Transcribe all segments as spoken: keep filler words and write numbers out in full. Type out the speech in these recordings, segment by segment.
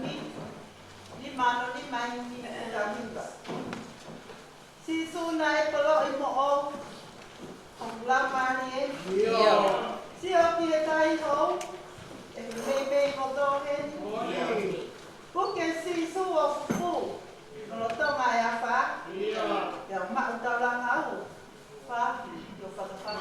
Nima ono nima ʻi he ʻuta hiva. Sīsū, naʻe poloʻi moʻou hoku laumālie. Sio ki he tahi hou ʻe he meimei kotoa heni. Puke Sīsū ʻo fufū lolotonga e afā. Pea u maʻu taulanga au. Fā, ʻio fakafā.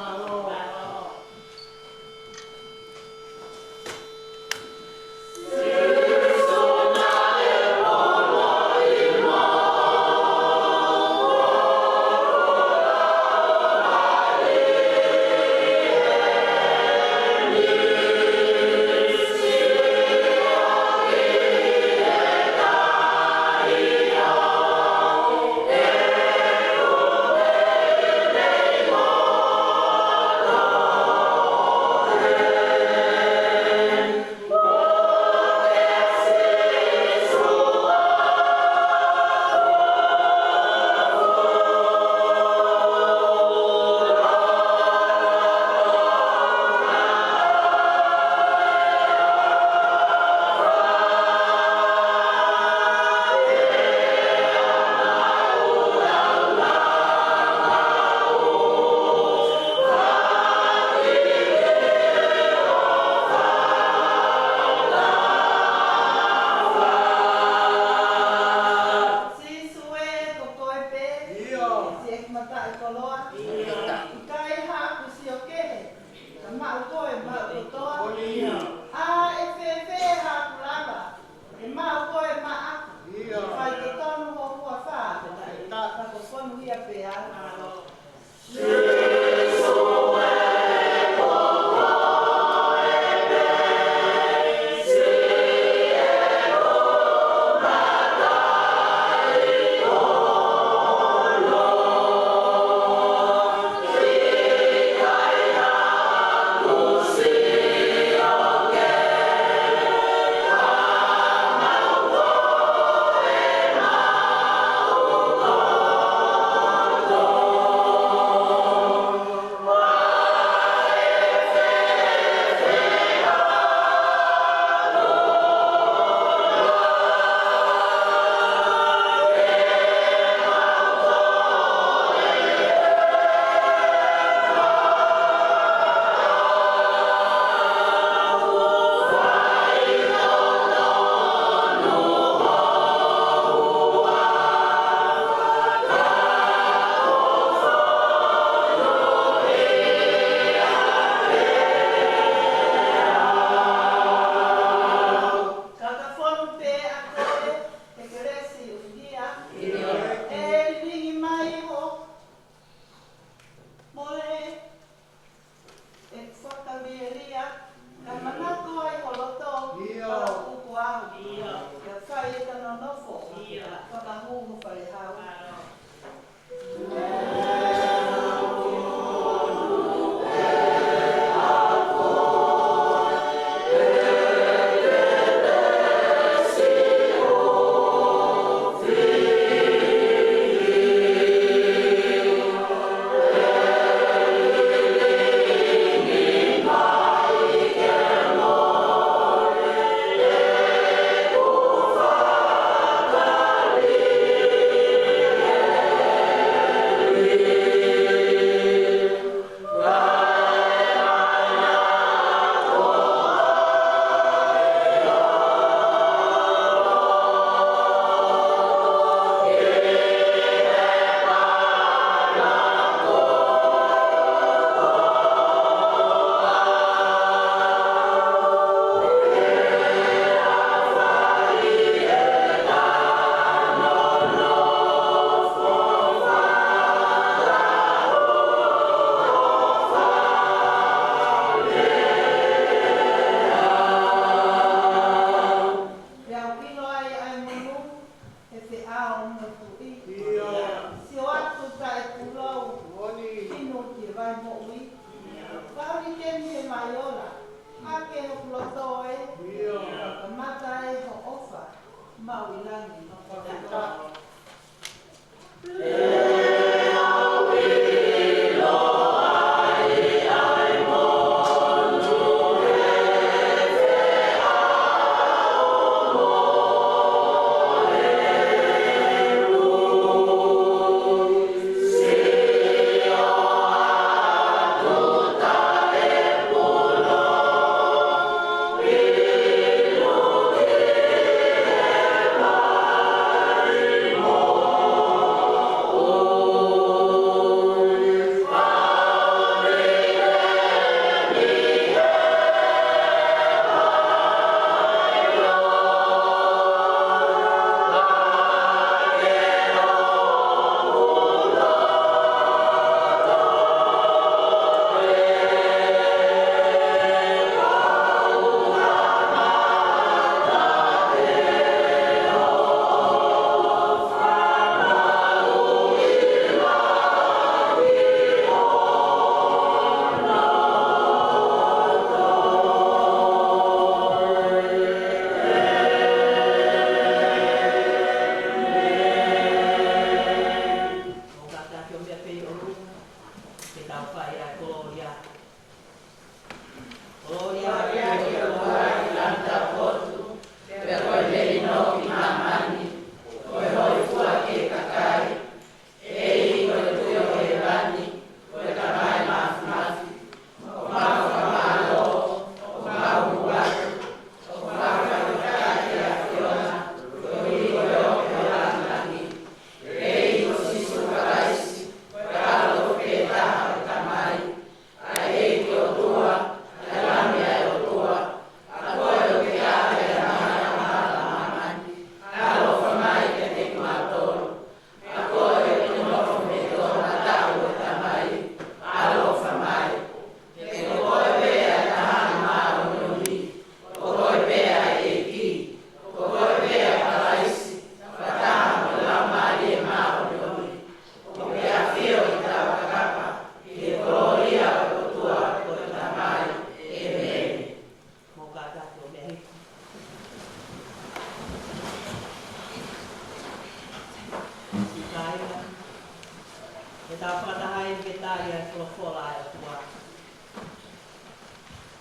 Tau fakataha eni ke tali ʻa e folofola ʻa e ʻOtua.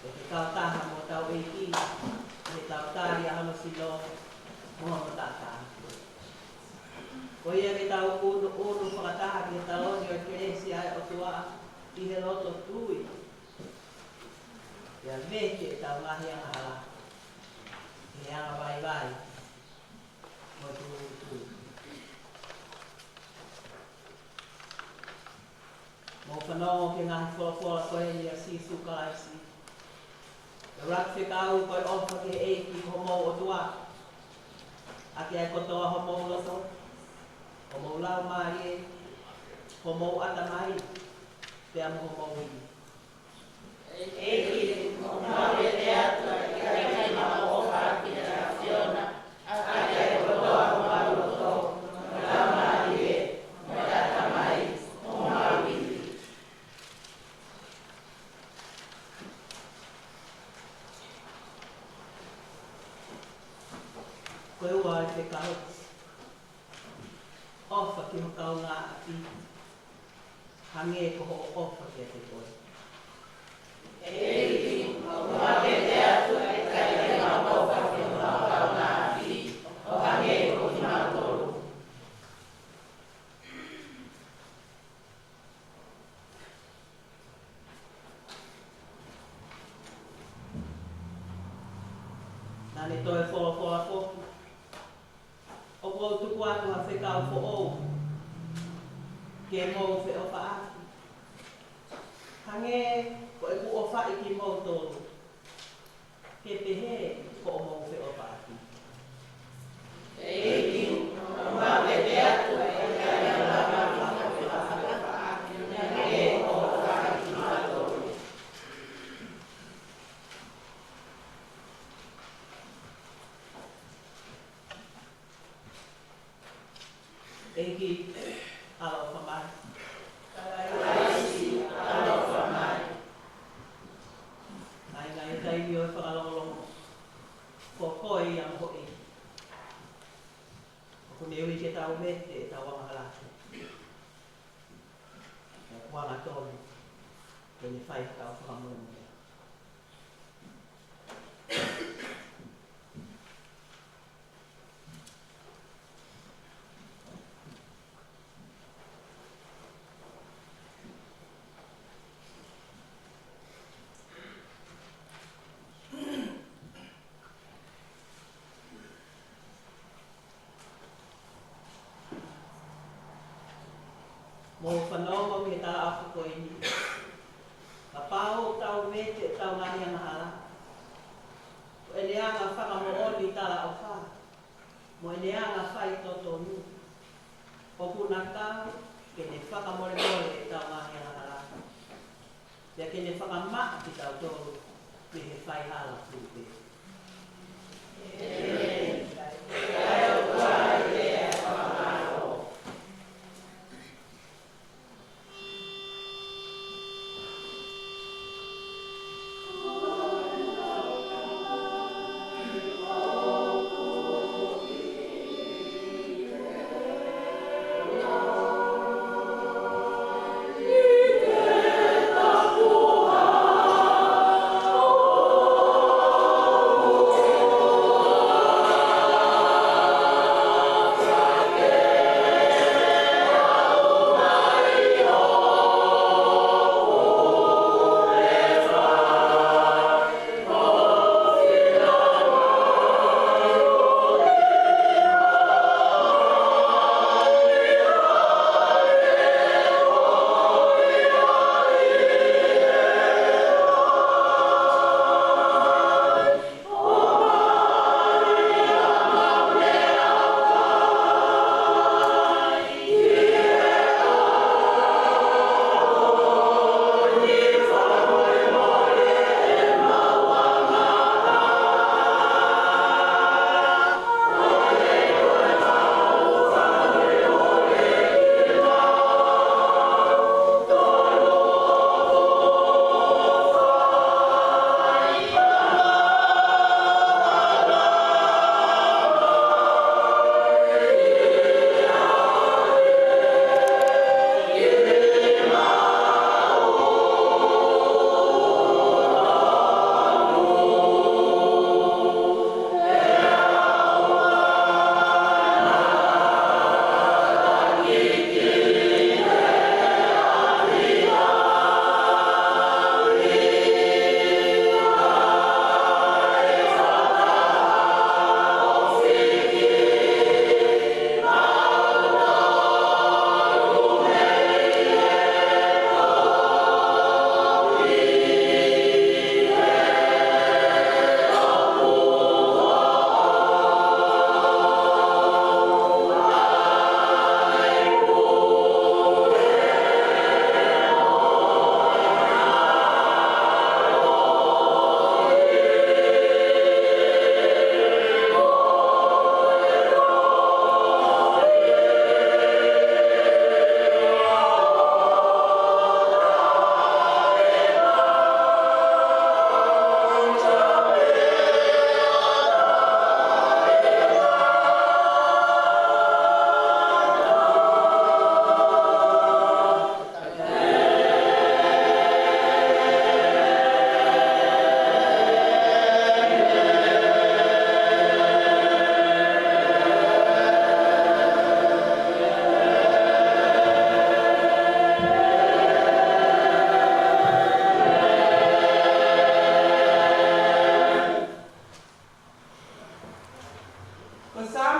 ʻE ke kautaha mo hotau ʻEiki, ke tau tali ʻa hono sino mo hono taʻataʻa. Ko ia ke tau ʻunuʻunu fakataha ki he taloni ʻo e kelesi ʻa e ʻOtua ʻi he loto tui. Pea vete ʻetau ngaahi angahala ʻi he anga vaivai mo e tūʻulutui. Mou fanongo ki he ngaahi folofola ko eni ʻa Sīsū Kalaisi. ʻE ʻuluaki fekau ko e ʻofa ki he ʻEiki ko homou ʻOtua ʻaki ʻa e kotoa homou loto, homou laumālie, homou ʻatamai, pea mo homou ivi. ʻEiki, ʻoku mau vete atu ʻa e ʻikai ke mau ʻofa ʻaki ʻa e ʻAfiona ʻaki ʻa e kotoa homau loto, mo e laumālie, mo e ʻatamai, mo homau ivi. Ko e ua ʻo e fekau, ʻofa ki ho kaungāʻapi hangē ko hoʻo ʻofa kiate koe. ʻEiki, ʻoku mau vete atu ʻa e ʻikai ke mau ʻofa ki hotau kaungāʻapi ʻo hangē ko kimautolu. Naʻa ne toe folofola foki, ʻoku ou tuku atu ha fekau foʻou ke mou feʻofaʻaki, hangē ko ʻeku ʻofaʻi kimoutolu, ke pehē ko hoʻomou feʻofaʻaki. ʻEiki, ʻoku mau vete atu ʻa e ʻikai ke mau ʻofa ʻaki hotau kaungāʻapi hangē ko hoʻo ʻofaʻi kimautolu. ʻEiki, ʻaloʻofa mai. Kalaisi, ʻaloʻofa mai. Ngaahi, ngaahi taimi ʻo e fakalongolongo, ko koe ia mo e ʻEiki. ʻOku ne ui ke tau vete ʻetau angahala, ʻoku angatonu ke ne fai hotau fakamolemole. Mou fanongo ki he talaʻofa ko eni. Kapau ʻoku tau vete ʻetau ngaahi angahala, ko ʻene anga fakamoʻoni talaʻofa mo ʻene anga faitotonu, ʻoku na kau ke ne fakamolemole ʻetau ngaahi angahala, pea ke ne fakamaʻa kitautolu mei he faihala fulipē.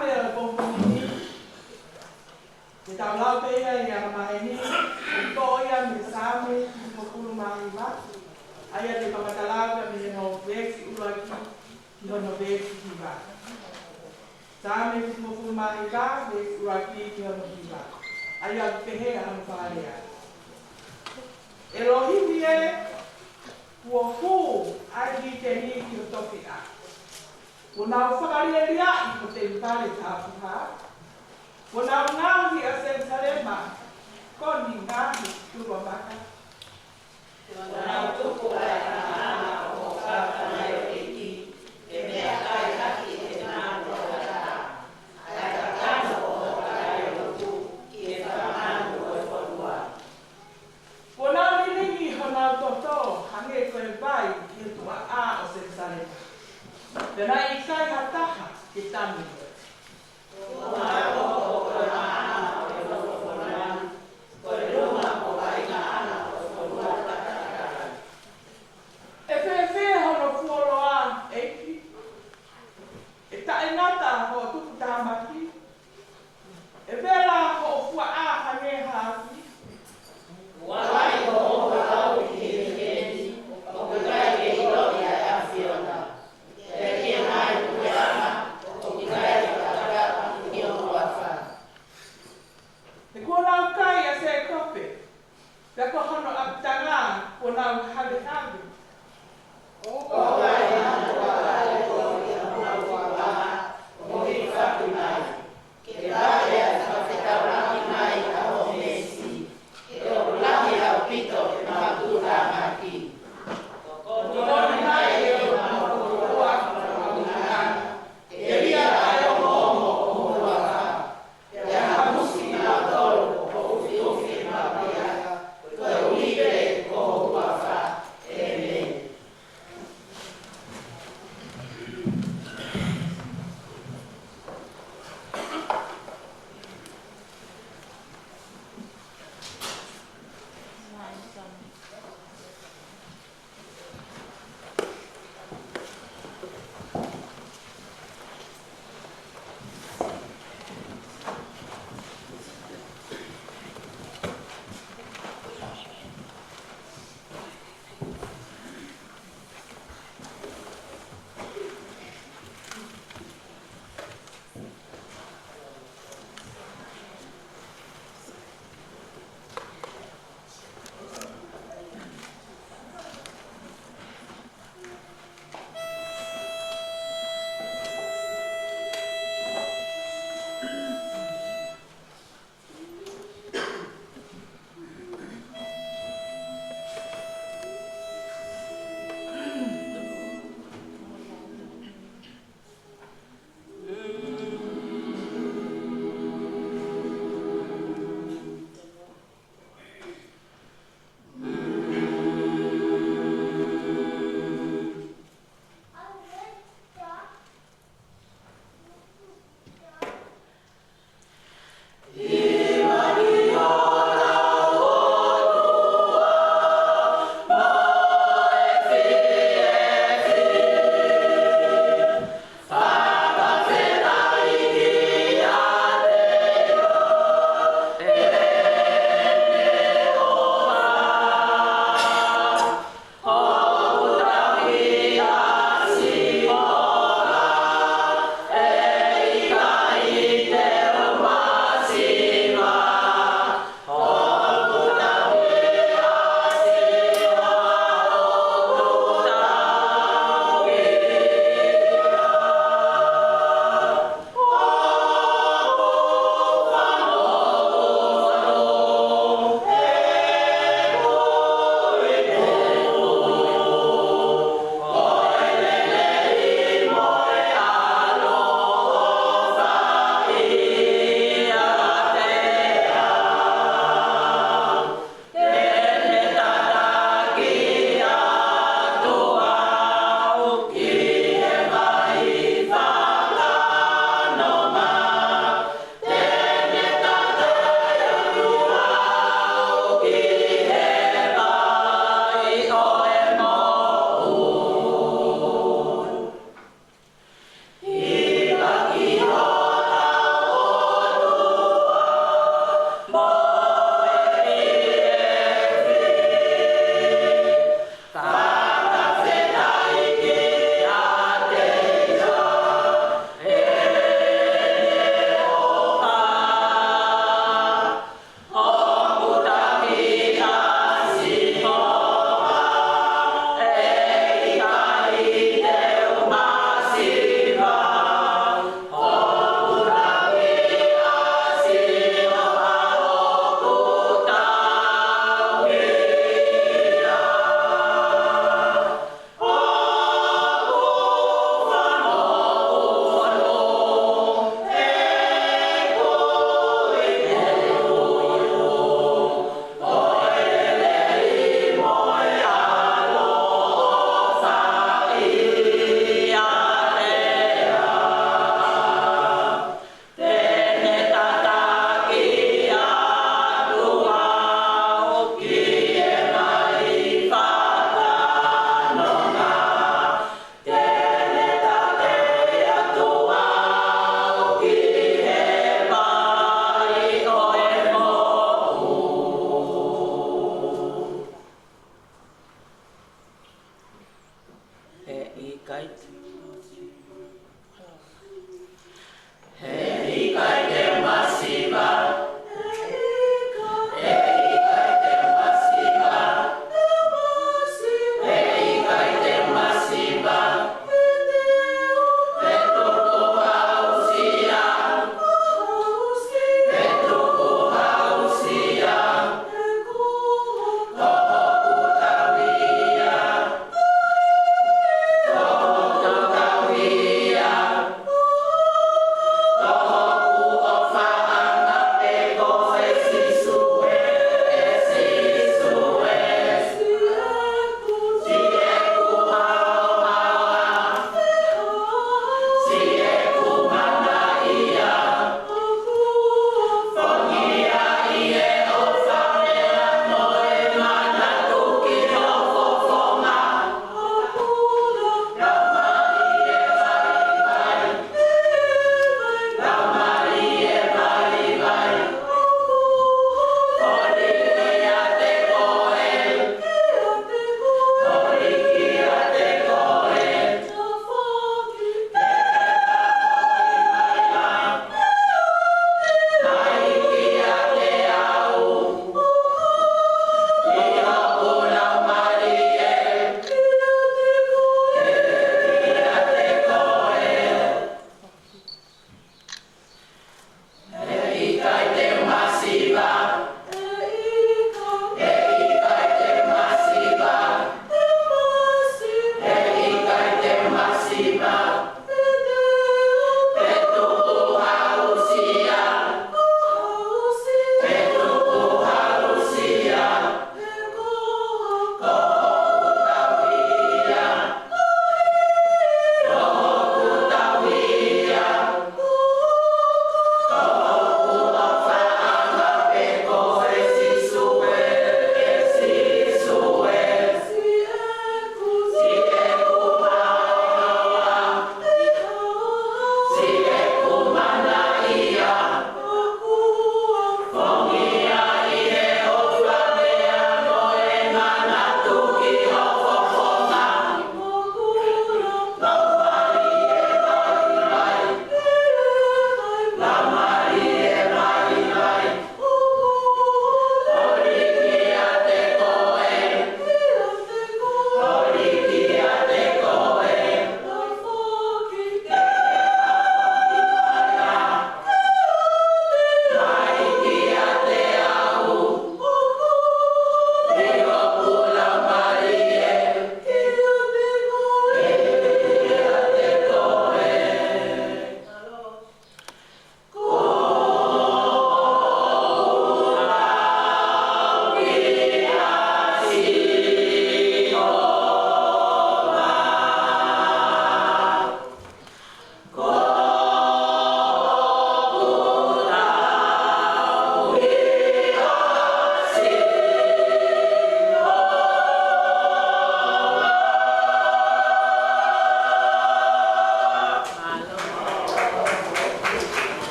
Ia, pongipongi ni, te tau lau pē ia ʻi he angamaheni, ʻoku toʻo ia mei he Saame fitungofulu mā hiva, ʻa ia te u kamata lau ia mei hono veesi ʻuluaki ki hono veesi hiva. Saame fitungofulu mā hiva, veesi ʻuluaki ki hono hiva. ʻA ia ʻoku pehē ʻa hono fakalea: ʻE Lohimi ē, kuo hū ʻa e hīteni ki ho tofiʻa. Kuo nau fakalieliaʻi ho temipale tapuhā. Kuo nau ngaohi ʻa Selusalema ko e ngaahi tuluʻa maka. Kuo nau tuku ʻa e ʻangaʻanga ʻo ho kau tamaioʻeiki ke meʻakai ʻaki ʻe he mātuʻa ʻo e taha, ʻa e kakano ʻo ho kalaioʻutu ki he fakamanu ʻo e fonua. Kuo nau lilingi honau toto hangē ko e vai ki he tuʻa ʻā ʻo Selusalema, pea naʻe ʻikai ha taha ke tanu. Kuo nau hoko ko e maʻanga ʻo e nofo fonua ni, ko e luma ʻo e vaʻingaʻanga ʻo e fonua takatakai.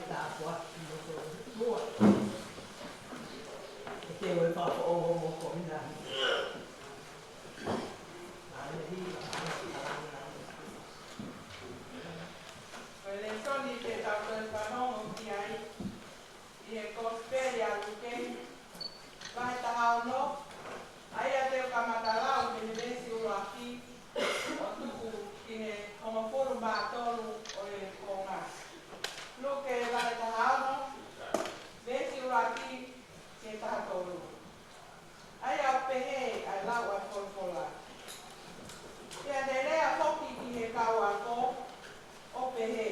Tāpuaki mo tō mua. E te ue papa o mo ko ina. Ko e lēsoni te tau toe fanongo ki ai ʻi he Kosipeli ʻa Luke, vahe taha ono, ʻa ia te u kamata lau mei he veesi ʻuluaki ʻo tuku ki he hongofulu mā tolu ʻo e konga. Luke vahe taha ono, veesi ʻuluaki ki he taha tolu. ʻA ia ʻoku pehē ʻa e lau ʻa e folofola. Pea ne lea foki ki he kau ako, ʻo pehē,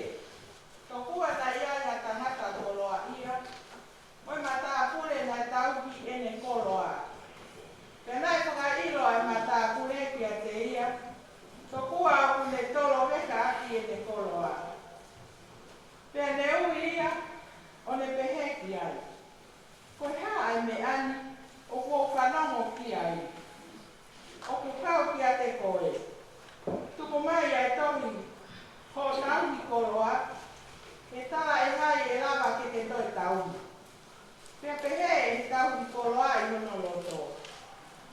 Tokua naʻe ʻi ai ha tangata koloaʻia, mo e matāpule naʻe tauhi ʻene koloa. Pea naʻe fakaʻilo ʻa e matāpule kiate ia, tokua ʻoku ne tolovekaʻaki ʻene koloa. Pea ne ui ia, ʻo ne pehē ki ai, Ko e hā ʻa e meʻa ni ʻoku ou fanongo ki ai? ʻOku kau kiate koe. Tuku mai ʻa e tohi hoʻo tauhi koloa, ke tala ʻe hai ʻe lava ke ke toe tauhi. Pea pehē ʻe he tauhi koloa ʻi hono loto,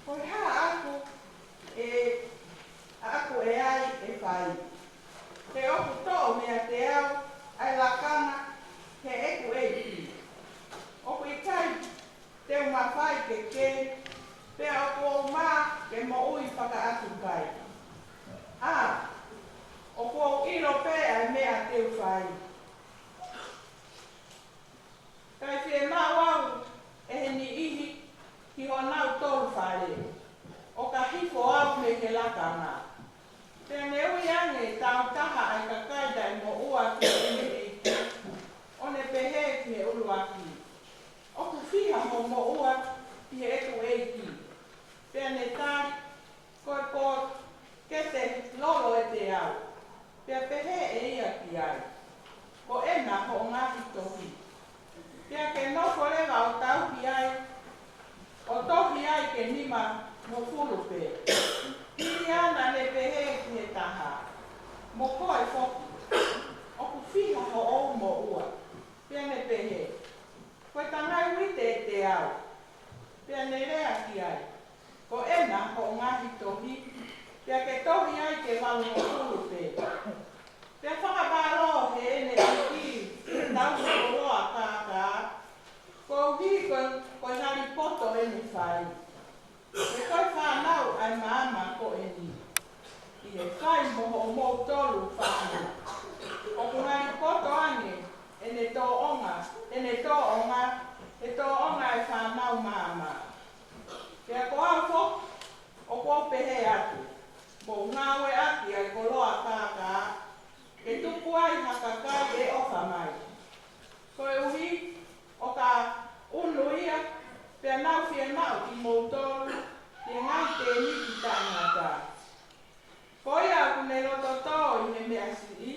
Ko e hā ʻaku ʻe, ʻaku ʻe ai ʻe fai? He ʻoku toʻo meiate au ʻa e lakanga heʻeku ʻeiki. ʻOku ʻikai te u mafai ke kei, pea ʻoku ou mā ke moʻui fakaʻatuʻi. ʻA, ʻoku ou ʻilo pē ʻa e meʻa te u fai. Kae fiemaʻu au ʻe he niʻihi ki honau tolu fale, ʻo ka hifo au mei he lakanga. Pea ne ui ange ʻe taha ʻa e kakai naʻe moʻua ki heʻene ʻeiki, ʻo ne pehē ki he ʻuluaki, ʻOku fiha hoʻo moʻua ki heʻeku ʻeiki? Pea ne tali, Ko e pōkete lolo ʻe teau. Pea pehē ʻe ia ki ai, Ko ena hoʻo ngaahi tohi. Pea ke nofo leva ʻo tauhi ai, ʻo tohi ai ke nimangofulu pē. Piliana ne pehē ki he taha, Mo koe foki, ʻoku fiha hoʻo moʻua? Pea ne pehē, Ko e tangai uite ʻe teau. Pea ne lea ki ai, Ko ena hoʻo ngaahi tohi, pea ke tohi ai ke valungofulu pē. Pea fakamālō heʻene ʻeiki ʻi he tauhi koloa kākā, koeʻuhi ko e, ko e ngali poto ʻene fai. He ko e fānau ʻa e maama ko eni, ʻi he fai mo hoʻomoutolu faʻahinga. ʻOku ngali poto ange ʻene tōʻonga, ʻene tōʻonga, he tōʻonga ʻa e fānau maama. Pea ko au foki, ʻoku ou pehē atu, mou ngāueʻaki ʻa e koloa kākā, ke tuku ai ha kakai ʻe ʻofa mai. Koeʻuhi, ʻo ka ʻunu ia, pea nau fiemaʻu kimoutolu, ʻi he ngaahi tēniti taʻengata. Ko ia ʻoku ne lototō ʻi he meʻa siʻi,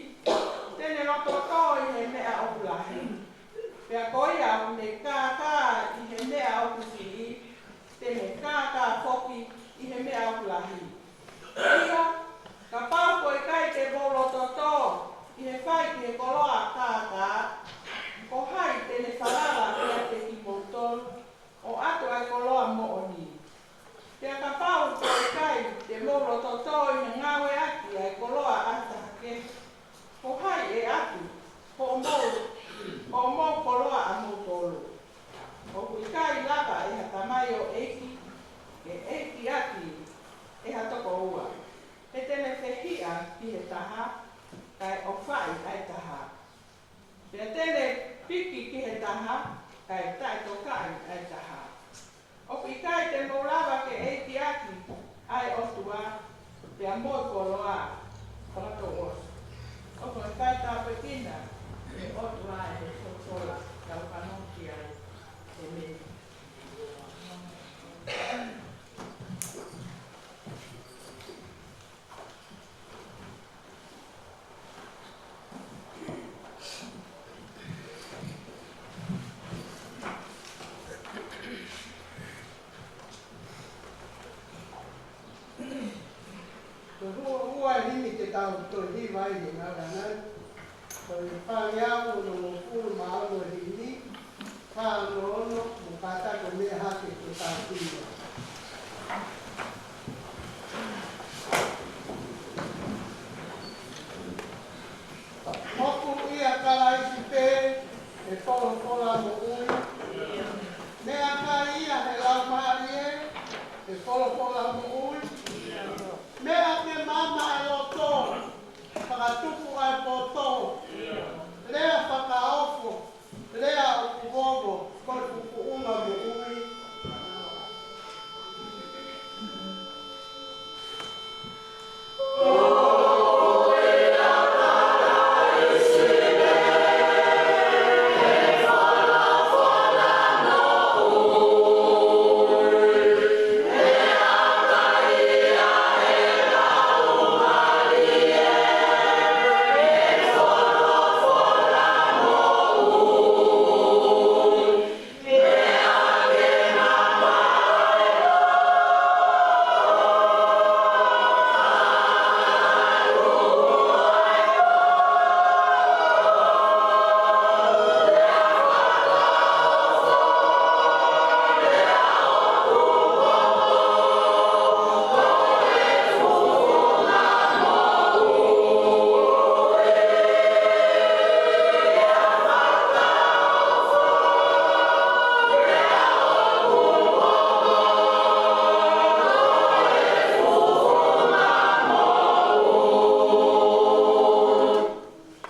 te ne lototō ʻi he meʻa ʻoku lahi. Pea ko ia ʻoku ne kākā ʻi he meʻa ʻoku siʻi, te ne kākā foki ʻi he meʻa ʻoku lahi. ʻIo, kapau ko e ʻikai te mou lototō ʻi he fai ki he koloa kākā, ko hai te ne falala kiate kimoutolu ʻo ʻatu ʻa e koloa moʻoni? Pea kapau ko e ʻikai te mou lototō ʻi he ngāueʻaki ʻa e koloa ʻa ha taha kehe, ko hai ʻe ʻatu hoʻomou, hoʻomou koloa ʻamoutolu? ʻOku ʻikai lava ʻe ha tamaioʻeiki ke ʻeikiʻaki ʻe ha tokoua, he te ne fehiʻa ki he taha, kae ʻofaʻi ʻa e taha. Pea te ne piki ki he taha, kae taʻetokaʻi ʻa e taha. ʻOku ʻikai te mou lava ke ʻeikiʻaki ʻa e ʻOtua, pea mo e koloa. Fakatouʻosi. ʻOku ʻikai tāpuekina ʻe he ʻOtua ʻa e folofola, tau fanongo ki ai. ʻĒmeni. Ko e ua, ua e limi te tau toe hiva ai he ngaahi ʻaho ni. Ko e fāngeau hongofulu mā Ono, mo kātaki ʻo meʻa hake ki he kāpui. Moʻui ʻia Kalaisi pē ʻe folofola moʻui. Meʻakai ʻi he Laumālie ʻe folofola moʻui. Meʻa ke maama ʻa e loto, fakatupu ʻa e poto. Lea fakaofo, lea ʻoku vovo, ko e fuʻu foʻi moʻui.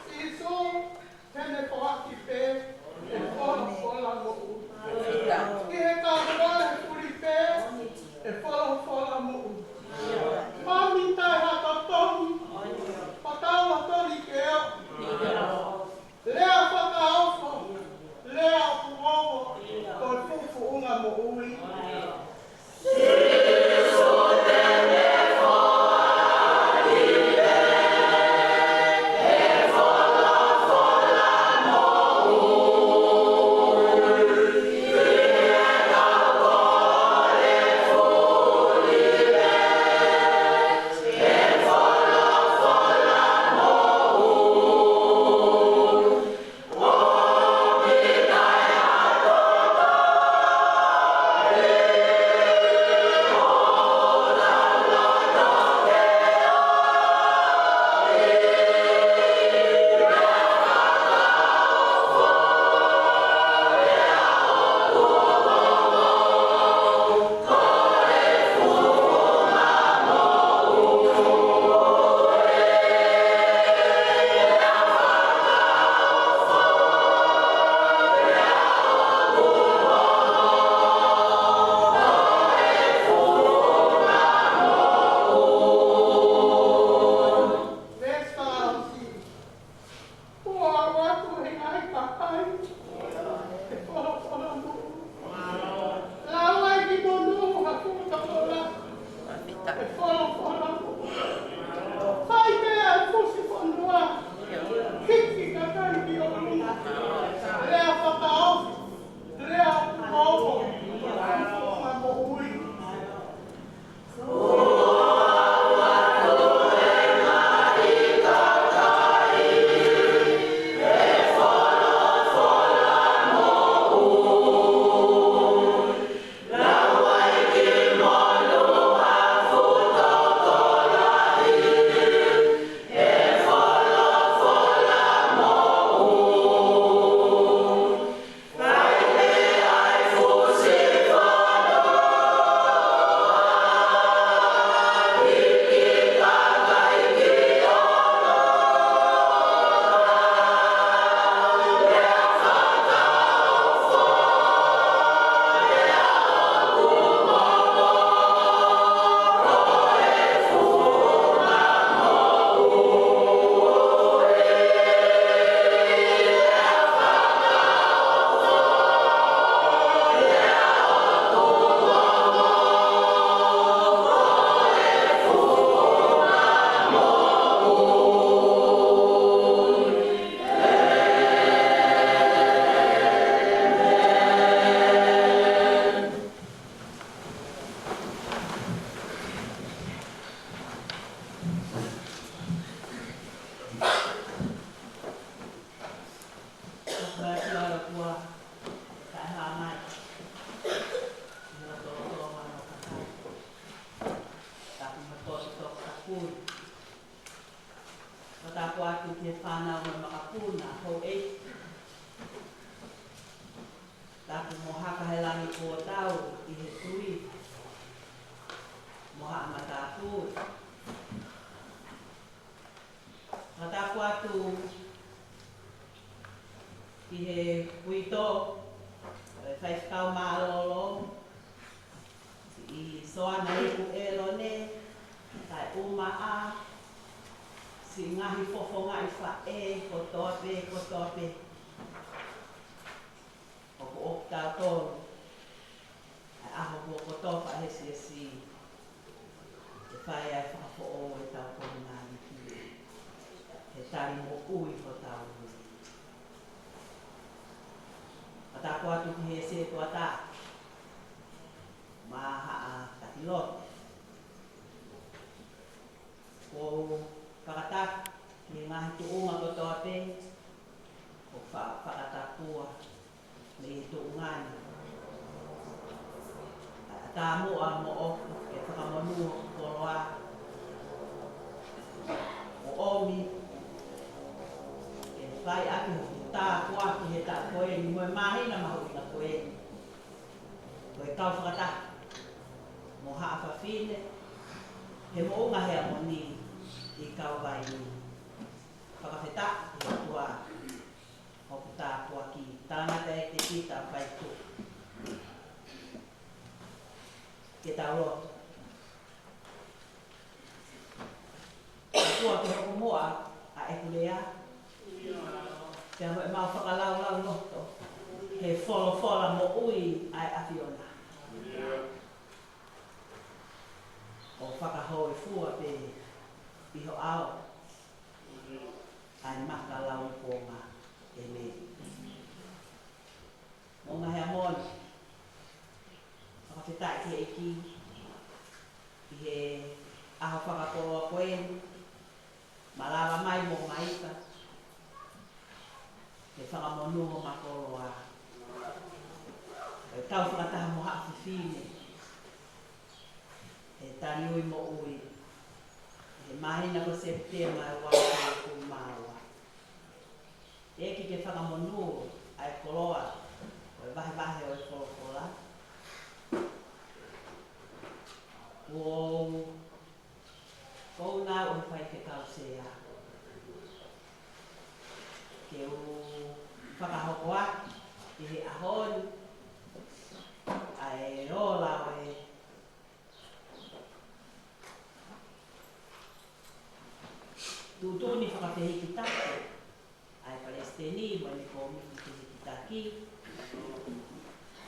Sīsū, pea ne foaki pē ʻe folofola moʻui. Ki he kakai ʻe fuli pē ʻe folofola moʻui. Mami taʻe ha totongi, ʻo tau totongi ke o. Lea fakaofo, lea ʻoku vovo, ko e fuʻu foʻi moʻui. Ua atu he ngaahi kakai ʻe folofola moʻui. Lau ai ki monū ha fuʻu tokolahi ʻe folofola moʻui. Fai pē ʻa e fusi fonua, hiki kakai ki ʻolunga. Lea fakaofo, lea ʻoku vovo, fuʻu foʻi moʻui. he tui mo haʻa matāpule. Fakatapu atu ki he uitou, ʻa e faifekau mālōlō, ʻi Soana Iku ʻElone, Taʻeumaʻa, siʻi ngaahi fofongaʻi faʻē kotoa pē, kotoa pē. ʻOku ʻoatu ʻe tautolu ʻa e ʻaho kuo kotofa ʻe he Siasi, ke fai ai e fakafoʻou ʻetau kovinānite, ke tali moʻui hotau ui. Fakatapu atu ki he setuata mo haʻa taki lotu. ʻOku ou fakatapu ki he ngaahi tuʻunga kotoa pē, ʻoku fa-, fakatapua mei he tuʻunga ni. ʻA e taumuʻa moʻoku ke fakamonū hoku koloa, ʻo ʻomi ke fai ʻaki hoku tāpuaki he taʻu ko eni mo e māhina mahuʻinga ko eni, ko e kau fakataha mo haʻa fafine he Moʻunga Heamoni ʻi Kavainī. Fakafetaʻi ki he ʻOtua hoku tāpuaki. Talangata ʻEiki Pita Faitu, ke tau lotu. ʻOtua, ke hoko muʻa ʻa ʻeku lea pea mo ʻemau fakalaulauloto he folofola moʻui ʻa e ʻAfiona, ʻo fakahōifua pē ʻi ho ʻao ʻa e maka lauikuonga. ʻĒmeni. Moʻunga Heamoni, fakafetaʻi ki he ʻEiki ʻi he ʻaho fakakoloa ko eni, malava mai mo Maika ke fakamonū homa koloa, ʻo e kau fakataha mo haʻa fefine he taliui moʻui he māhina ko Sepitema ʻo e ua afe uofulu mā ua. ʻEiki, ke fakamonū ʻa e koloa ʻo e vahevahe ʻo e folofola. ʻOku ou, ʻoku ou nau ʻo e faifekau sea ke u fakahoko atu ʻi he ʻaho ni ʻa e ola ʻo e tuʻutuʻuni fakafehikitaki ʻa e palesiteni mo ʻene kōmiti fehikitaki,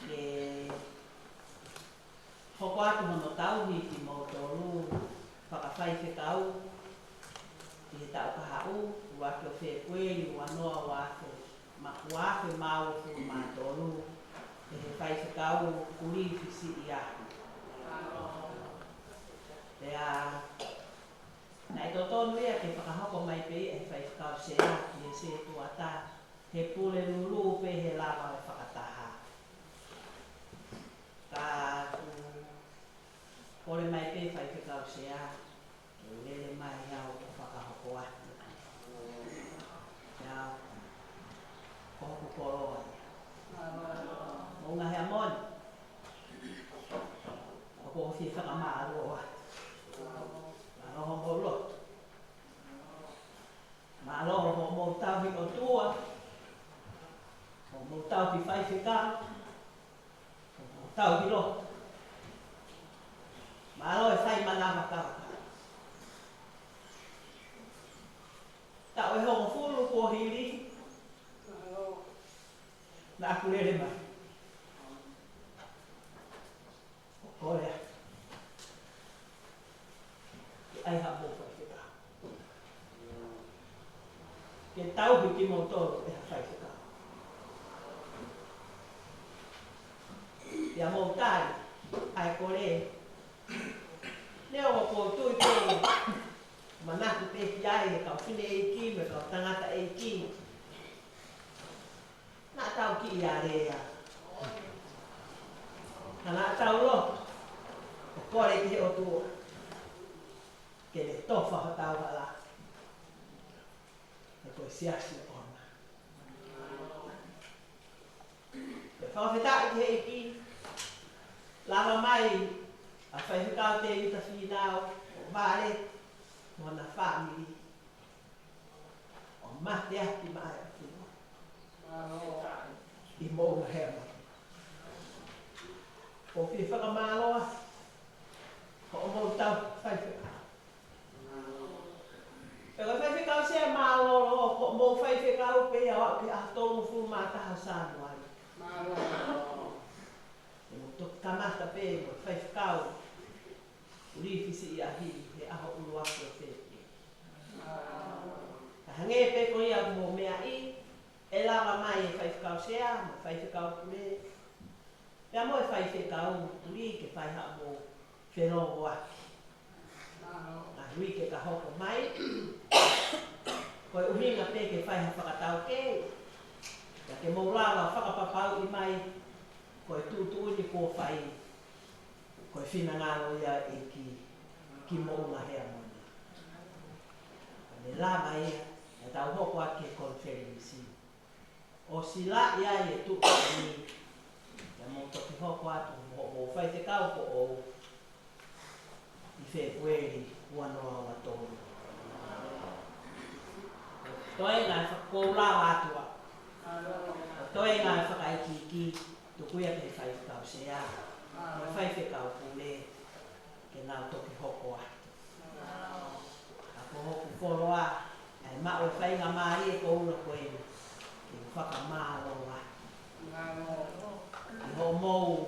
ke hoko atu hono tauhi kimoutolu fakafaifekau ʻi he taʻu kahaʻu, ua ki o Fēpueli ua noa ua afe ma-, ua afe mā uofulu mā tolu, ʻe he faifekau Kulifi Siʻiahu. Pea naʻe totonu ia ke fakahoko mai pē ʻe he faifekau sea ki he setuata, he pule lulu pē he lava ʻo e fakataha. Ka ʻoku kole mai pē faifekau sea ke u lele mai au ʻo fakahoko atu. Ia, ko hoku koloa ia. Moʻunga Heamoni, ʻoku ou fie fakamālō atu. Mālō hoʻomou lotu. Mālō hoʻomou tauhi ʻOtua, hoʻomou tauhi faifekau, hoʻomou tauhi lotu. Mālō e fai manava kau. Taʻu ʻe hongofulu kuo hili, naʻa ku lele mai ʻo kole atu ke ʻai haʻamou faifekau, ke tauhi kimoutolu ʻe ha faifekau. Pea mou tali ʻa e kole, neongo ʻoku ou tui ʻoku manatu pē ki ai e kau fineʻeiki mo e kau tangataʻeiki. Naʻa tau kiʻi alea. Ka naʻa tau lotu ʻo kole ki he ʻOtua ke ne tofa hotau hala, he ko e siasi ʻoʻona. Pea fakafetaʻi ki he ʻEiki, Lava mai ʻa Faifekau Tēvita Fīnau ʻo Vale mo hona fāmili ʻo mateaki mai ʻa e ʻOtua ʻi Moʻunga Heamoni. ʻOku ou fakamālō atu hoʻomou tau faifekau. Pea ko e Faifekau Sea mālōlō, ko hoʻomou faifekau pē ia ʻo aʻu ki he ʻaho tolungofulu mā taha Sānuali. Te mou toki kamata pē mo e faifekau lilifu siʻi ʻaho ni he ʻaho ʻuluaki ʻo Fēpueli. Ka hangē pē ko ia ʻoku mou meaʻi, ʻe lava mai e Faifekau Sea mo e Faifekau Pule, pea mo e Faifekau Tuli ke fai haʻamou felōngoaki ʻi he uike ka hoko mai. Ko e ʻuhinga pē ke fai ha fakataukei, pea ke mou lava fakapapauʻi mai ko e tuʻutuʻuni kuo fai, ko e finangalo ia ʻo e ʻEiki ki Moʻunga Heamoni. Ka ne lava ia, naʻa tau hoko atu ki he konifelenisi ʻo silaʻi ai e tuʻutuʻuni, pea mou toki hoko atu mo hoʻomou faifekau foʻou ʻi Fēpueli ua noa ua tolu. Toenga e faka-, kou lava atu ā. Toenga e fakaikiiki, tuku ia ki he Faifekau Sea mo e Faifekau Pule ke nau toki hoko atu. Ka ko hoku koloa, ʻa e maʻu e faingamālie koula ko eni ke u fakamālō atu ʻi hoʻomou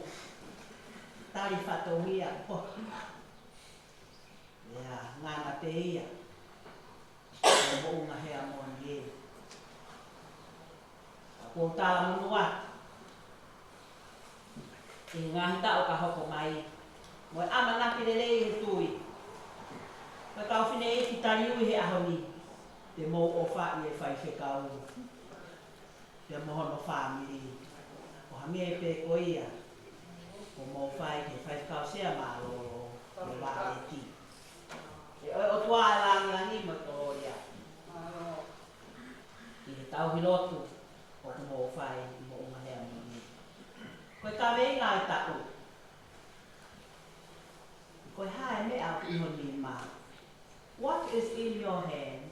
tali fatongia ko ia ngana pē ia ʻo Moʻunga Heamoni ē. Ka kou talamonū atu ʻi he ngaahi taʻu ka hoko mai, mo e ʻamanaki lelei he tui, ko e kau fineʻeiki taliui he ʻaho ni, te mou ʻofaʻi e faifekau pea mo hono fāmili, ʻo hangē pē ko ia ʻoku mou fai ki he Faifekau Sea mālōlō, mo Vale. Ke ʻoe ʻOtua e langilangi mo e kolōlia ʻi he tauhi lotu ʻoku mou fai ʻi Moʻunga Heamoni. Ko e kaveinga e taʻu: Ko e hā e meʻa ʻoku ʻi ho nima? What is in your hand?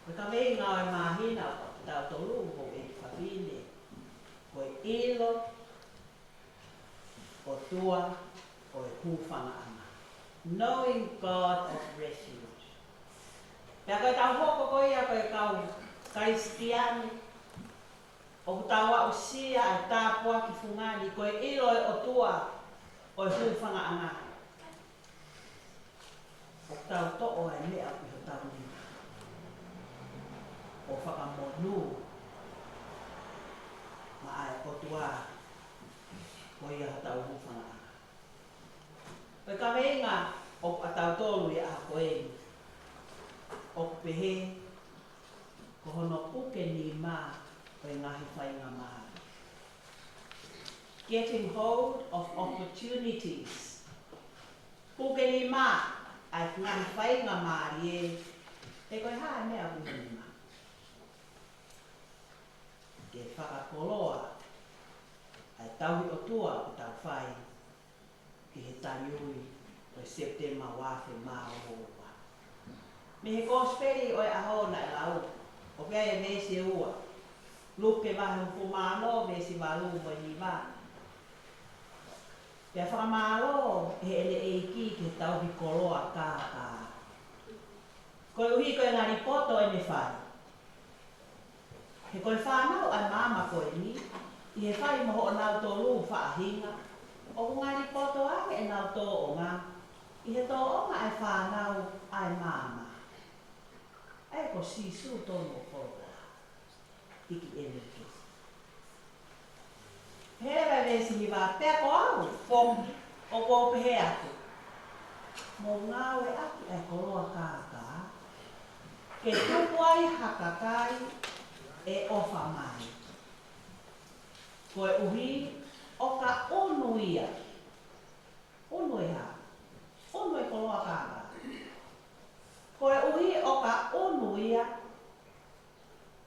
Ko e kaveinga ʻo e māhina ʻo kitautolu, houʻeiki fafine, ko e ʻilo ʻOtua ʻo e hūfangaʻanga. Knowing God of refuge. Pea ko ʻetau hoko ko ia ko e kau Kalisitiane, ʻoku tau aʻusia e tāpuaki fungani, ko e ʻilo e ʻOtua ʻo e hūfangaʻanga. ʻOku tau toʻo e meʻa ʻi hotau nima ʻo fakamonū maʻa e ʻOtua ko ia hotau hūfangaʻanga. Ko e kaveinga ʻoku ʻatautolu ia ʻa ko eni, ʻoku pehē ko hono puke nima ʻo e ngaahi faingamālie. Getting hold of opportunities. Puke nima ʻa e ngaahi faingamālie, he ko e hā e meʻa ʻoku ʻi ho nima? Ke fakakoloa ʻa e tauhi ʻOtua ʻoku tau fai ʻi he taliui ʻo e Sepitema ua afe mā ua. Mei he Kosipeli ʻo e ʻaho naʻe lau, ʻoku ʻi ai e veesi ʻe ua, Luke vahe hongofulu mā ono, veesi valu mo e hiva. Pea fakamālō ʻe heʻene ʻEiki ki he tauhi koloa kākā, koeʻuhi ko e ngali poto ʻene fai. He ko e fānau ʻa e maama ko eni, ʻi he fai mo honau tolu faʻahinga, ʻoku ngali poto ange ʻenau tōʻonga ʻi he tōʻonga ʻa e fānau ʻa e maama. ʻA ia ko Sīsū tonu ʻo koloa. Hiki ʻene ke. He leva e veesi hiva, pea ko au, foki, ʻoku ou pehē atu, mou ngāueʻaki ʻa e koloa kākā ke tuku ai ha kakai ʻe ʻofa mai, koeʻuhi ʻoka ʻunu ia. ʻUnu e hā? ʻUnu e koloa kākā. Koeʻuhi ʻoka ʻunu ia,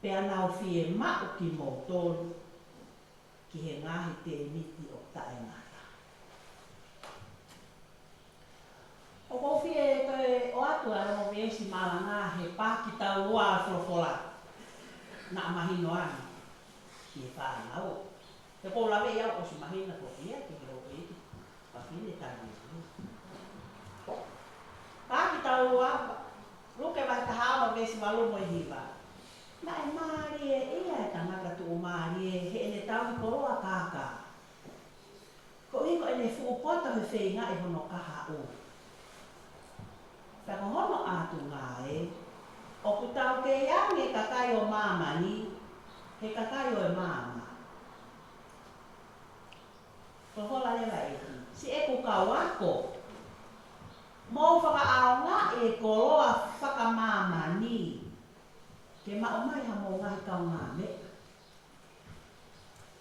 pea nau fiemaʻu kimoutolu ki he ngaahi tēniti ʻo taʻengata. ʻOku ou fie toe ʻoatu ʻa e ongo veesi malanga he paaki taulua ʻa e folofola. Naʻa mahino ange ki he fānau. He ʻoku ou laveʻi au ʻosi mahino ko ia ki he ʻoku ʻi ai e fafine tali. Paaki taulua, Luke vahe taha ono veesi valu mo e hiva. Naʻe mālie ia ʻa e tangata tuʻumālie heʻene tauhi koloa kākā. Koeʻuhi ko ʻene fuʻu poto he feingaʻi hono kahaʻu. Pea ko hono ʻatunga ē, ʻoku taukei ange e kakai ʻo māmani, he kakai ʻo e maama. Ko hola leva ē, siʻeku kau ako. Mou fakaʻaongaʻi e koloa fakamāmani, ke maʻu mai hamou ngaahi kaungāmeʻa.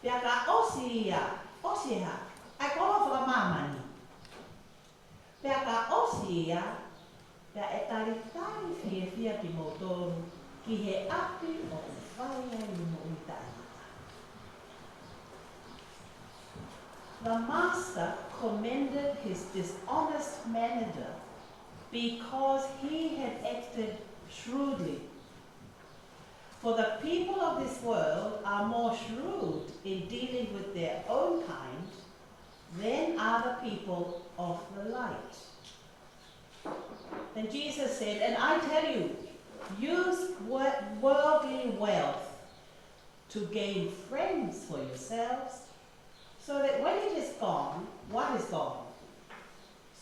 Pea ka ʻosi ia, ʻosi e hā, ʻa e koloa fakamāmani. Pea ka ʻosi ia, pea ʻe talitali fiefia kimoutolu ki he ʻapi ʻoku fai ai e moʻui taʻengata. The master commended his dishonest manager because he had acted shrewdly. For the people of this world are more shrewd in dealing with their own kind than are the people of the light. Then Jesus said, "And I tell you, use wor-, worldly wealth to gain friends for yourselves, so that when it is gone, what is gone?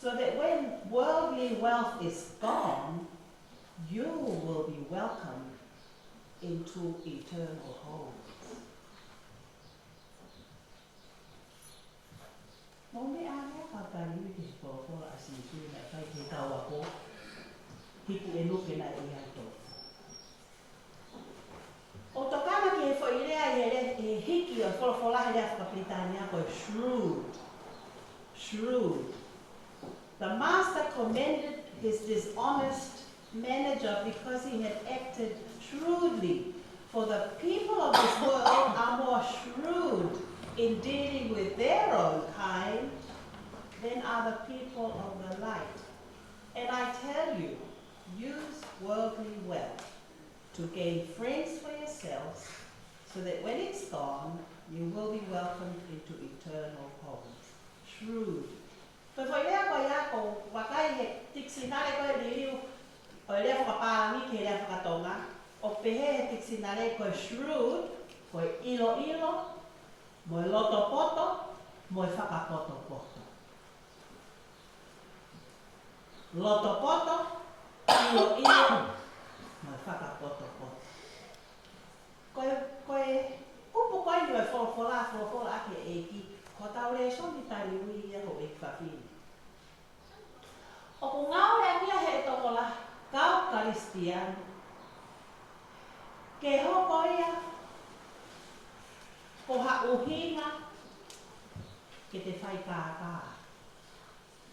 So that when worldly wealth is gone, you will be welcomed into eternal homes." Mo e meʻa ʻa e kau tali ui ki he folofola ʻa Sīsū naʻe fai ki he kau ako, hiki ʻe Luke naʻe ʻi ai e tohi. ʻOku tokanga ki he foʻi lea ʻi he lea, he hiki ʻo e folofola he lea fakapilitānia ko e shrewd. Shrewd. The master commended his dishonest manager because he had acted shrewdly. For the people of this world are more shrewd in dealing with their own kind than are the people of the light. And I tell you, use worldly wealth to gain friends for yourselves, so that when it's gone, you will be welcomed into eternal homes. Shrewd. Ko e foʻi lea ko ia ʻoku vakai he tikisinale ko e liliu ʻo e lea fakapālangi ki he lea fakatonga, ʻoku pehē he tikisinale ko e shrewd, ko e ʻiloʻilo, mo e loto poto, mo e fakapotopoto. Loto poto, ʻiloʻilo, mo e fakapotopoto. Ko e, ko e kupu ko eni ʻo e folofola, folofola ʻa e ʻEiki, ko hotau lēsoni tali ui ia houʻeiki fafine. ʻOku ngāueʻaki ia ʻe he tokolahi kau Kalisitiane ke hoko ia ko ha ʻuhinga ke te fai kākā,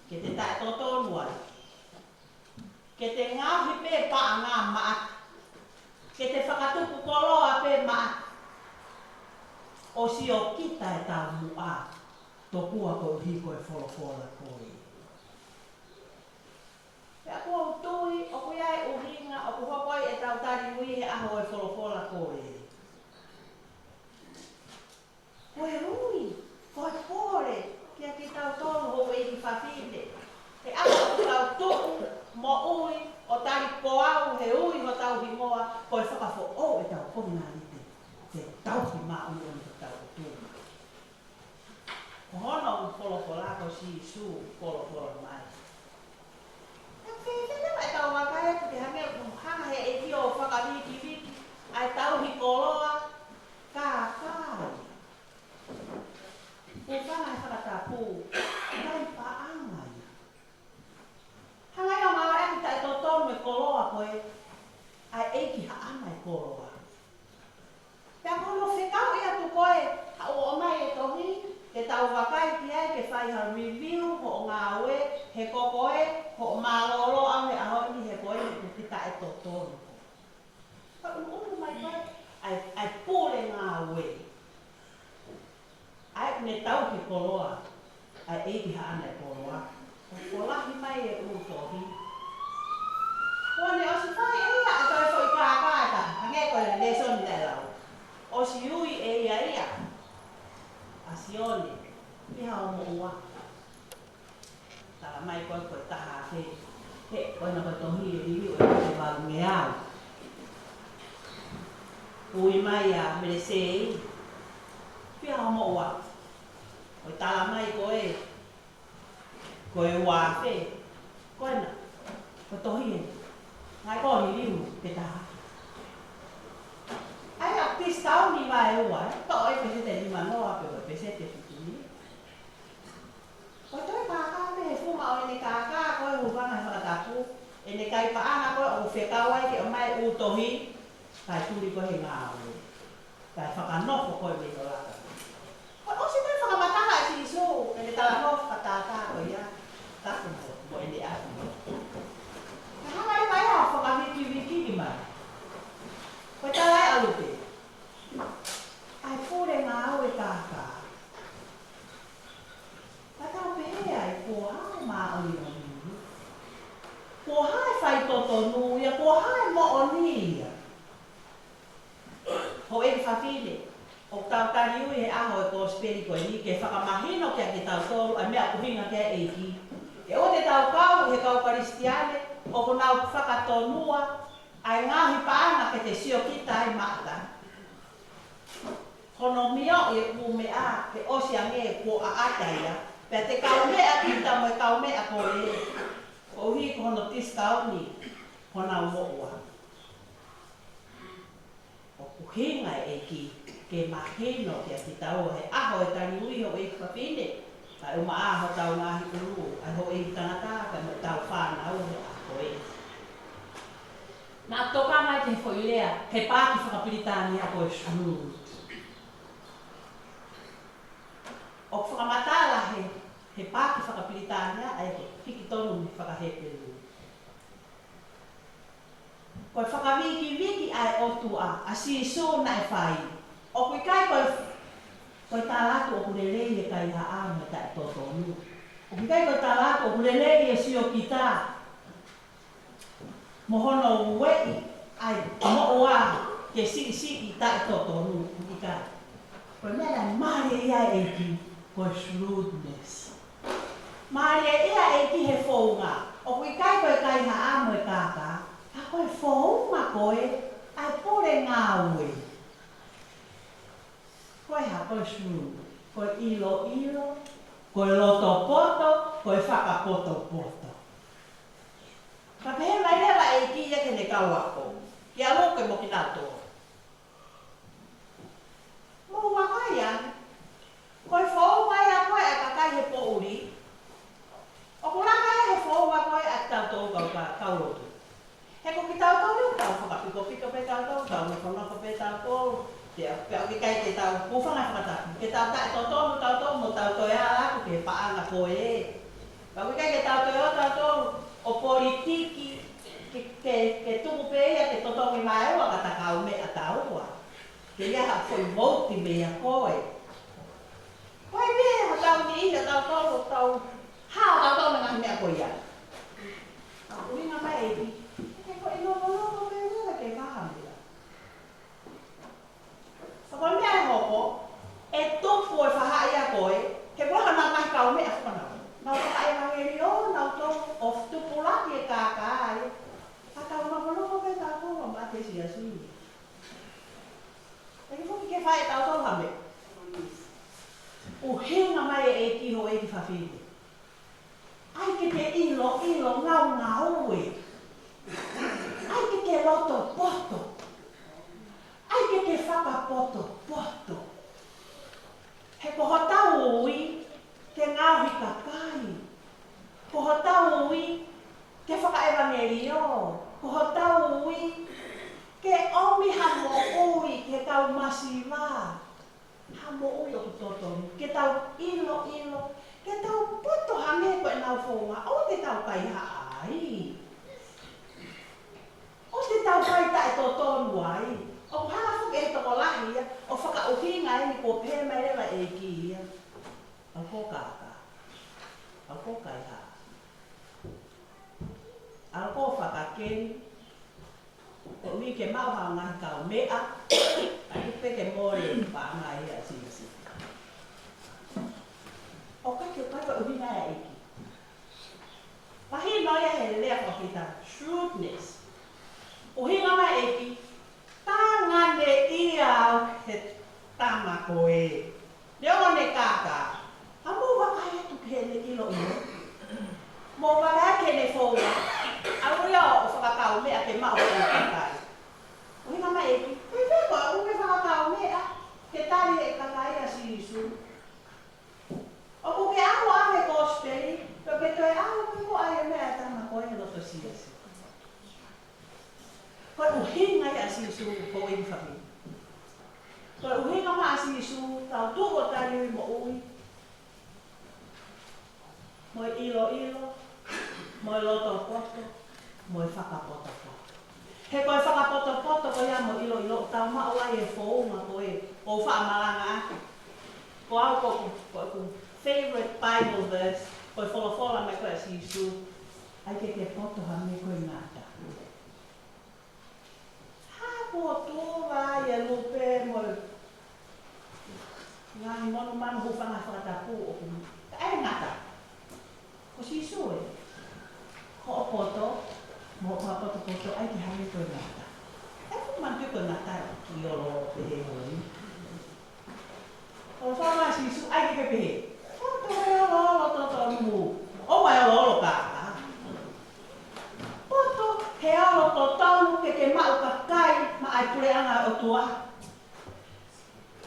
ke te taʻetotonu ai, ke te ngaohi pē paʻanga maʻa, ke te fakatupu koloa pē maʻa, ʻo siokita ʻetau muʻa, tokua koeʻuhi ko e folofola ko ē. Pea ʻoku ou tui, ʻoku ʻi ai e ʻuhinga ʻoku hoko ai ʻetau tali ui he ʻaho ʻo e folofola ko ē. Ko e ui, ko e pole, kia kitautolu houʻeiki fafine. He ʻaho ʻoku tau tuʻu moʻui ʻo tali ko au he ui hotau hingoa, ko e fakafoʻou ʻetau pokinalite, ke tauhi maʻu ʻi hotau ʻOtua. Ko hono folofola ko Sīsū, folofola mai. Ka fēfē leva ʻetau vakai atu ke hangē ʻoku hanga he ʻEiki ʻo fakavikivikiʻi ʻa e tauhi koloa kākā. Kuo fana he fakatapu, ʻikai paʻanga ia. Hanga ia ʻo ngāueʻaki taʻetotonu e koloa ko ē, ʻa e ʻEiki haʻana e koloa. Pea ko hono fekauʻi atu ko ē, haʻu ʻo ʻomai e tohi, ke tau vakai ki ai, ke fai ha review hoʻo ngāue, he ko koe, hoʻo mālōlō ʻaʻau he ʻaho ni, he ko e, he ko e taʻetotonu. Ka ʻunuʻunu mai ko ē, ʻa e, ʻa e pule ngāue. Ne tau ki koloa, ʻa e ʻEiki haʻana e koloa. ʻO folahi mai e ʻū tohi. Kuo ne ʻosi fai ʻe ia ʻa e toe foʻi kākā ʻe taha, hangē ko e lēsoni naʻe lau. ʻOsi ui ʻe ia ia ʻa Sione, ʻi ha homoʻua. Tala mai ko e, ko e taha afe. He, ko ena ko e tohi ʻe liliu ʻe he valu ngeau. Ui mai ʻa Melesei, ʻi ha homoʻua. ʻO tala mai ko e, ko e ua afe. Ko ena, ko e tohi ē. Ngaahi ko e liliu pē taha. ʻA ia ʻoku pisi tauni vaeua, ē. Toʻo e peseti ʻe nimanoa pe ko e peseti ʻe fitu ni. Ko e toe kākā pē he funga ʻo ʻene kākā ko e hūfanga he fakatapu, ʻene kai paʻanga ko e ʻoku fekau ai ke ʻomai ʻū tohi, kae tuli ko e he ngāue. Kae fakanofo ko e mei he laka. Ko e ʻosi ko e fakamatala ʻe Sīsū, ʻene talanoa fakatātā ko ia, tapu mo, mo ʻene ʻapi. Ka hanga leva ia ʻo fakavikivikiʻi mai. Ko e tala ē ʻa Luke. ʻA e pule ngāue kākā. Ka tau pehē ai, ko e hā e māʻoniʻoni? Ko e hā e faitotonu ia, ko e hā e moʻoni ia? Houʻeiki fafine, ʻoku tau tali ui he ʻaho e kosipeli ko eni ke fakamahino kiate kitautolu ʻa e meʻa ʻoku ʻuhinga ki ai e ʻEiki. Ke ʻoua te tau kau he kau Kalisitiane ʻoku nau fakatonua ʻa e ngaohi paʻanga ke te siokita ai maʻata. Hono mioʻi e ʻū meʻa ke ʻosi ange kuo ʻaʻata ia, pea te kaumeʻa kita mo e kaumeʻa ko ē, koeʻuhi ko hono discount honau moʻua. ʻOku ʻuhinga e ʻEiki ke mahino kiate kitaua he ʻaho e tali ui, houʻeiki fafine, kae ʻumaʻā hotau ngaahi ʻulu, ʻa e houʻeiki tangata, kae mo ʻetau fānau he ʻaho ko ē. Naʻa tokanga ki he foʻi lea, he paaki fakapilitānia ko e shrewd. ʻOku fakamatala he, he paaki fakapilitānia, ʻa ia ko e hiki tonu mei he fakahepelū. Ko e fakavikivikiʻi ʻa e ʻOtua, ʻa Sīsū naʻe fai. ʻOku ʻikai ko e, ko e tala atu ʻoku lelei e kaihaʻa mo e taʻetotonu. ʻOku ʻikai ko e tala atu ʻoku lelei e siokita mo hono ueʻi ʻa e moʻua ke siʻisiʻi taʻetotonu, ʻikai. Ko e meʻa naʻe mālieʻia ai e ʻEiki, ko e shrewdness. Mālieʻia e ʻEiki he founga, ʻoku ʻikai ko e kaihaʻa mo e kākā, ka ko e founga ko ē ʻa e pule ngāue. Ko e hā, ko e shrewd, ko e ʻiloʻilo, ko e loto poto, ko e fakapotopoto. Ka pehē mai leva e ʻEiki ia ki heʻene kau ako, kia Luke mo kinautolu. Mou vakai ange, ko e founga ia ko ē ʻa e kakai he poʻuli, ʻoku laka ia he founga ko ē ʻa kitautolu kau ka, kau lotu. He ko kitautolu, tau fakapikopiko pē tautolu, tau nofonofo pē tautolu. Pea, pea ʻoku ʻikai ke tau hūfanga he fakatapu. Ke tau taʻetotonu tautolu mo tau toe ala atu ki he paʻanga ko ē. Pea ʻoku ʻikai ke tau toe ō tautolu ʻo politiki, ke, ke, ke tuku pē ia ke totongi mai ua ka ta kaumeʻa taua. Ke ʻi ai ha foʻi vouti meia koe. Ko e meʻa hotau niʻihi ʻatautolu, tau hao tautolu he ngaahi meʻa ko ia. ʻA, ʻuhinga mai e ʻEiki, ke ko e nofonofo pē leva ke vaha meʻa. Ka ko e meʻa ʻe hoko, ʻe tupu e fahaʻi ʻa koe, he ko e hā nau ngaahi kaumeʻa fānau. Nau fahaʻi ʻevangeliō, nau tō ʻo tupulaki e kākā ai. Ka tau nofonofo pē tautolu maʻa e siasi ni. ʻIkai foki ke fai ʻe tautolu ha meʻa. ʻUhinga mai e ʻEiki, houʻeiki fafine. ʻAi ke ke ʻiloʻilo ngaungaue. ʻAi ke ke loto poto. ʻAi ke ke fakapotopoto. He ko hotau ui ke ngaohi kakai. Ko hotau ui ke fakaʻevangeliō. Ko hotau ui ke ʻomi ha moʻui ki he kau masiva. Ha moʻui ʻoku totonu. Ke tau ʻiloʻilo. Ke tau poto hangē ko ʻenau founga. ʻOua te tau kaihaʻa ai. ʻOua te tau fai taʻetotonu ai. ʻOku hanga foki ʻe he tokolahi ia ʻo fakaʻuhinga eni kuo pehē mai leva e ʻEiki ia. ʻAlu ʻo kākā. ʻAlu ʻo kaihaʻa. ʻAlu ʻo fakakeli. Koeʻuhi ke maʻu ha ngaahi kaumeʻa. ʻAi pē ke mole paʻanga ia ʻa Sīsū. ʻOku ʻikai ke ʻikai ko e ʻuhinga ia ʻa e ʻEiki. Mahino ia he lea ko kita, shrewdness. ʻUhinga mai ʻEiki, tanganeʻia au he tama ko ē. Neongo ʻene kākā, ka mou vakai atu ki heʻene ʻiloʻilo. Mou vakai ki heʻene founga. ʻAlu ia ʻo fakakaumeʻa ke maʻu hono kakai. ʻUhinga mai ʻEiki, pehē ko e ʻuhinga fakakaumeʻa ke tali ʻe he kakai ʻa Sīsū. ʻOku ke ʻalu ʻo ʻave e kosipeli, pea ke toe ʻalu pē mo ʻai e meʻa ʻa e tama ko ē he loto siasi. Ko e ʻuhinga ia ʻa Sīsū ko e ʻEiki fafine. Ko e ʻuhinga mai ʻa Sīsū, tau tuʻu ʻo tali ʻi moʻui. Mo e ʻiloʻilo, mo e loto poto, mo e fakapotopoto. He ko e fakapotopoto ko ia mo e ʻiloʻilo ʻoku tau maʻu ai e founga ko ē ʻo faʻa malangaʻaki. Ko au ko, ko ʻeku favorite Bible verse, ko e folofola mai ko ē ʻa Sīsū, ʻai ke ke poto ha meʻa ko e ngata. Hā kuo tuva ia lupe mo e ngaahi monumanu hūfanga fakatapu ʻoku ʻai ngata. Ko Sīsū ē, ko hoʻo poto, mo hoʻo fakapotopoto ʻai ke hangē ko e ngata. ʻE fuʻu manatuʻi ko e ngata ʻi ʻolo pehē hoi. ʻO fanga Sīsū ʻai ke ke pehē. Poto he ʻoloʻolo totonu. ʻOua ʻe ʻoloʻolo kākā. Poto he ʻolo totonu ke ke maʻu kakai maʻa e puleʻanga ʻo e ʻOtua.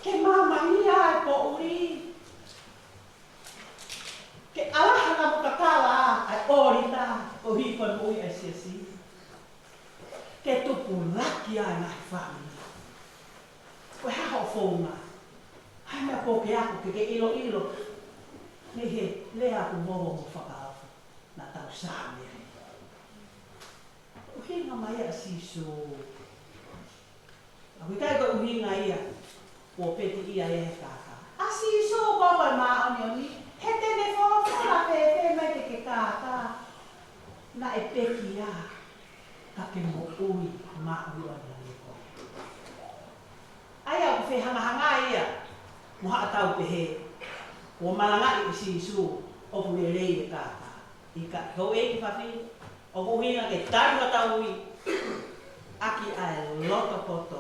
Ke māmani ʻa e poʻuli. Ke ʻalaha ka mo kakala ʻa e ʻōlita koeʻuhi ko e moʻui ʻa e siasi. Ke tupulaki ʻa e ngaahi fāmili. Ko e hā hoʻo founga? ʻAi meʻa ko ke ako ke ke ʻiloʻilo. Mei he lea ʻoku moho mo fakaofo. Naʻa tau sāme ai. ʻUhinga mai ʻa Sīsū. ʻOku ʻikai ko e ʻuhinga ia kuo petiʻia ia he kākā. ʻA Sīsū ko e māʻoniʻoni, he te ne folofola fēfē mai ke ke kākā. Naʻe pekia, ka ke moʻui māʻoniʻoni ʻa e ko. ʻA ia ʻoku fehangahangai ia mo haʻatau pehē, kuo malangaʻi ʻe Sīsū ʻoku lelei e kākā. ʻIkai, houʻeiki fafine, ʻoku ʻuhinga ke tali hotau ui ʻaki ʻa e loto poto,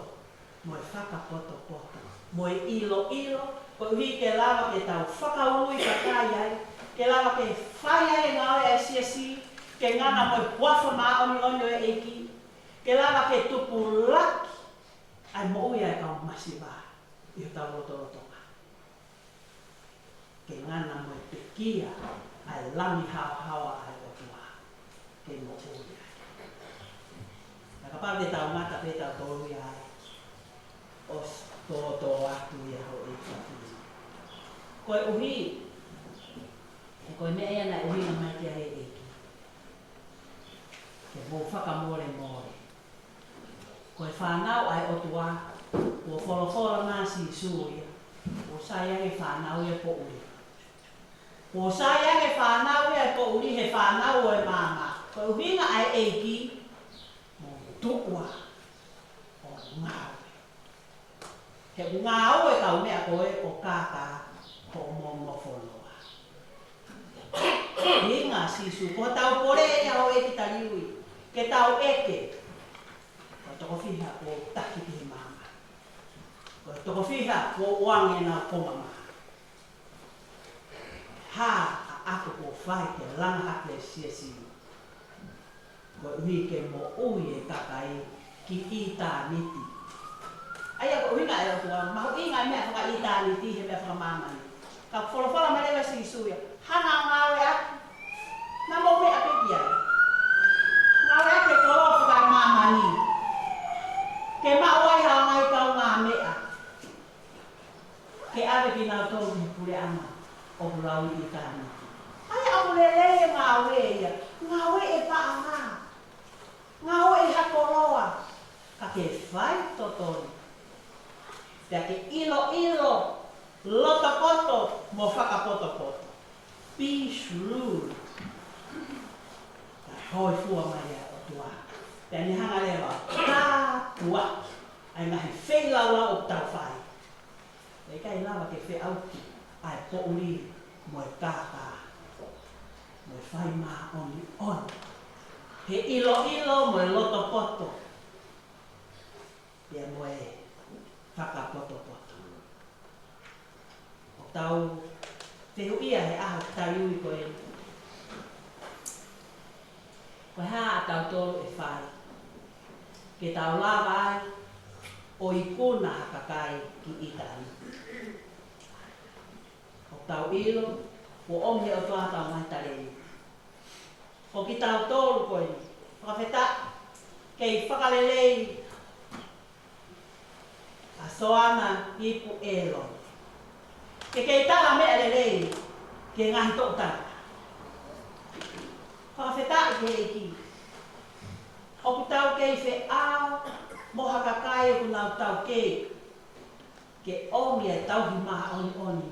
mo e fakapotopoto, mo e ʻiloʻilo, koeʻuhi ke lava ke tau fakaului kakai ai, ke lava ke fai ai e ngāue ʻa e siasi, ke ngana mo e huafa māʻoniʻoni ʻo e ʻEiki, ke lava ke tupulaki ʻa e moʻui ʻa e kau masiva ʻi hotau lotolotonga. Ke ngana mo e pekia ʻa e langi haohaoa ʻa e ʻOtua. Ke moʻui ai. Ka kapau te tau ngata pē tautolu ia ai, ʻosi tōtōatu ia houʻeiki fafine. Koeʻuhi, he ko e meʻa ia naʻe ʻuhinga mai ki ai e ʻEiki. Ke mou fakamolemole. Ko e fānau ʻa e ʻOtua, kuo folofola mai ʻa Sīsū ia, kuo sai ange fānau ia e poʻuli. Kuo sai ange fānau ia e poʻuli he fānau ʻo e maama. Ko e ʻuhinga ʻa e ʻEiki, mou tuʻu ā ʻo ngāue. He ʻoku ngāue e kaumeʻa ko ē ʻo kākā hoʻomou nofo loa. ʻUhinga ʻa Sīsū, ko hotau pole ia houʻeiki taliui, ke tau ʻeke. Ko e toko fiha kuo taki ki he maama. Ko e toko fiha kuo ʻoange ʻenau konga mā. Hā ʻa e ako kuo fai ke langa hake e siasi. Koeʻuhi ke moʻui e kakai ki ʻitāniti. ʻA ia ko e ʻuhinga e ʻOtua, mahuʻinga e meʻa fakaʻitāniti he meʻa fakamāmani. Ka folofola mai leva ʻe Sīsū ia, hanga ʻo ngāueʻaki. Naʻa mou meʻa pē ki ai. Ngāueʻaki e koloa fakamāmani. Ke maʻu ai ha ngaahi kaungāmeʻa. Ke ʻave kinautolu ki he puleʻanga ʻoku lau ʻi ʻitāniti. ʻA ia ʻoku lelei e ngāue ia, ngāue e paʻanga, ngāue ʻi ha koloa, ka ke fai totonu. Pea ke ʻiloʻilo, Loto poto mo fakapotopoto. Be shrewd. Ka hōifua mai ʻa e ʻOtua. Pea ne hanga leva ʻo tāpuaki ʻa e ngaahi feilaulau ʻoku tau fai. ʻE ʻikai lava ke feʻauki ʻa e poʻuli mo e kākā mo e fai māʻoniʻoni. He ʻiloʻilo mo e loto poto. Pea mo e fakapotopoto. ʻOku tau fehuʻia he ʻaho taliui ko eni. Ko e hā ʻa tautolu ʻe fai ke tau lava ai ʻo ikuna ha kakai ki ʻitāniti? ʻOku tau ʻilo, kuo ʻomi he ʻOtua ʻetau ngaahi talēniti. Ko kitautolu ko eni, fakafetaʻi, kei fakalelei ʻa Soana Ipu ʻEloni. Ke kei tala meʻa lelei ki he ngaahi toʻutangata. Fakafetaʻi ki he ʻEiki. ʻOku tau kei feʻao mo ha kakai ʻoku nau taukei ke ʻomi ʻa e tauhi māʻoniʻoni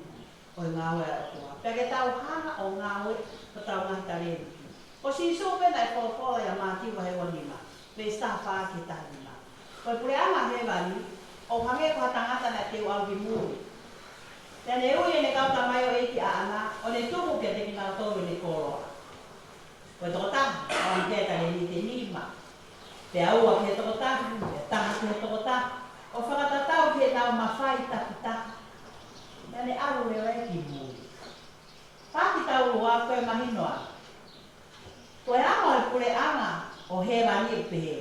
ʻo e ngāue ʻa e ʻOtua. Pea ke tau hanga ʻo ngāueʻi hotau ngaahi talēniti. Ko Sīsū pē naʻe folofola ʻia Mātiu vahe ua nima, veesi taha fā ki he taha nima. Ko e puleʻanga hēvani, ʻoku hangē ko ha tangata naʻe teu ʻalu ki muli. Pea ne ui ʻene kau tamaioʻeiki ʻaʻana, ʻo ne tuku kiate kinautolu ʻene koloa. Ko e tokotaha, ʻoange ki ai e talēniti ʻe nima. Pea ua ki he tokotaha, pea taha ki he tokotaha, ʻo fakatatau ki heʻenau mafai takitaha. Pea ne ʻalu leva ia ki muli. Pea kitautolu ko e mahino ā. Ko e anga ʻo e puleʻanga ʻo hēvani ʻoku pehē,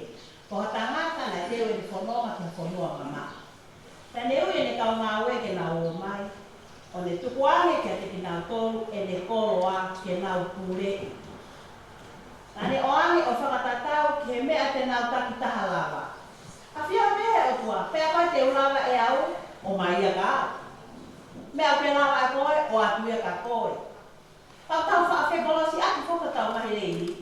ko ha tangata naʻe teu ʻene fononga ki ha fonua mamaʻo. Pea ne ui ʻene kau ngāue ke nau ō mai, ʻo ne tukuange kiate kinautolu ʻene koloa ke nau puleʻi. Pea ne ʻoange ʻo fakatatau ki he meʻa te nau takitaha lava. ʻAfio pē he ʻOtua, pea ko e te u lava ʻe au, ʻomai ia kia au. Meʻa ʻoku ke lava ʻe koe, ʻoatu ia kia koe. Pea tau faʻa fekolosiʻaki foki hotau ngaahi lēniti.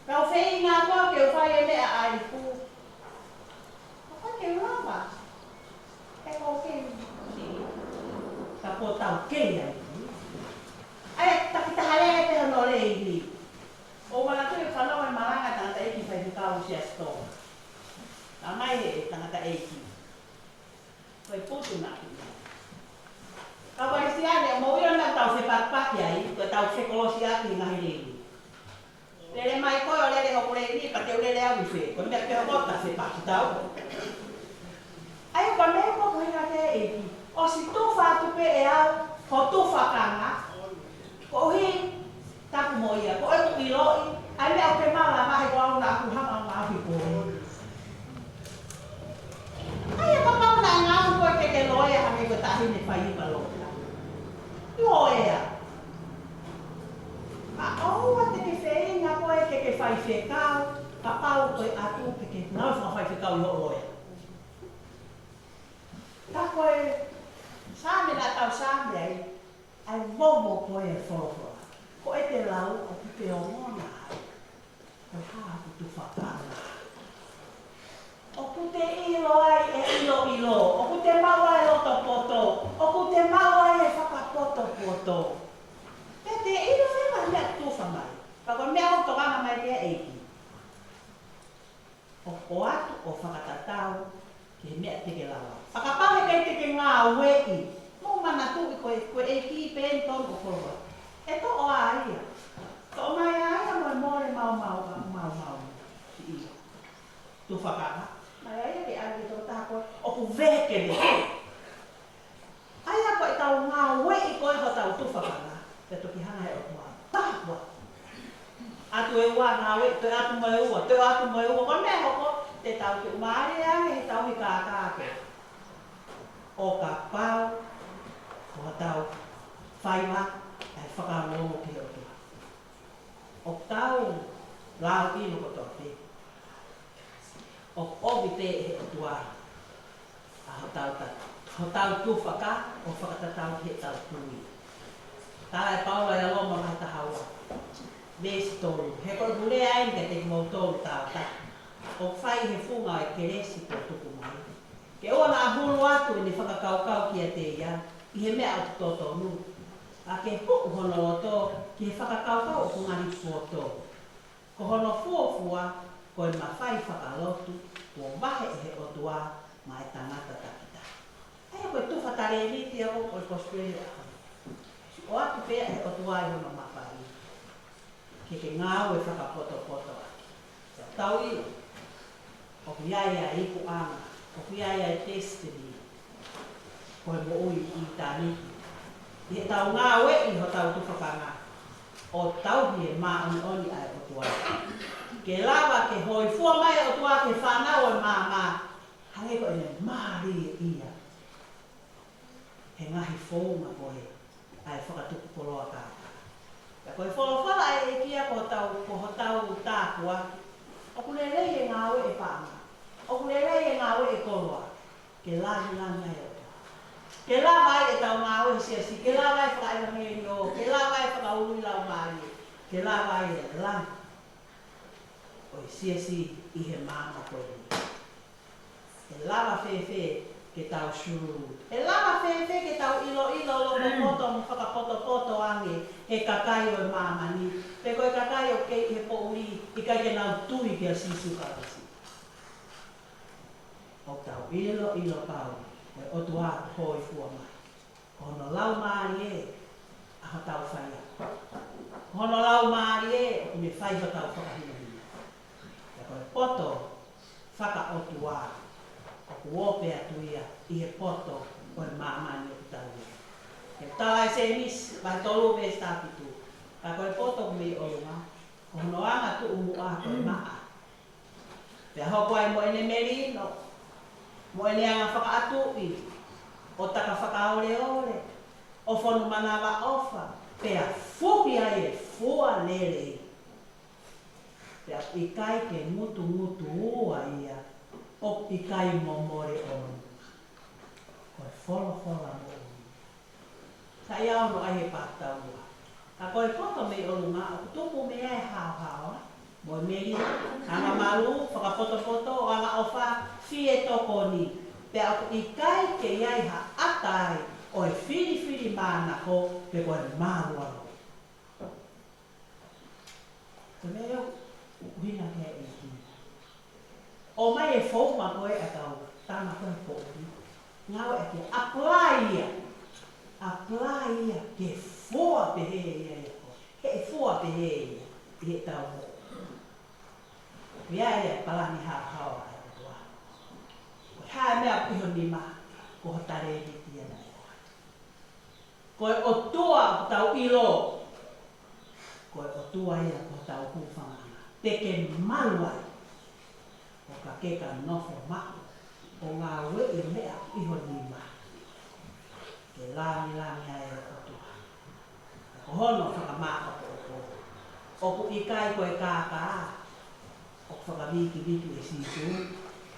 Kau feinga koe ke u fai e meʻa ʻa Ipu. Ka ko e ke u lava. He ko e ke u. Ka ko e tau kei ai. ʻA e takitaha lele pē hono lēniti. ʻOku ou manatuʻi ʻeku fanongo he malanga tangataʻeiki faifekau Siasi Tonga. Naʻe ʻomai he tangataʻeiki. Ko e putu naʻe. Kau Kalisitiane, ʻoku mou ʻilo naʻa tau fepakipaki ai, ko e tau fekolosiʻaki he ngaahi lēniti. Lele mai koe ʻo lele hoku lēniti, pea te u lele au ʻi fē. Ko e meʻa pē ʻoku tau fepaki tau. ʻA ia ko e meʻa ko ē ʻoku ʻuhinga ki ai e ʻEiki. ʻOsi tufa atu pē ʻe au ho tufakanga. Koeʻuhi, taku mo ia, ko ʻeku ʻiloʻi, ʻa e meʻa ʻoku ke malava he ko au naʻa ku hanga ʻo ngaohi koe. ʻA ia kapau naʻe ngaohi koe ke ke loea hangē ko e taʻahine faiva loea. Loea. Ka ʻoua te ke feinga koe ke ke faifekau, kapau ko e ʻatu ke ke ngaohi fakafaifekau ʻi hoʻo loea. Ka ko e Saame naʻa tau Saame ai, ʻa e momo ko e folofola. Ko e te lau ʻoku te ongona ai. Ko e hā hoku tufakanga. ʻOku te ʻilo ai e ʻiloʻilo. ʻOku te maʻu ai e loto poto. ʻOku te maʻu ai e fakapotopoto. Pea te ʻilo e meʻa ʻoku tufa mai. Ka ko e meʻa ʻoku tokanga mai ki ai e ʻEiki. ʻO ʻoatu ʻo fakatatau ki he meʻa te ke lava. Fakapale kai te ke ngāueʻi. Mou manatuʻi ko e, ko e ʻEiki pē eni tonu ʻoku koloa. ʻE toʻo ʻa ia. Toʻo mai ʻa ia mo e mole maumau, maumau. Siʻi ia. Tufakanga. Mai ʻa ia ke ʻai ke tokotaha ko ē. ʻOku veke veke. ʻA ia ko e tau ngāueʻi ko ē hotau tufakanga, pea toki hanga he ʻOtua. Taha ua. ʻAtu e ua ngāueʻi, toe ʻatu mo e ua, toe ʻatu mo e ua. Ko e meʻa hoko, te tau tuʻumālie ange he tauhi kākā ko ē. ʻO kapau, ko hotau faiva, ʻa e fakaongo ki he ʻOtua. ʻOku tau lau ʻilo kotoa pē. ʻOku ʻomi pē ʻe he ʻOtua ʻa hotau ta-, hotau tufakanga ʻo fakatatau ki heʻetau tui. Tala ʻe Paula ʻia Loma vahe taha ua, veesi tolu. He ko e pule ai ka te kimoutolu tau ta. ʻOku fai he funga ʻo e kelesi kuo tuku mai. Ke ʻoua naʻa hulu ʻoatu ʻene fakakaukau kiate ia ʻi he meʻa ʻoku totonu, ʻa ke huʻu hono loto ki he fakakaukau ʻoku ngali poto. Ko hono fuofua, ko e mafai fakalotu kuo vahe ʻe he ʻOtua maʻa e tangata takitaha. ʻA ia ko e tufa talēniti ia ʻo e Kosipeli ʻa e ʻaho ni. ʻOatu pē ʻe he ʻOtua ʻi hono mafai ke ke ngāue fakapotopoto ʻaki. Tau ʻilo, ʻoku ʻi ai ʻa e ikuʻanga, ʻoku ʻi ai ʻa e destiny, ko e moʻui ʻi ʻitāniti. ʻI heʻetau ngāueʻi hotau tufakanga, ʻo tauhi e māʻoniʻoni ʻa e ʻOtua, ke lava ke hōifua mai e ʻOtua ki he fānau ʻo e maama, hangē ko ʻene mālieʻia he ngaahi founga ko ē ʻa e fakatuʻupoloa kākā. Ka ko e folofola ʻa e ʻEiki ia ko hotau, ko hotau tāpuaki. ʻOku lelei e ngāue ʻa e paʻanga. ʻOku lelei e ngāue ʻa e koloa. Ke langilangiʻia e ʻOtua. Ke lava ai ʻetau ngāue he siasi. Ke lava ai e fakaʻevangeliō. Ke lava ai e fakaului laumālie. Ke lava ai e langi ʻo e siasi ʻi he maama ko eni. ʻE lava fēfē ke tau shrewd? ʻE lava fēfē ke tau ʻiloʻilo loto-, loto-, mo fakapotopoto ange he kakai ʻo e māmani, pe ko e kakai ʻoku kei ʻi he poʻuli, ʻikai ke nau tui kia Sīsū Kalaisi? ʻOku tau ʻiloʻilo pau, ko e ʻOtua ʻoku hōifua mai. Ko hono laumālie ʻa hotau faiako. Ko hono laumālie ʻoku ne fai hotau fakahinohino. Pea ko e poto fakaʻotua ʻoku ope atu ia ʻi he poto ʻo e māmani ʻoku tau ʻi ai. He tala ʻe Sēmisi, vahe tolu veesi taha fitu. Ka ko e poto ʻoku mei ʻolunga, ko hono angatuʻu muʻa ko e maʻa. Pea hoko ai mo ʻene melino, mo ʻene anga fakaʻatuʻi, ʻo taka fakaoleole, ʻo fonu manavaʻofa, pea fuhi ai e fua lelei. Pea ʻikai ke ngutungutu ua ia, ʻoku ʻikai momole ʻo nunga. Ko e folofola moʻui. Sai au no ai he pātaua. Ka ko e poto mei ʻolunga ʻoku tupu mei ai e haohaoa, mo e meli, anga malū, fakapotopoto, anga ʻofa, fie tokoni. Pea ʻoku ʻikai ke ʻi ai ha ʻata ai ʻo e filifilimānako pe ko e mālualoi. Ko e meʻa ia ʻoku ʻuhinga ki ai e ʻEiki. ʻOmai e founga ko ē ʻa e kau tama ko ē he poʻuli. Ngāueʻaki ia, apply ia. Apply ia ke fua pehē ia ʻia koe. He ʻe fua pehē ia ʻi heʻetau moʻui. Ko ia ia e palani haohaoa ʻa e ʻOtua. Ko e hā e meʻa ʻi ho nima, ko ho talēniti ia naʻe ʻoatu. Ko e ʻOtua ʻoku tau ʻilo, ko e ʻOtua ia ko hotau hūfangaʻanga. Te ke malu ai, ʻo ka ke ka nofo maʻu, ʻo ngāueʻi e meʻa ʻi ho nima ke langilangiʻia ai e ʻOtua. Ka ko hono fakamāʻopoʻopo, ʻoku ʻikai ko e kākā ʻoku fakavikiviki ʻe Sīsū,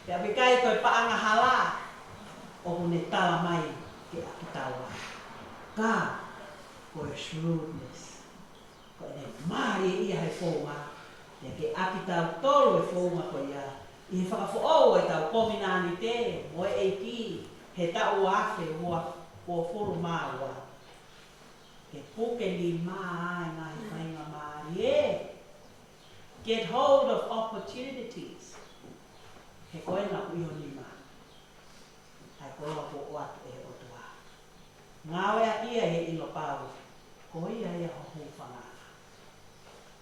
pea ʻoku ʻikai ko e paʻanga hala ʻoku ne tala mai ke ʻakitaua. Ka ko e shrewdness, ko ʻene mālieʻia he founga, pea ke ʻakitautolu e founga ko ia ʻi he fakafoʻou ʻetau kovinānite mo e ʻEiki he taʻu ua afe uofulu mā ua. Ke puke nima ai e ngaahi faingamālie. Get hold of opportunities. He ko ena ʻoku ʻi ho nima ʻa e koloa kuo ʻoatu ʻe he ʻOtua. Ngāueʻaki ia ʻi he ʻilo pau, ko ia ia ho hūfangaʻanga.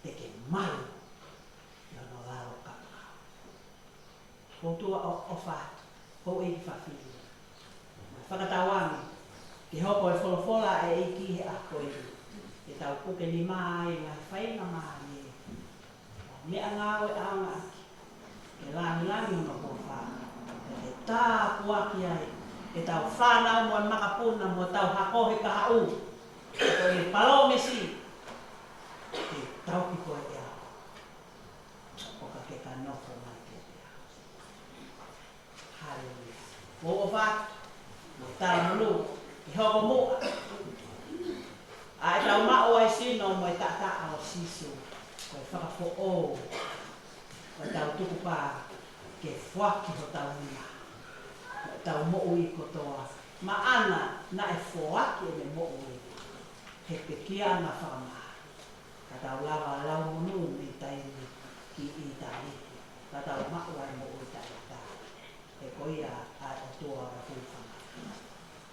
Te ke malu ʻi hono lalo kapakau. Ko e ʻOtua ʻofa, ko e ʻEiki fafine. Fakatauange ke hoko e folofola ʻa e ʻEiki he ʻaho ko eni ke tau puke nima ai e ngaahi faingamālie, meʻangāue ʻaonga ʻaki, ke langilangiʻia hono huafa, ke tāpuakiʻi ai ʻetau fānau mo e makapuna mo ʻetau hako he kahaʻu. Ko e palōmesi, ke tauhi koe ʻe au, ʻo ka ke ka nofo mai kiate au. Haleluia. Mou ʻofa atu, mou talamulu, ke hoko muʻa ʻa ʻetau maʻu ʻa e sino mo e taʻataʻa ʻo Sīsū, ko e fakafoʻou ʻo ʻetau tukupā ke foaki hotau nima. ʻetau moʻui kotoa, maʻana naʻe foaki ʻene moʻui, he pekiana fakamā. Ka tau lava ʻo lau monū mei taimi ki ʻitāniti, ka tau maʻu ai moʻui taʻengata. He ko ia ʻa e ʻOtua ʻo e hūfanga.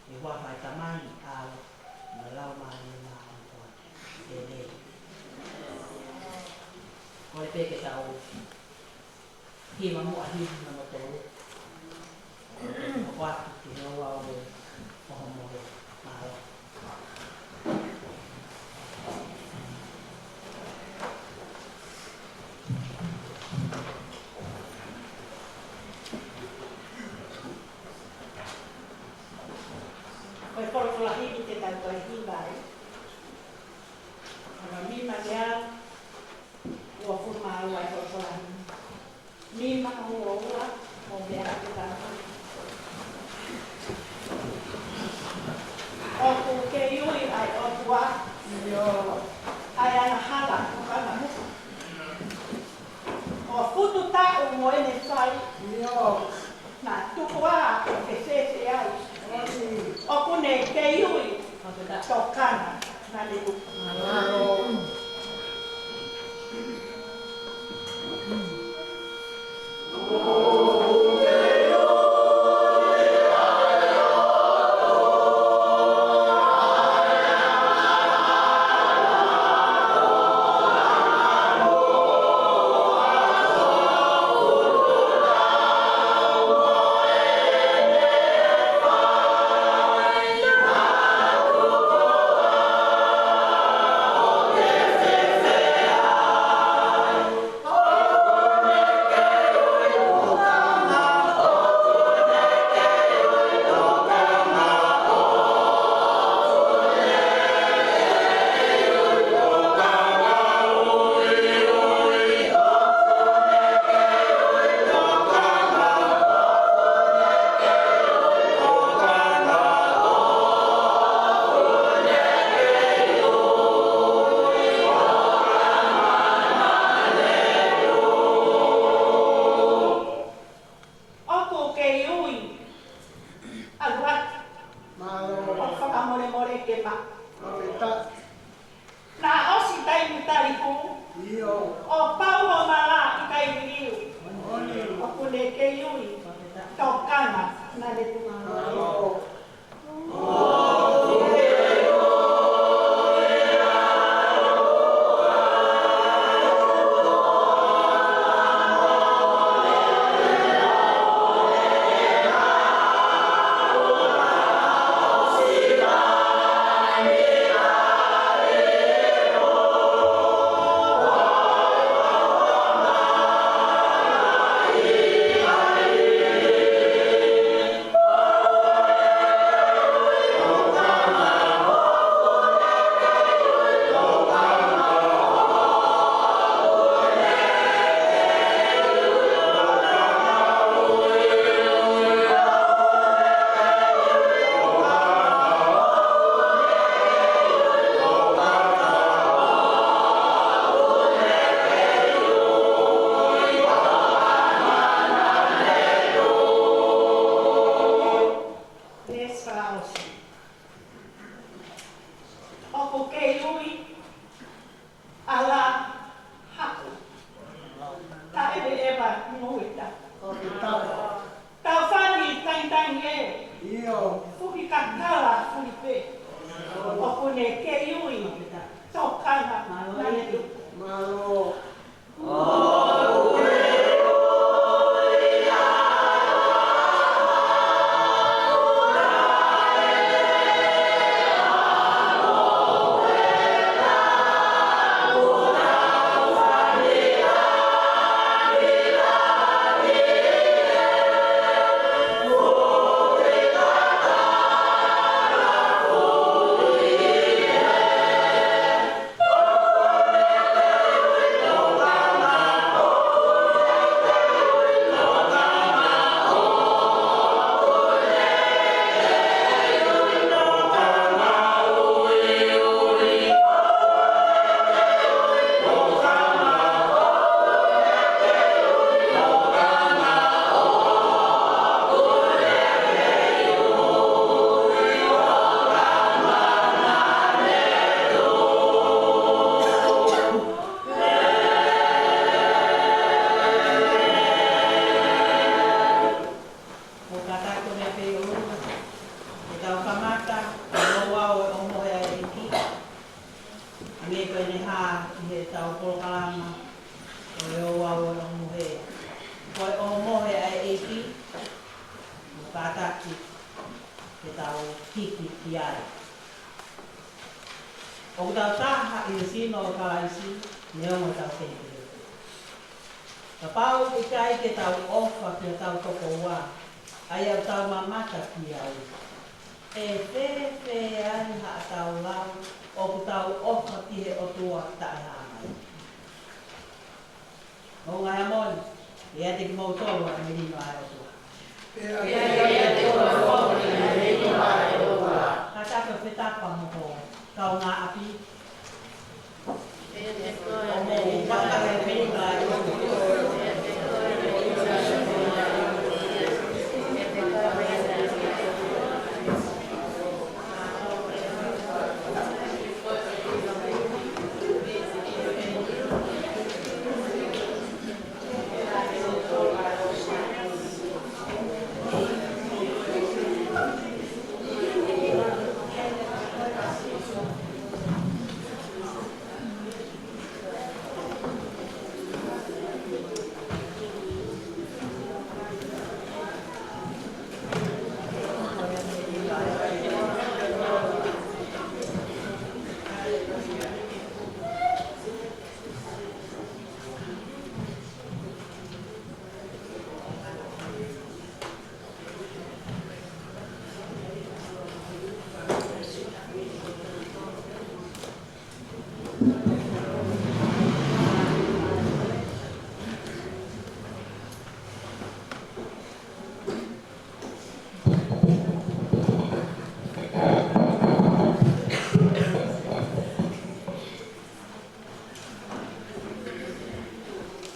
ʻI he huafa ʻo e Tamai, ʻAlo, mo e Laumālie Māʻoniʻoni. ʻĒmeni. Ko e pē ke tau hiva muʻa himi na mo tolu. Ko atu ki he ʻOtua ʻo e ʻohomohe. Mālō. Ko e folofola himi te tau toe hiva ai. Ko e nima mia uofulu mā ua e folofola himi. Nima ua ua, mo mea ake tau. ʻOku kei ui ʻa e ʻOtua ʻi he angahala ʻo e kangamuku. ʻO futu taʻu mo ʻene fai. Naʻa tuku ā ʻo fefefe ai. ʻOku ne kei ui, tokanga, naʻa ne tuku. ʻOku kei ui, ʻalu atu. Mālō. ʻO fakamolemole ke maʻu. Naʻa ʻosi taimi taliku. ʻIo. ʻO pau hoʻo mala ʻikai liliu. ʻOku ne kei ui, tokanga, naʻa ne tuku. Mālō. Veesi fakaʻosi. ʻOku kei ui, ʻAla, haʻu. Taʻeveʻeva, ngoue ta. Tau fani tangitangi ē. ʻIo. Fuhi kakala, fuhi pē. ʻOku ne kei ui, tokanga, naʻa ne tuku. Mālō. tau hiki ki ai. ʻOku tau taha ʻi he sino ʻo Kalaisi, neongo ʻetau feinga. Kapau ʻoku ʻikai ke tau ʻofa ki hotau tokoua, ʻa ia ʻoku tau mamata ki ai, ʻe fēfē ai haʻatau lau ʻoku tau ʻofa ki he ʻOtua taʻehāmai? Moʻunga Heamoni, ʻe ʻiate kimoutolu ʻa e melino ʻa e ʻOtua. ʻE ʻiate kimoutolu ʻa e melino ʻa e ʻOtua. Kātaki ʻo fetapa mo ho kaungāʻapi. ʻO mou fakahā e melino ʻa e ʻOtua.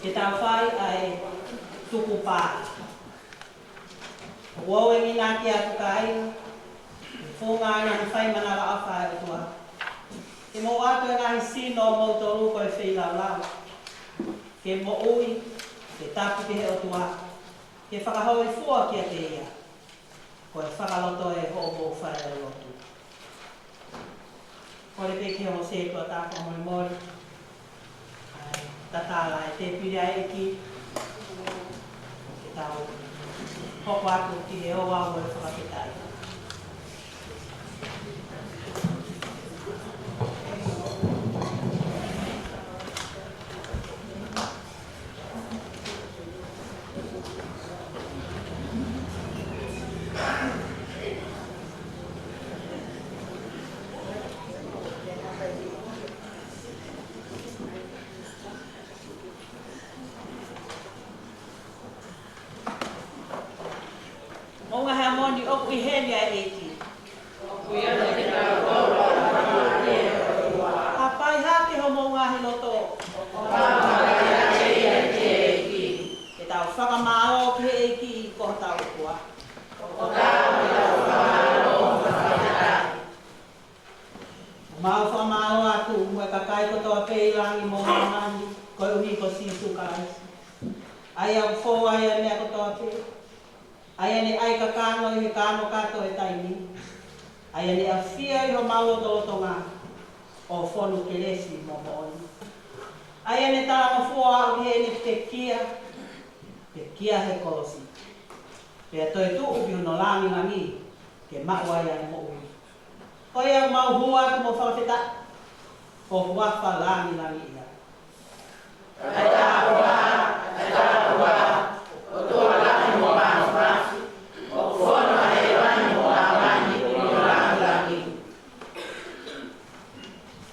Ke tau fai ʻa e tukupā. ʻOku ou enginaki atu kāinga, he funga ʻa e ngaahi fai manavaʻofa ʻa e ʻOtua, ke mou ʻoatu e ngaahi sino ʻomoutolu ko e feilaulau, ke moʻui, ke tapu ki he ʻOtua, ke fakahōifua kiate ia, ko e fakalotoʻi hoʻomou falelotu. Kole pē ki he houʻeiki ʻo tāpuaki molemole. ʻAi, tatala e tēpile ʻa e ʻEiki. Ke tau hoko atu ki he ouau ʻo e fakafetaʻi. Moʻunga Heamoni, ʻoku ʻi heni ʻa e ʻEiki. ʻOku ʻiate kitautolu ʻa e ʻOtua. Hapai hake homou ngaahi loto. ʻO fakafetaʻi ʻa e ʻEiki. Ke tau fakamālō ki he ʻEiki ko hotau ʻOtua. ʻO tau ke tau fakamālō mo fakafetaʻi. ʻOku mau fakamālō atu mo e kakai kotoa pē ʻi langi mo māmani, koeʻuhi ko Sīsū Kalaisi. ʻA ia ʻoku fou ai ʻa e meʻa kotoa pē. ʻA ia naʻe ʻai kakano ʻi he kanokato ʻo e taimi. ʻA ia naʻe ʻafio ʻi homau lotolotonga ʻo fonu kelesi mo moʻoni. ʻA ia naʻe talangofua ʻo ki heʻene pekia, pekia he kolosi. Pea toetuʻu ki hono langilangi ke maʻu ai ʻa e moʻui. Ko ia ʻoku mau hū atu mo fakafetaʻi ho huafa langilangiʻia. ʻAi tāpuhā, ʻai tāpuhā, ʻOtua lahi mo māfimafi, ʻoku fonu ʻa hēvani mo māmani ʻi hono langilangi.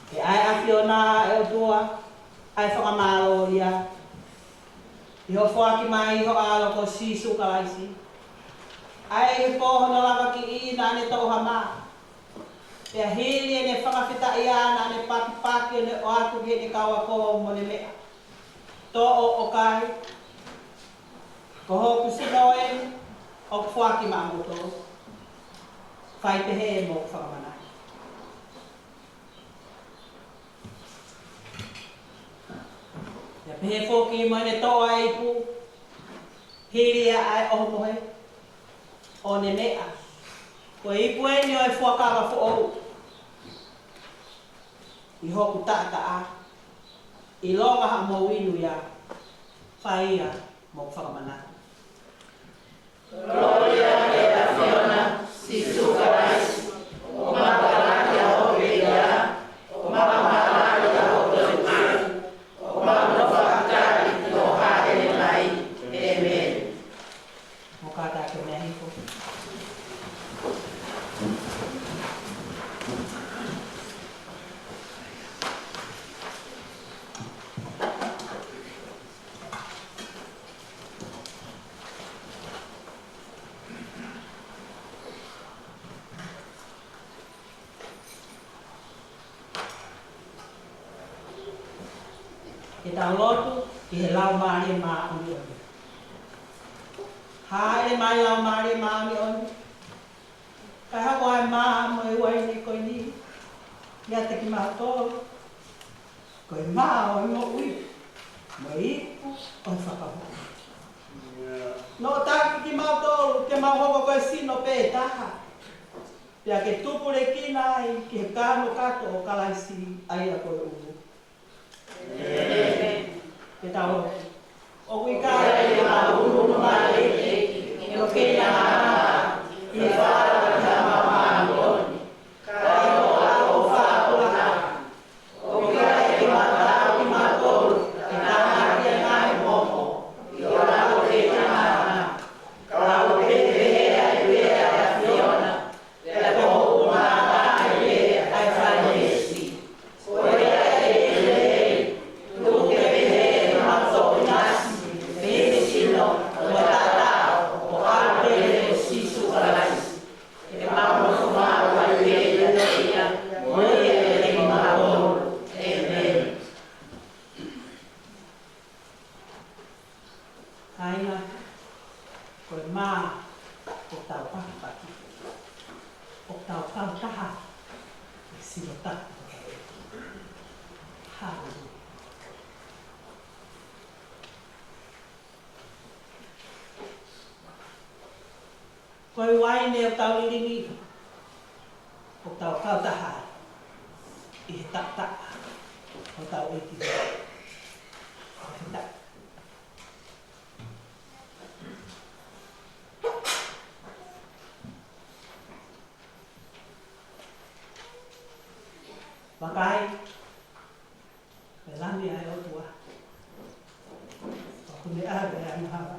Ke ʻai ʻa e ʻAfiona ʻa e ʻOtua ʻa e fakamālō ia, ʻi hoʻo foaki mai ho ʻAlo ko Sīsū Kalaisi. ʻA ia ʻi he pō hono lavakiʻi naʻa ne toʻo ha mā. Pea hili ʻene fakafetaʻia naʻa ne pakipaki ʻo ne ʻoatu ki heʻene kau ako mo ne meʻa. Toʻo ʻo kai. Ko hoku sino eni ʻoku foaki maʻamoutolu. Fai pehē mo fakamanatu. Pea pehē foki mo ʻene toʻo ʻa e ipu, hili ia ʻa e ʻohomohe, ʻo ne meʻa. Ko e ipu eni ʻo e fuakava foʻou ʻi hoku taʻataʻa, ʻilonga haʻamou inu ia, fai ia mo fakamanatu. Kolōlia ki he ʻAfiona, Sīsū Kalaisi. Ke tau lotu ki he Laumālie Māʻoniʻoni. Hāʻele mai Laumālie Māʻoniʻoni, kae hoko ʻa e mā mo e uaine ko eni ʻiate kimautolu, ko e mā ʻo e moʻui mo e ipu ʻo e fakamoʻui. Noʻo taki kimautolu ke mau hoko ko e sino pē taha, pea ke tupulekina ai ki he kanokato ʻo Kalaisi, ʻa ia ko e ʻulu. Ke tau lotu. ʻOku ʻikai te mau ʻunu mai ʻEiki, ʻi hoʻo feinga ʻi he fala ʻo e tama māʻoniʻoni, ka ʻi hoʻo ʻaloʻofa ʻo e ʻOtua. ʻOku ʻikai te mau tau kimautolu ke tānaki ʻa e ngaahi momo ʻi hoʻo ʻaloʻofa ʻi he tama, ka ʻoku pehē ʻa e lea ʻa e ʻAfiona, pea ko hoʻo ʻuhinga pē ʻa e fai meesi. Ko ia ʻe ʻEiki, tuku ke pehē ʻemau tōʻinasi mei he sino mo e taʻataʻa ʻo ho ʻAlo pele ko Sīsū Kalaisi. Ke mau nofo maʻu ai pē ʻiate ia, mo ia ʻiate kimautolu. ʻĒmeni. Kāinga, ko e mā ʻoku tau pakipaki, ʻoku tau kautaha ʻi he sino tapu. Haleluia. Ko e uaine ʻoku tau lilingi, ʻoku tau kautaha ai ʻi he taʻataʻa ʻo hotau ʻEiki. ʻI he taʻa. Vakai, ʻe lani ʻa e ʻOtua. ʻOku ne ʻave ʻa e angahala.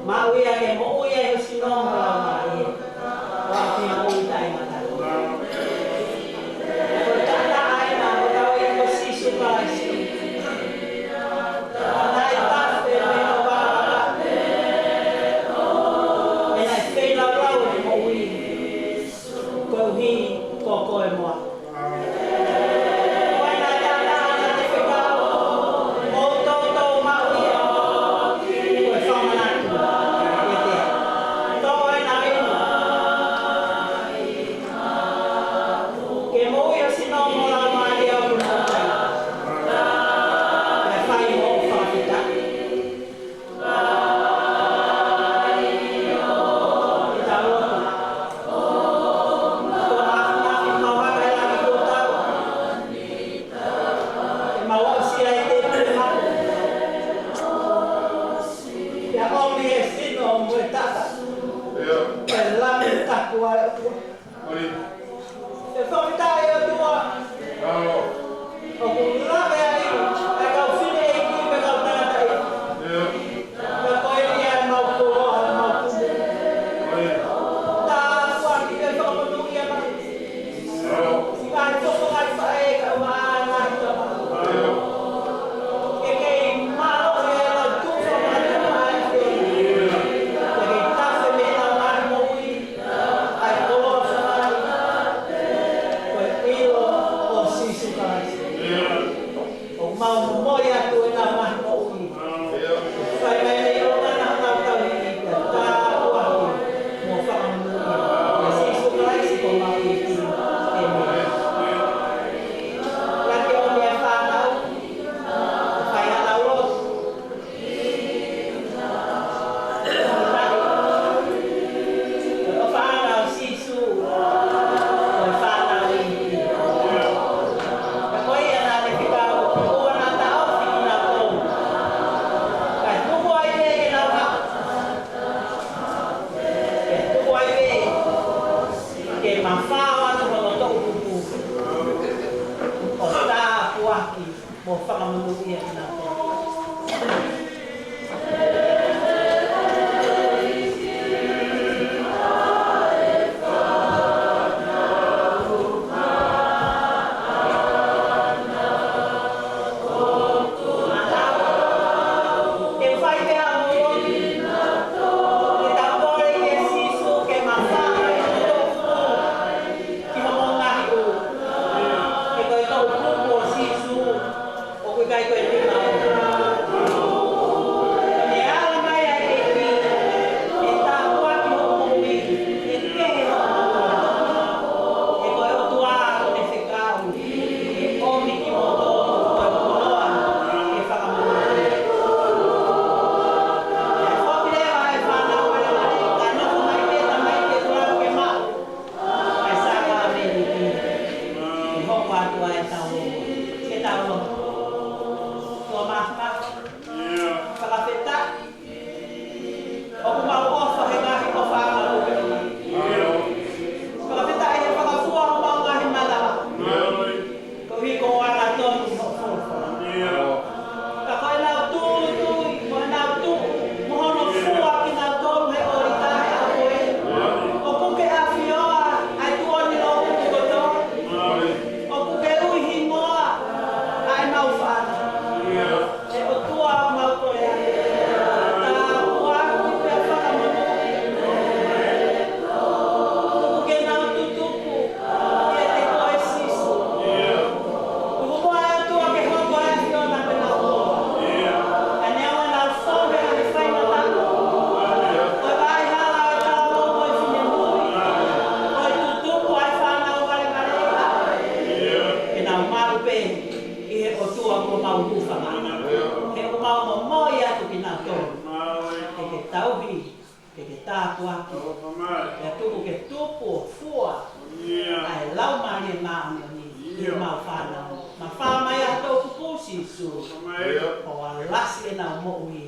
Maʻu ia ke moʻui ai ho sino mo ho laumālie. ʻO aʻu ki he moʻui taʻengata. Ko e taʻataʻa ʻena, ko e tauhi ko Sīsū Kalaisi. Naʻe tafe mei ho vaka. Pea naʻe feilaulau ʻene moʻui. Koeʻuhi ko koe mo au. Ko e taʻataʻa naʻe fekau, ʻo toutou maʻu ia. Ko e fakamanatu. Ko e te. Tō ʻena inu. Ke moʻui ho sino mo ho laumālie ʻo kimoutolu. Pea fai hoʻo fakafetaʻi. ʻE fakafetaʻi ʻOtua. ʻOku lave ai ʻa e kau fineʻeiki mo e kau tangataʻeiki. Ka ko eni ʻa e mau koloa, ʻa e mau kumu. Tāpuaki pea fakamonūʻia mai. Siʻi ngaahi tokoua, ngaahi faʻē, kau maʻa ngaahi tama. Ke kei mālō ʻa e lau tufa mai ʻa e ʻAfiona. Ke kei tafe mei heʻenau ngaahi moʻui ʻa e koloa fakamoʻui. Ko e ʻilo ʻo Sīsū Kalaisi. ʻOku mau momoi atu ʻenau ngaahi moʻui. Fai mai mei ʻolunga honau tauhi, pea tāpuaki mo fakamonūʻia. ʻIa Sīsū Kalaisi ko homau ʻEiki. ʻĒmeni. Laki ʻo e fānau, fai ʻa e lotu. Ko e fānau ʻo Sīsū, ko e fānau ʻi. Ka ko ia naʻa ne fekau, ʻoua naʻa taʻofi kinautolu. Kae tuku ai pē ke nau haʻu. Kae tuku ai pē ke mafao atu hono toʻukupu. ʻO tāpuaki mo fakamonūʻia kinautolu. Ke fai pē ʻa e lotu, ke tau kole kia Sīsū ke mafao ʻa e toʻukupu ki hoʻomou ngaahi ʻū. He ko e toʻukupu ʻo Sīsū, ʻoku ʻikai ko e nima. Ka ne ala mai ʻa e ʻEiki, ʻe tāpuaki hoʻo moʻui, ʻe kehe hoʻo moʻui. He ko e ʻOtua ʻoku ne fekau, ʻe ʻomi kimoutolu ko e koloa ke fakamoʻui. ʻE foki leva ʻa e fānau ʻa e ʻOtua, ka nofo mai pē tamaiki ʻe tuʻu ke maʻu ʻa e sākalamēniti. ʻE hoko atu ʻa e tau, ke tau. Tuʻa māfana. Fakafetaʻi. ʻOku mau ʻofa he ngaahi ʻofaʻanga ʻo e ʻEiki. Fakafetaʻi he fakafua homau ngaahi manava. Koeʻuhi ko e angatonu hoʻo folofola. Ka ko ʻenau tūʻulutui, ko ʻenau tuʻu, mo hono fua kinautolu he ʻōlita he ʻaho ko ē. ʻOku ke ʻafioʻi ʻa e tuʻoni lotu kotoa. ʻOku ke ui hingoa ʻa ʻemau fānau. ʻE ʻOtua, mau kole atu. Tāpuaki pea fakamonūʻia. Tuku ke nau tutuku kiate koe Sīsū. Tuku muʻa ʻOtua ke hoko ʻa e ʻAfiona ke nau koloa. Ka neongo ʻenau fou he ngaahi faingataʻa, ko e vaʻa hala ʻo e talavou mo e finemui, ko e tutuku ʻa e fānau valevale, ke nau malu pē ʻi he ʻOtua ko homau hūfanga. He ʻoku mau momoi atu kinautolu. Ke ke tauhi, ke ke tāpuaki. Pea tuku ke tupu ʻo fua ʻa e Laumālie Māʻoniʻoni ʻi homau fānau. Mafao mai ʻa e toʻukupu Sīsū. ʻO alasi ʻenau moʻui.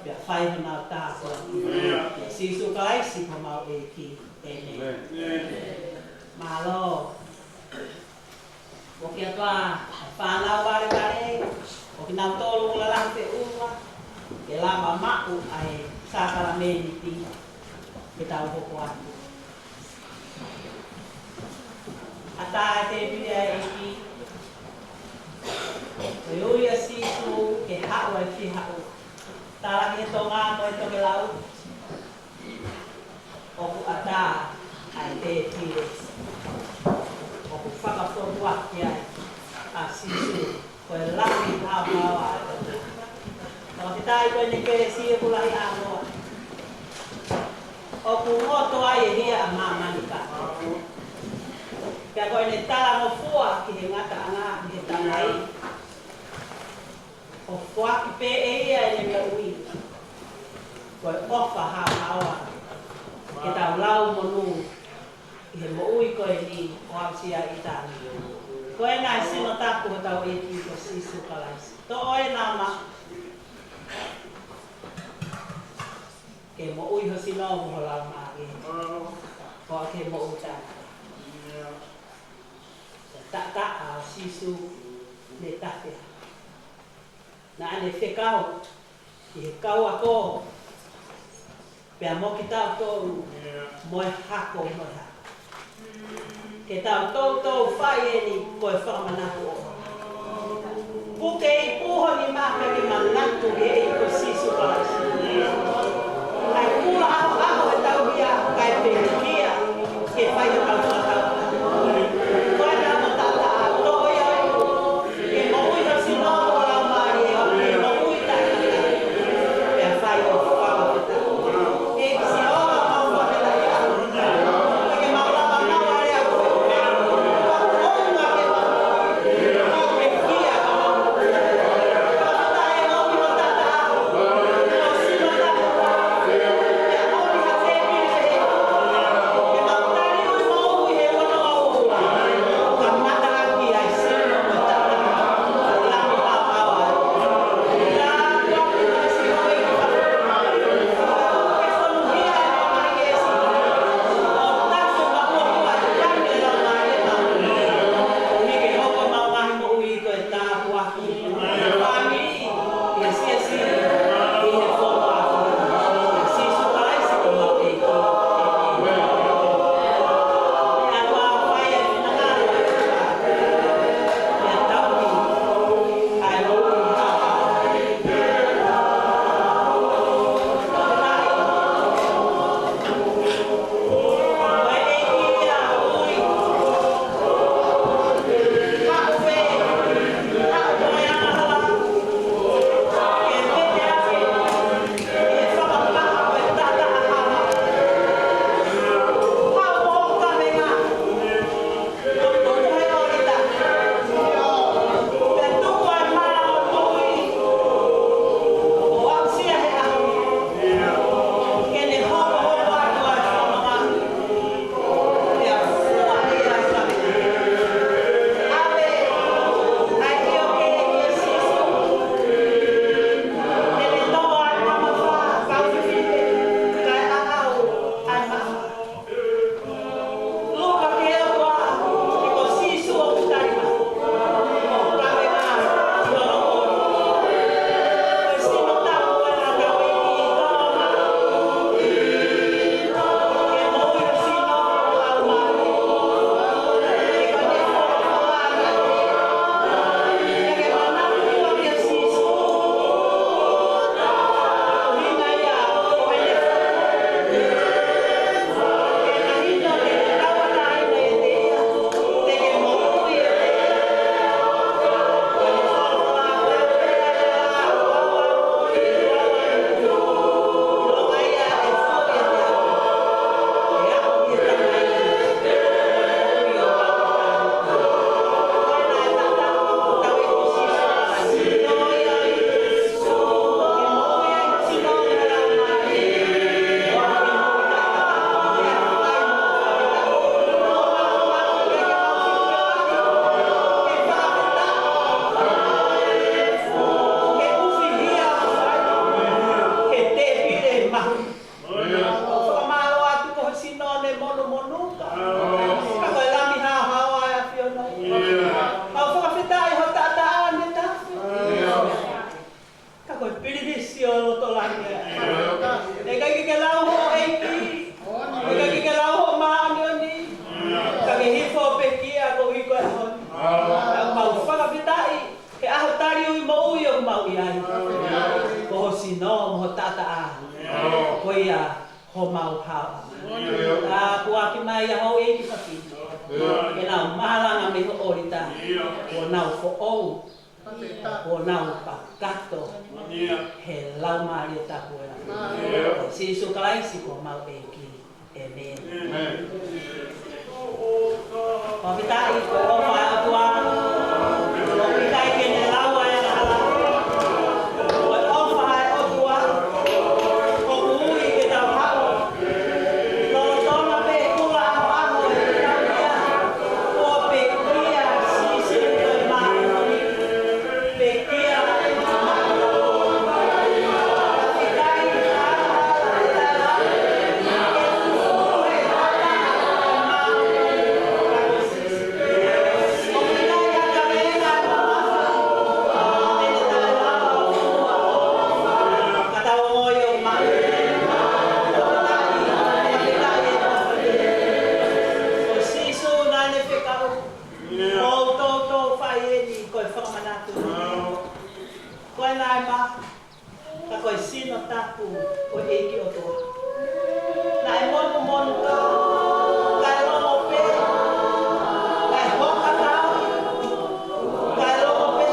Pea fai honau tāpuaki. ʻIa Sīsū Kalaisi ko homau ʻEiki. ʻĒmeni. Mālō. ʻOku ʻi ai ʻa e fānau valevale, ʻoku nau tolu lalahi feʻunga, ke lava maʻu ʻa e sākalamēniti ke tau hoko atu. ʻAtā e tēpile ʻa e ʻEiki, ko e ui ʻa Sīsū ke haʻu ʻa e fiha ʻo tala ki he Tonga mo e tokelau, ʻoku ʻatā ʻa e tēpile. ʻOku fakafotuaki ai ʻa Sīsū ko e lahi haohaoa ʻa e ʻOtua. Fakafetaʻi ko ʻene kelesi ʻoku lahi ʻānoa. ʻOku ngoto ai ʻa e hia ʻa māmani ka. Pea ko ʻene talangofua ki he ngataʻanga, ki he Tamai, ʻo foaki pē ʻe ia ʻene moʻui. Ko e ʻofa haohaoa ke tau lau monū ʻi he moʻui ko eni ʻo aʻusia ʻitāniti. Ko ena ʻa e sino tapu hotau ʻEiki ko Sīsū Kalaisi. Toʻo ena ma ke moʻui ho sino mo ho laumālie. Ko ke moʻui taʻengata. Taʻataʻa ʻo Sīsū ne tafea. Naʻa ne fekau ki he kau ako, pea mo kitautolu, mo e hako, mo e hako. Ke tau toutou fai eni ko e fakamanatu ʻo. Puke ipu ho nima pea ke manatu ki he ʻEiki ko Sīsū Kalaisi. ʻAi kula ʻaho ʻaho ʻetau hia, kae pekia ke fai hotau fakatau. Ko e namo taʻataʻa, toʻo ia ʻo ke moʻui ho sino mo ho laumālie, ke moʻui taʻengata. Pea fai ʻo fakafetaʻi. ʻEiki Sihova, mau fakafetaʻi atu. Ke mau lava maʻu ʻa e lea ko e. Mau ʻoua ke mau. Mau pekia ka mau. Fakafetaʻi ʻEiki mo taʻataʻa. Mo sino tapu. taʻataʻa. Ko ia homau haoʻanga. Tāpuaki mai ʻa houʻeiki fafine, ke nau malanga mei ho ʻōlita, kuo nau foʻou, kuo nau kakato he Laumālie Tapu ē. Sīsū Kalaisi ko homau ʻEiki. ʻĒmeni. Fakafetaʻi ko e ʻofa ʻa e ʻOtua. Fakafetaʻi ke ne lau ʻa e angahala. Ko e ʻofa ʻa e ʻOtua. ʻOku ui ke tau haʻu. Lolotonga pē kula ʻahoʻaho ʻe tau ia. Kuo pekia Sīsū ko e māʻoniʻoni. Ko Sīsū naʻa ne fekau, ʻo toutou fai eni ko e fakamanatu. Ko e naʻe maʻu, ka ko e sino tapu ʻo e ʻEiki ʻOtua. Naʻe monumonuka, kae longo pē, kae hoka tau, kae longo pē,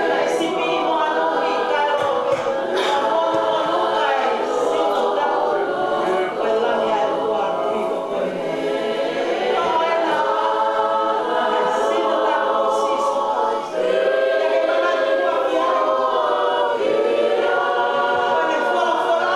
naʻe sipi mo anuhi, kae longo pē, naʻe monumonuka e sino tapu ʻo e langi ʻa e ʻOtua, ui ko koe. Ko e naʻe maʻu, ko e sino tapu ʻo Sīsū Kalaisi. Ia ke manatu muʻa ki ai. Ko ʻene folofola,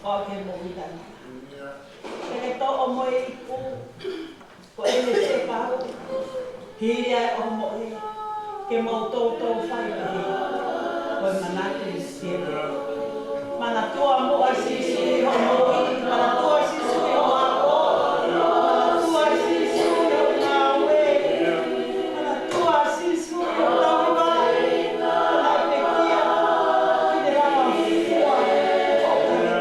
ʻo ke moʻui taʻengata. Ke ke toʻo mo e ipu, ko ʻene fekau, hili ʻa e ʻohomoʻi, ke mou toutou fai pehē, ko e manatu siʻi. Manatua muʻa Sīsū ʻi hoʻo moʻui, manatua Sīsū ʻi hoʻo ako, manatua Sīsū ʻi hoʻo ngāue, manatua Sīsū ʻi hoʻo tauhi vaʻe, ʻo na pekia, ki te lava fua, ʻo pehē.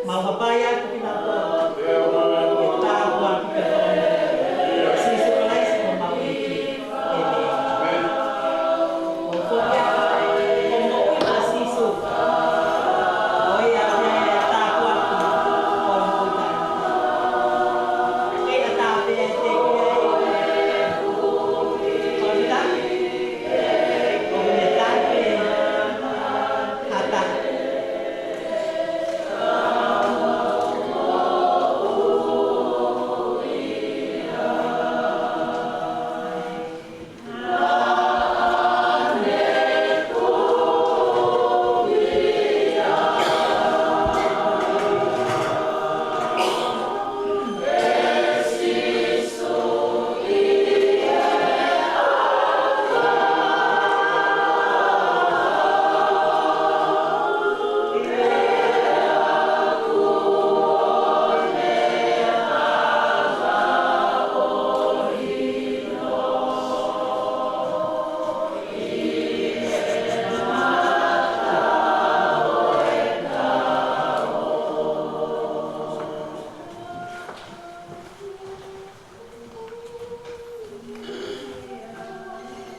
Mau hapai atu kinautolu ke tāpuaki pē ʻa Sīsū Kalaisi ko homau ʻEiki. ʻĒmeni. ʻOku ou foki atu, ko e moʻui maʻa Sīsū. ʻOku ʻikai ke tāpuaki, ko e moʻui taʻengata. Kei ʻatā pē ʻa e tēpile. Ko e tā, ʻoku ne tā pē ha taha.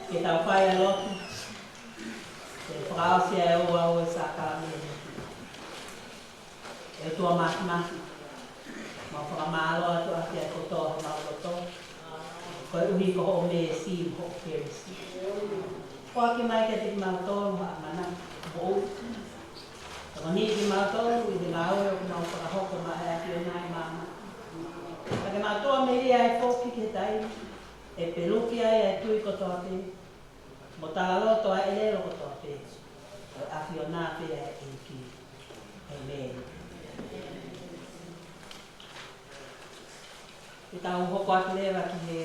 Ke tau fai ʻa e lotu. Ke fakaʻosi ʻa e ouau ʻo e sākalamēniti. ʻE ʻOtua Māfimafi, mau fakamālō atu ʻaki ʻa e kotoa homau loto, koeʻuhi ko hoʻo meesi mo hoʻo kelesi. Foaki mai kiate kimautolu ha ʻamanaki moʻui. Tokoniʻi kimautolu ʻi he ngāue ʻoku mau fakahoko maʻa e ʻAfiona ʻi māmani. Ka ke mau tuʻu melie ai foki ki he taimi ʻe peluki ai ʻa e tui kotoa pē, mo talaloto ʻa e ʻelelo kotoa pē, ʻo e ʻAfiona pē ʻa e ʻEiki. ʻĒmeni. Ke tau hoko atu leva ki he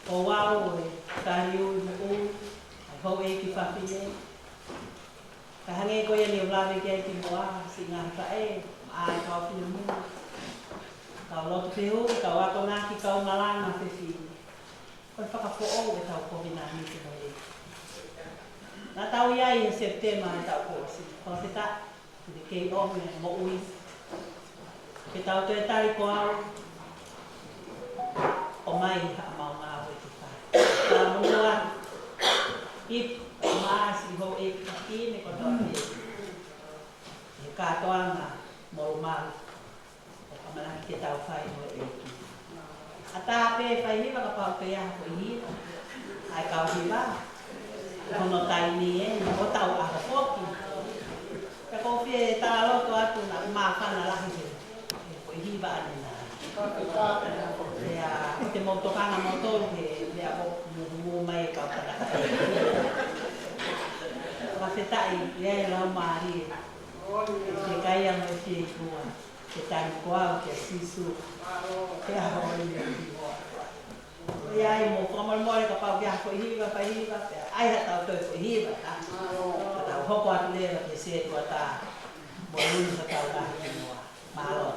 ouau ʻo e tali ui moʻui ʻa e houʻeiki fafine. Ka hangē ko ia ne u lave ki ai kimuʻa, siʻi ngaahi faʻē, mo e kau finemui, kau lotu fehuʻi, kau akonaki, kau malanga fefine. Ko e fakafoʻou ʻetau kovinānite mo e ʻEiki. Naʻa tau ʻi ai ʻi Sepitema ʻo e taʻu kuo ʻosi, ko e fetaʻi, ʻoku ne kei ʻomi ʻa e moʻui. Ke tau toe tali ko au, ʻomai haʻamau ngāue ke fai. Tau monū atu, ʻi he maʻa siʻi houʻeiki fafine kotoa pē, ʻi he kātoanga molumalu ʻoku ʻamanaki ke tau fai mo e ʻEiki. ʻAtā pē fai hiva kapau ʻoku ʻi ai ha foʻi hiva. ʻAi kau hiva. Ko hono taimi ē, ʻo tau ʻaho foki. Pea ʻoku ou fie talaloto atu naʻa māfana lahi he, he foʻi hiva ʻanenai. Pea ʻoku te mou tokanga moutolu he, he ʻaho muhumuhu mai e kau tangata. Fakafetaʻi, ʻi ai e Laumālie. Ke kaia mo e fie ʻi hua. Ke tali ko au kia Sīsū. Ke ʻaho ʻo e ʻEiki. ʻOku ʻi ai mo fakamolemole kapau ʻoku ʻi ai ha foʻi hiva, fai hiva, pea ʻai haʻatau toe foʻi hiva, tā. Ka tau hoko atu leva ki he setuata. Mo e uni haʻatau lahi ki muʻa. Mālō.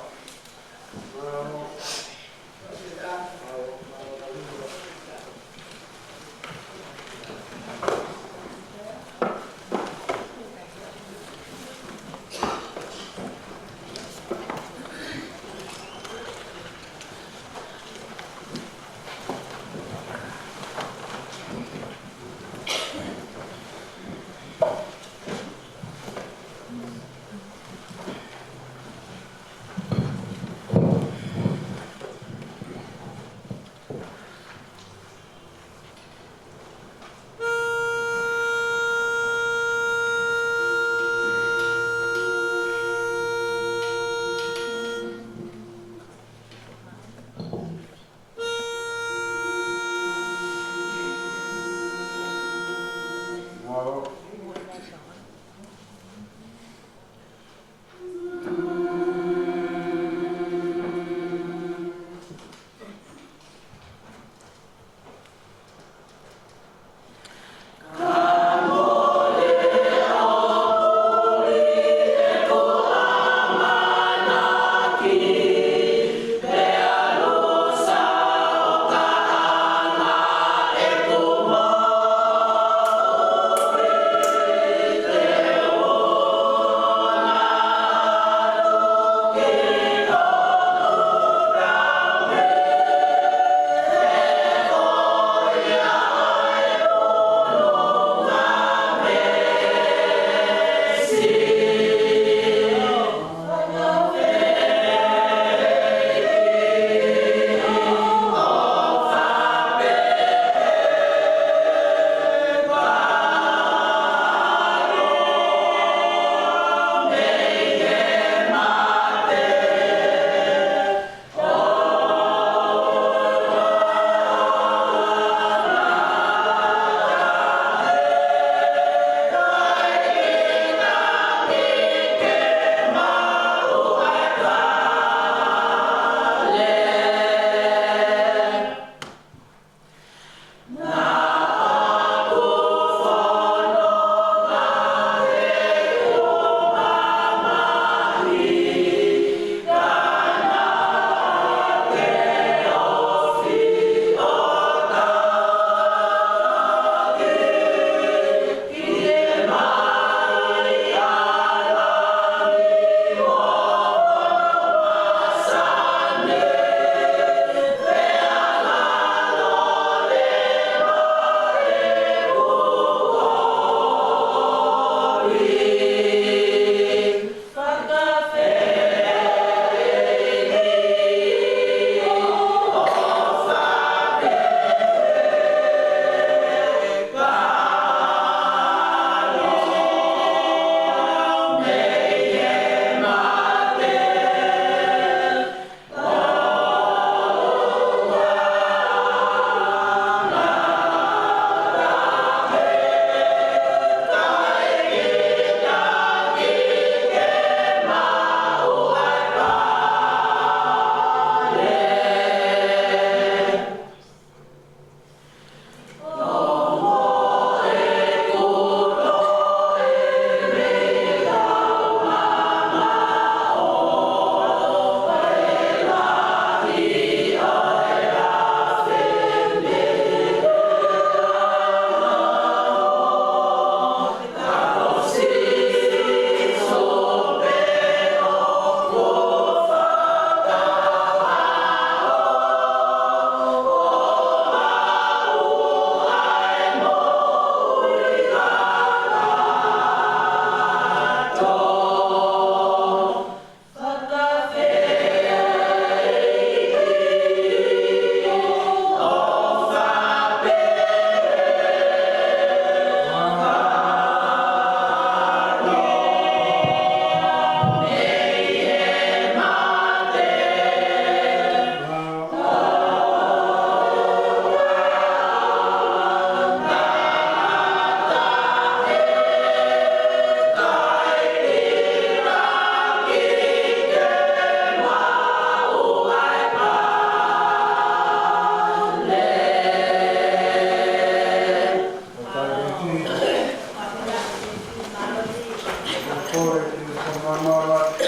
Ko e te whakamāmālō atu ki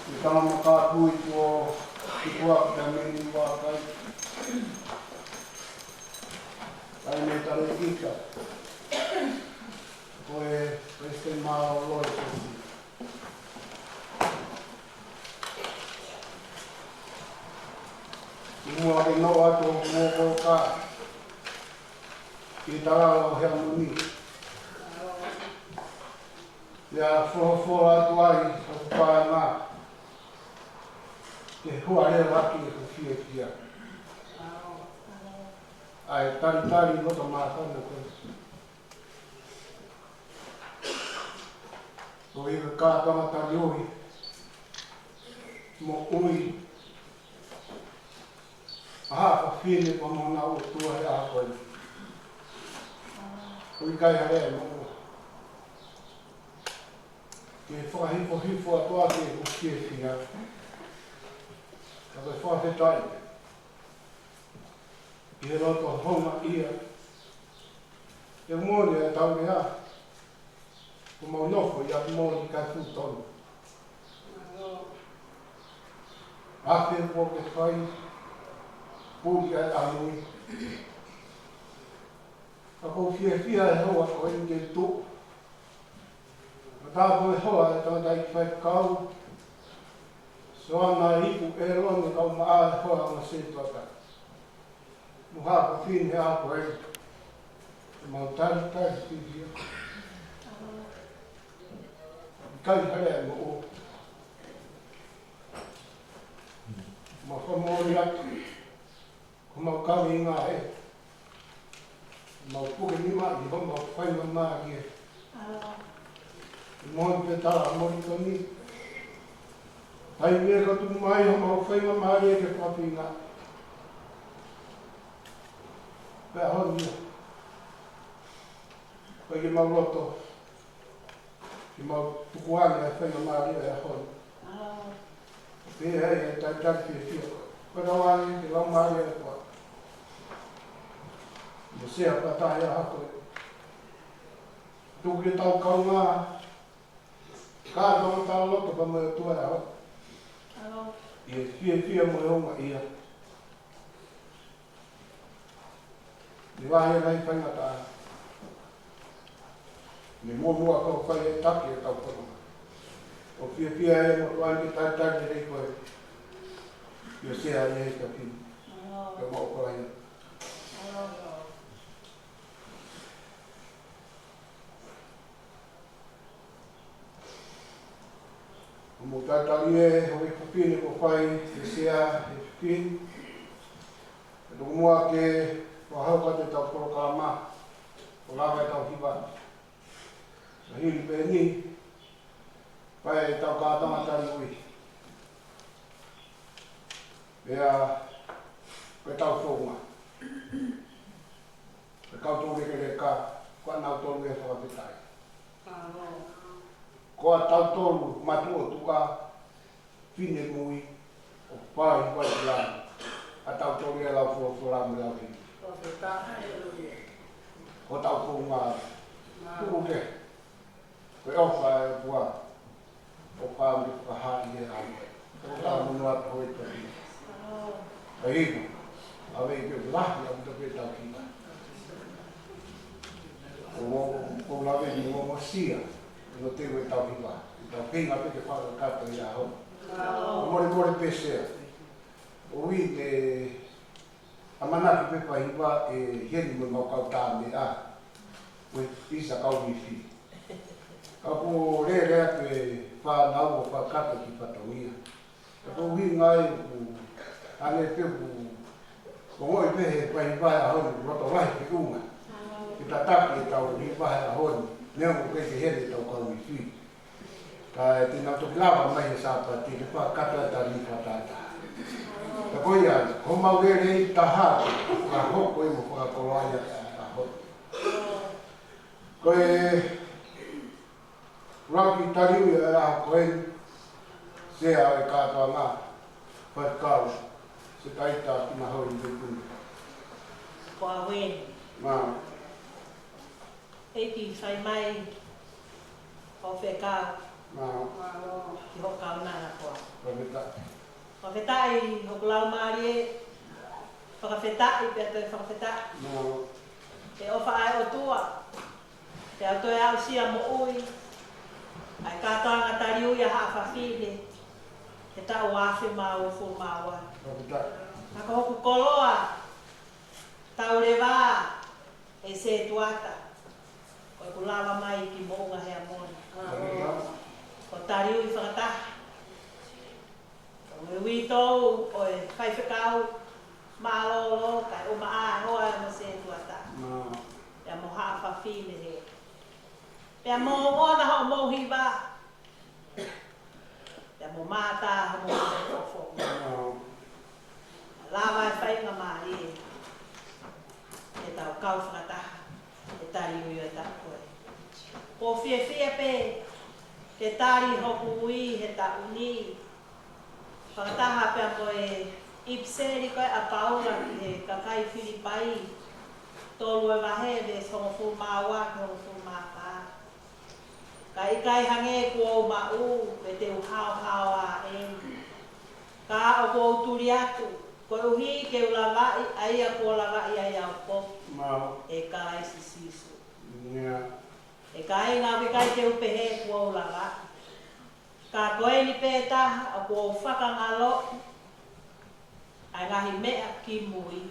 he tama makapui kuo, ki kuo ki a meni ua kai. Kai me tale kita. Ko e, ko e se mālōlō e sesi. Mua ke noa atu o mua ko ka. Ki tala o hea muni. Ia folofola atu ai, o kupana. Ke hua lea laki e kufiefia. Ai talitali loto māfana ko e. Ko e ka tama tali ui. Mo ui. Aha, ka fine pa mo na o tua he a ko e. Ui kai hare mo. Ke fakahifo hifo atu a ke kufiefia. Ka ko e fakafetai. Ki he loto houngaʻia. Ke mole e tau lea. Ko mau nofo ia mole kai fu tonu. Afe ko ke fai. Puli ai a mui. Ka ko fiefia e hoa ko e te tu. Ka tā ko e hoa e tangata i fai kau. Soana iku e lone kau maa e hoa ma se tuata. Muha ko fine a ko e. Mau tali tali fiefia. Kai hale mo o. Mau whamori atu. Ko mau kau i ngā e. Mau puke ni ma i ho mau fai ma ma i e. Mo pe tala mo i toni. Ai me ka tu mai ho mau fai ma ma i e ke papina. Pe a honi. Pe ke mau loto. Ke mau tukuange e fai ma ma i e a honi. Pe ai e talitali fiefia. Ko e lau ai, ke lau mai e koa. Mo sea pata ia hako. Tuku ke tau kaunga. Ka tau tau loto pa mo e tua e aho. ʻI he fiefia mo e onga ia. Ni lahi e lahi faingataʻa. Ni muamua ko fai e taki e tau kono. ʻO fiefia e mo tuan ke talitali e lei ko e. ʻIo sea e he kapi. Ka mau ko lahi. Mo talitali e, ho e fifine ko fai, e sea, e fifine. Ka tuku muʻa ke, ʻo hau ka te tau polokalama, ʻo lava e tau hiva. Ka hili pē ni, fai e tau kātanga tali ui. Pea, ko e tau founga. Ka kau tō leke leka, ko a nau tō leke fakafetai. Ko a tau tō lu, matu o tuka, fine mui, ʻo fai fai la, a tau tō leke lau folofola mo lau hini. Ko tau founga, tuku ke. Ko e ʻofa e ʻOtua. ʻOfa mo e fakahā ʻi he ʻaho. ʻOfa mo noa ko e toki. Ka iku. ʻAve i ke lahi a muta pe tau kina. ʻO, ʻo, ʻo lave ni ʻo masia. ʻO te ue tau hiva. ʻI tau kei ngā pe ke whakakato i ʻaho. ʻO mole mole pe sea. ʻO i te ʻamanaki pe pa hiva e heni mo mau kau tā meʻa. Ko e isa kau wifi. Ka ko lele atu e whānau ʻo whakato ki fatongia. Ka ko hui ngai ku ane pe ku ko ngoi pe he pa hiva e ʻaho ni ku roto lahi ke unga. Ke tataki e tau hiva e ʻaho ni. Nea mo kei ke heni e tau kau wifi. Ka e te nau toki lava mai he Sāpate, ke fakakata e tali fakatata. Ka ko ia, ko mau lele i taha, ka hoko i mo fakakoloa ia ka hoko. Ko e, laki tali ui e aha ko e, sea e kātoanga, faikau, se taita ki na hoi i te puni. Ko a wen. Ma. Eiki fai mai. ʻO fekau. Mālō. Ki hoʻo kaunanga koā. Fakafetaʻi. Fakafetaʻi hoku laumālie. Fakafetaʻi pea toe fakafetaʻi. Mālō. ʻE ʻofa ʻa e ʻOtua. Pea toe aʻusia moʻui. ʻA e kātoanga taliui ʻa haʻa fafine. He taʻu afe mā uofulu mā ua. Fakafetaʻi. Ka ko hoku koloa. Tau leva. ʻE Setuata, ko ʻeku lava mai ki Moʻunga Heamoni. Ko taliui fakataha. Ko e uitou ʻo e faifekau mālōlō, kae ʻumaʻā e hoa ʻa mo Setuata. Pea mo haʻa fafine he. Pea mo ʻona hoʻomou hiva. Pea mo mātā hoʻomou fofo. Lava e faingamālie. ʻE tau kau fakataha. ʻE taliui ʻo e taʻu ko ē. Ko e fiefia pē. Ke tali hoku ui he taʻu ni. Fakataha pea mo e ʻipiseli ko ē ʻa Paula ki he kakai Filipai. Tolu e vahe, veesi hongofulu mā ua ki he hongofulu mā fā. Ka ʻikai hangē kuo u maʻu, pe te u haohaoa eni. Ka ʻoku ou tuli atu, koeʻuhi ke u lavaʻi, ʻa ia kuo lavaʻi ai au ko. Mālō. ʻE Kalaisi Sīsū. ʻE kāinga, ʻoku ʻikai ke u pehē kuo u lavaʻi. Ka ko eni pē taha, ʻoku ou fakangaloʻi. ʻA e ngaahi meʻa kimui.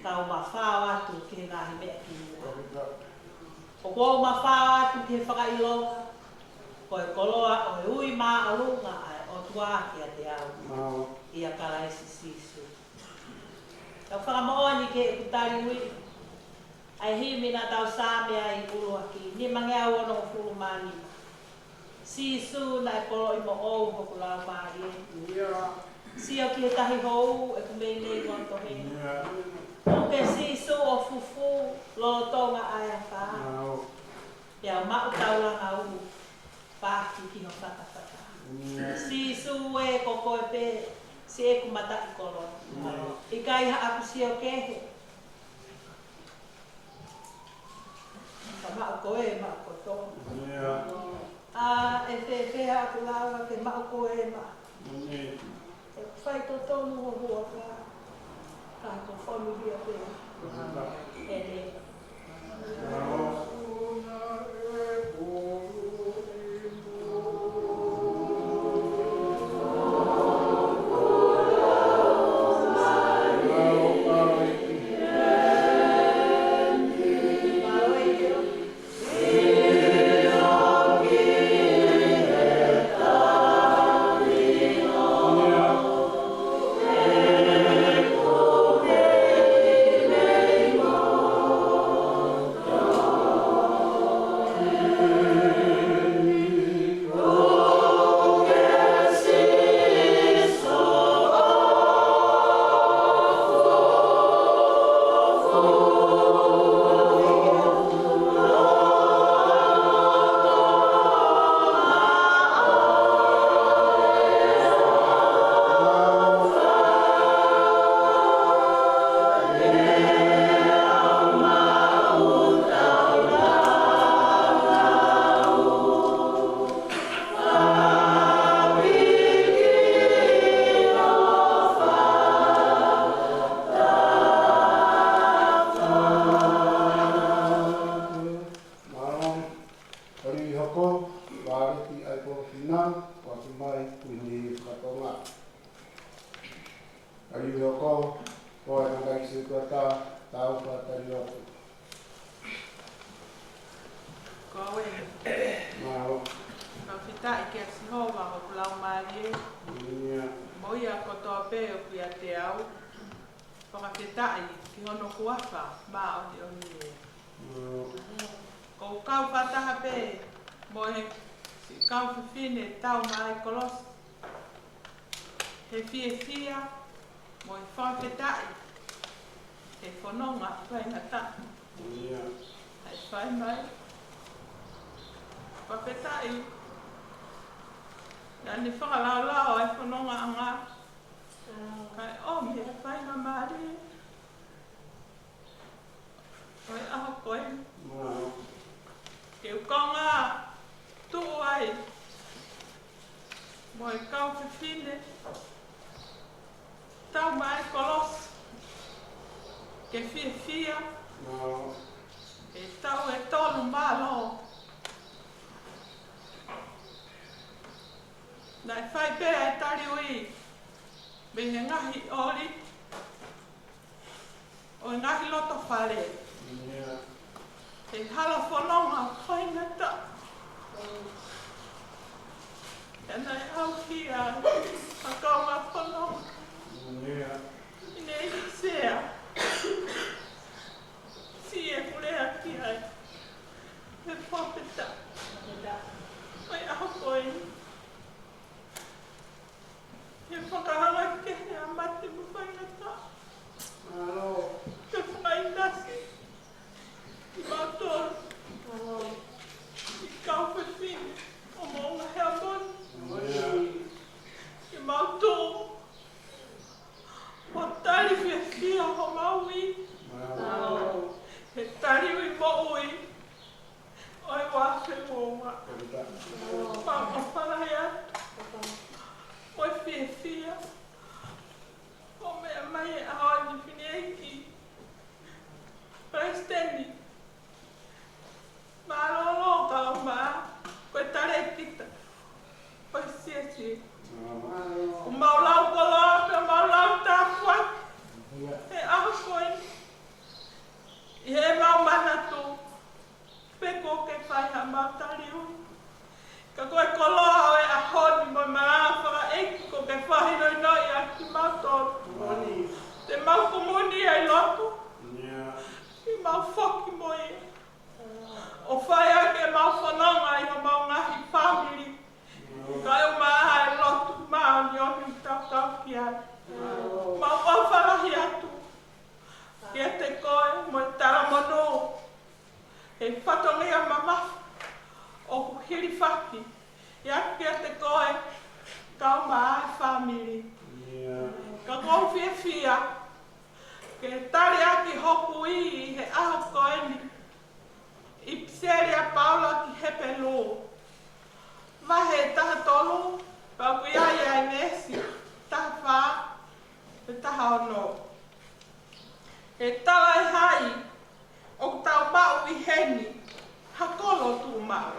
Kau mafao atu ki he ngaahi meʻa kimui. ʻOku ou mafao atu ki he fakaʻilonga. Ko e koloa ʻo e ui māʻolunga ʻa e ʻOtua kiate au. ʻIa Kalaisi Sīsū. Tau fakamoʻoni ke ʻeku taliui. ʻA e himi naʻa tau saame ai ʻuluaki, nimangeau onongofulu mā nima. Sīsū naʻe poloʻi moʻou hoku laumālie. Sio ki he tahi hou ʻeku meimei loto he. ʻOku ke Sīsū ʻo fufū lolotonga ʻa e aka. Pea maʻu taulanga ʻulu, paki ki ho fatafata. Sīsū ē ko koe pē, siʻeku mataʻikoloa. ʻIkai haʻaku sio kehe. Ka maʻu koe, maʻu kotoa. ʻA e fēfē haʻaku lava ke maʻu koe maʻa. ʻE faitotonu ho huafa. Ka ko fonu hia pē. ʻEne. Mālō, tali hoko, Vāleti ʻa e Kolofina, ʻoatu mai, Kuini Fakatonga. Tali hoko, ko e kakai Setuata, tau fakatali atu. Ko e. Mālō. Fakafetaʻi kia Sihova hoku laumālie. Mo ia kotoa pē ʻoku ʻiate au. Fakafetaʻi ki hono huafa māʻoniʻoni ē. ʻOku ou kau fakataha pē mo e siʻi kau fefine tau mai kolosi. He fiefia mo e fakafetaʻi he fononga faingataʻa ʻa e fai mai. Fakafetaʻi naʻa ne fakalaolao ʻa e fonongaʻanga. Kae ʻomi ʻa e faingamālie ʻo e ʻaho ko eni. Ke u kaungā Mo e kau fefine, tau mai kolosi ke fiefia. ʻE tau ʻe tolu mālō. Naʻe fai pē ʻa e taliui mei he ngaahi ʻoli ʻo e ngaahi loto fale. He hala fononga faingataʻa. ʻE naʻe ʻauhia ʻa e kaungā fononga. ʻI he sea. Siʻi e kulea ki ai. He fakafetaʻi. ʻOi, ʻaho ko eni. He fakahanga kehe ʻa mate mo faingataʻa. He fakaʻinasi kimautolu. Siʻi kau fefine ʻo Moʻunga Heamoni. Kimautolu ʻo tali fiefia homau ui. He taliui moʻui ʻo e ua afe ua ua. Pea ʻoku ou fakaʻapaʻapa atu mo e fiefia ʻo meʻa mai he ʻaho ni, Fineʻeiki Palesiteni. Mālōlō kau mai ko e talēkita ʻo e siasi. ʻOku mau lau koloa pea mau lau tāpuaki he ʻaho ko eni. ʻI heʻemau manatu pe kuo ke fai haʻamau taliui. Ka ko e koloa ʻo e ʻaho ni mo e malanga fakaʻeiki kuo ke fakahinohinoʻi ʻaki kimautolu. Te mau kumuni ai loto. Ke mau foki mo ia ʻo fai ʻaki ʻemau fononga ʻi homau ngaahi fāmili. Kae ʻumaʻā ʻa e lotu māʻoniʻoni ʻoku tau kau ki ai. Mau ʻofa lahi atu kiate koe mo e talamonū he fatongia mamafa ʻoku hilifaki ʻiate koe kae ʻumaʻā e fāmili. Ka ʻoku ou fiefia ke tali ʻaki hoku ui ʻi he ʻaho ko eni ʻi he ʻipiseli ʻa Paula ki he Hepelū, vahe taha tolu, pea ʻoku ʻi ai ʻa e veesi taha fā mo e taha ono. He talaʻehai ʻoku tau maʻu ʻi heni ha kolo tuʻumaʻu.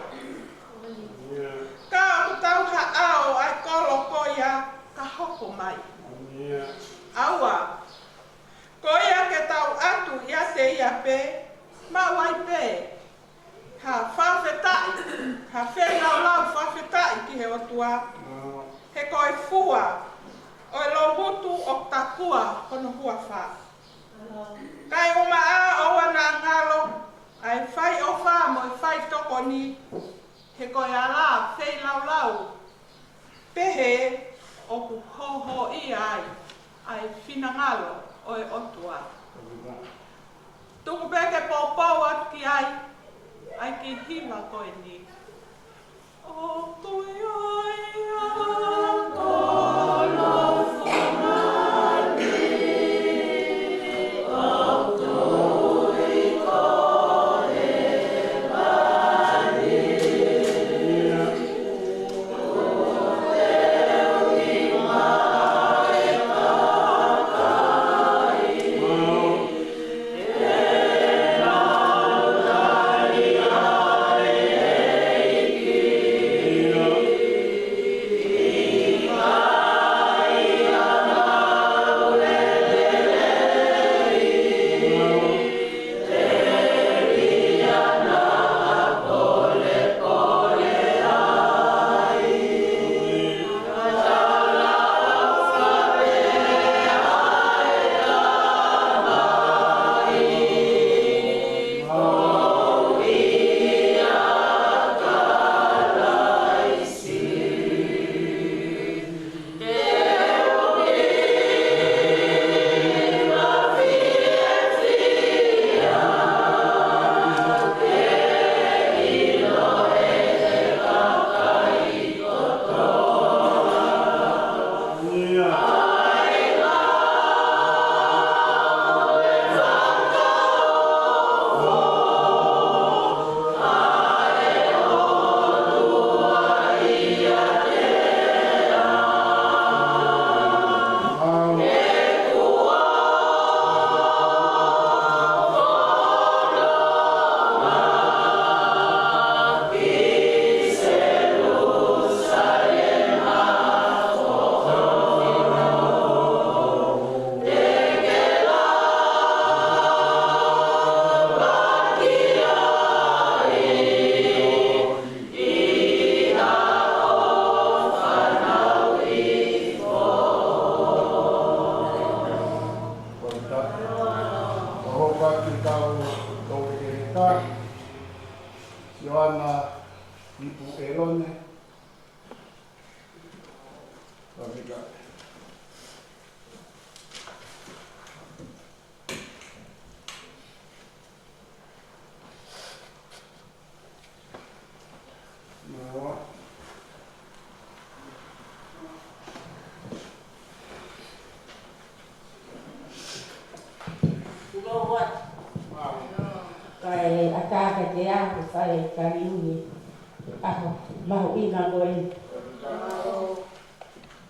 Ka ʻoku tau haʻao ʻa e kolo ko ia ka hoko mai. ʻAua, ko ia ke tau ʻatu ʻiate ia pē, maʻu ai pē ha fakafetaʻi, ha feilaulau fakafetaʻi ki he ʻOtua. He ko e fua ʻo e loungutu ʻoku takua hono huafa. Kae ʻumaʻā ʻoua naʻa ngalo ʻa e fai ʻofa mo e fai tokoni, he ko e ala feilaulau pehē ʻoku hōhōʻia ai ʻa e finangalo ʻo e ʻOtua. Tuku pē ke poupou atu ki ai ʻa e kiʻi hiva ko eni. ʻOku ʻi ai ʻa e koloa Tali ui, ʻaho mahuʻinga ko eni.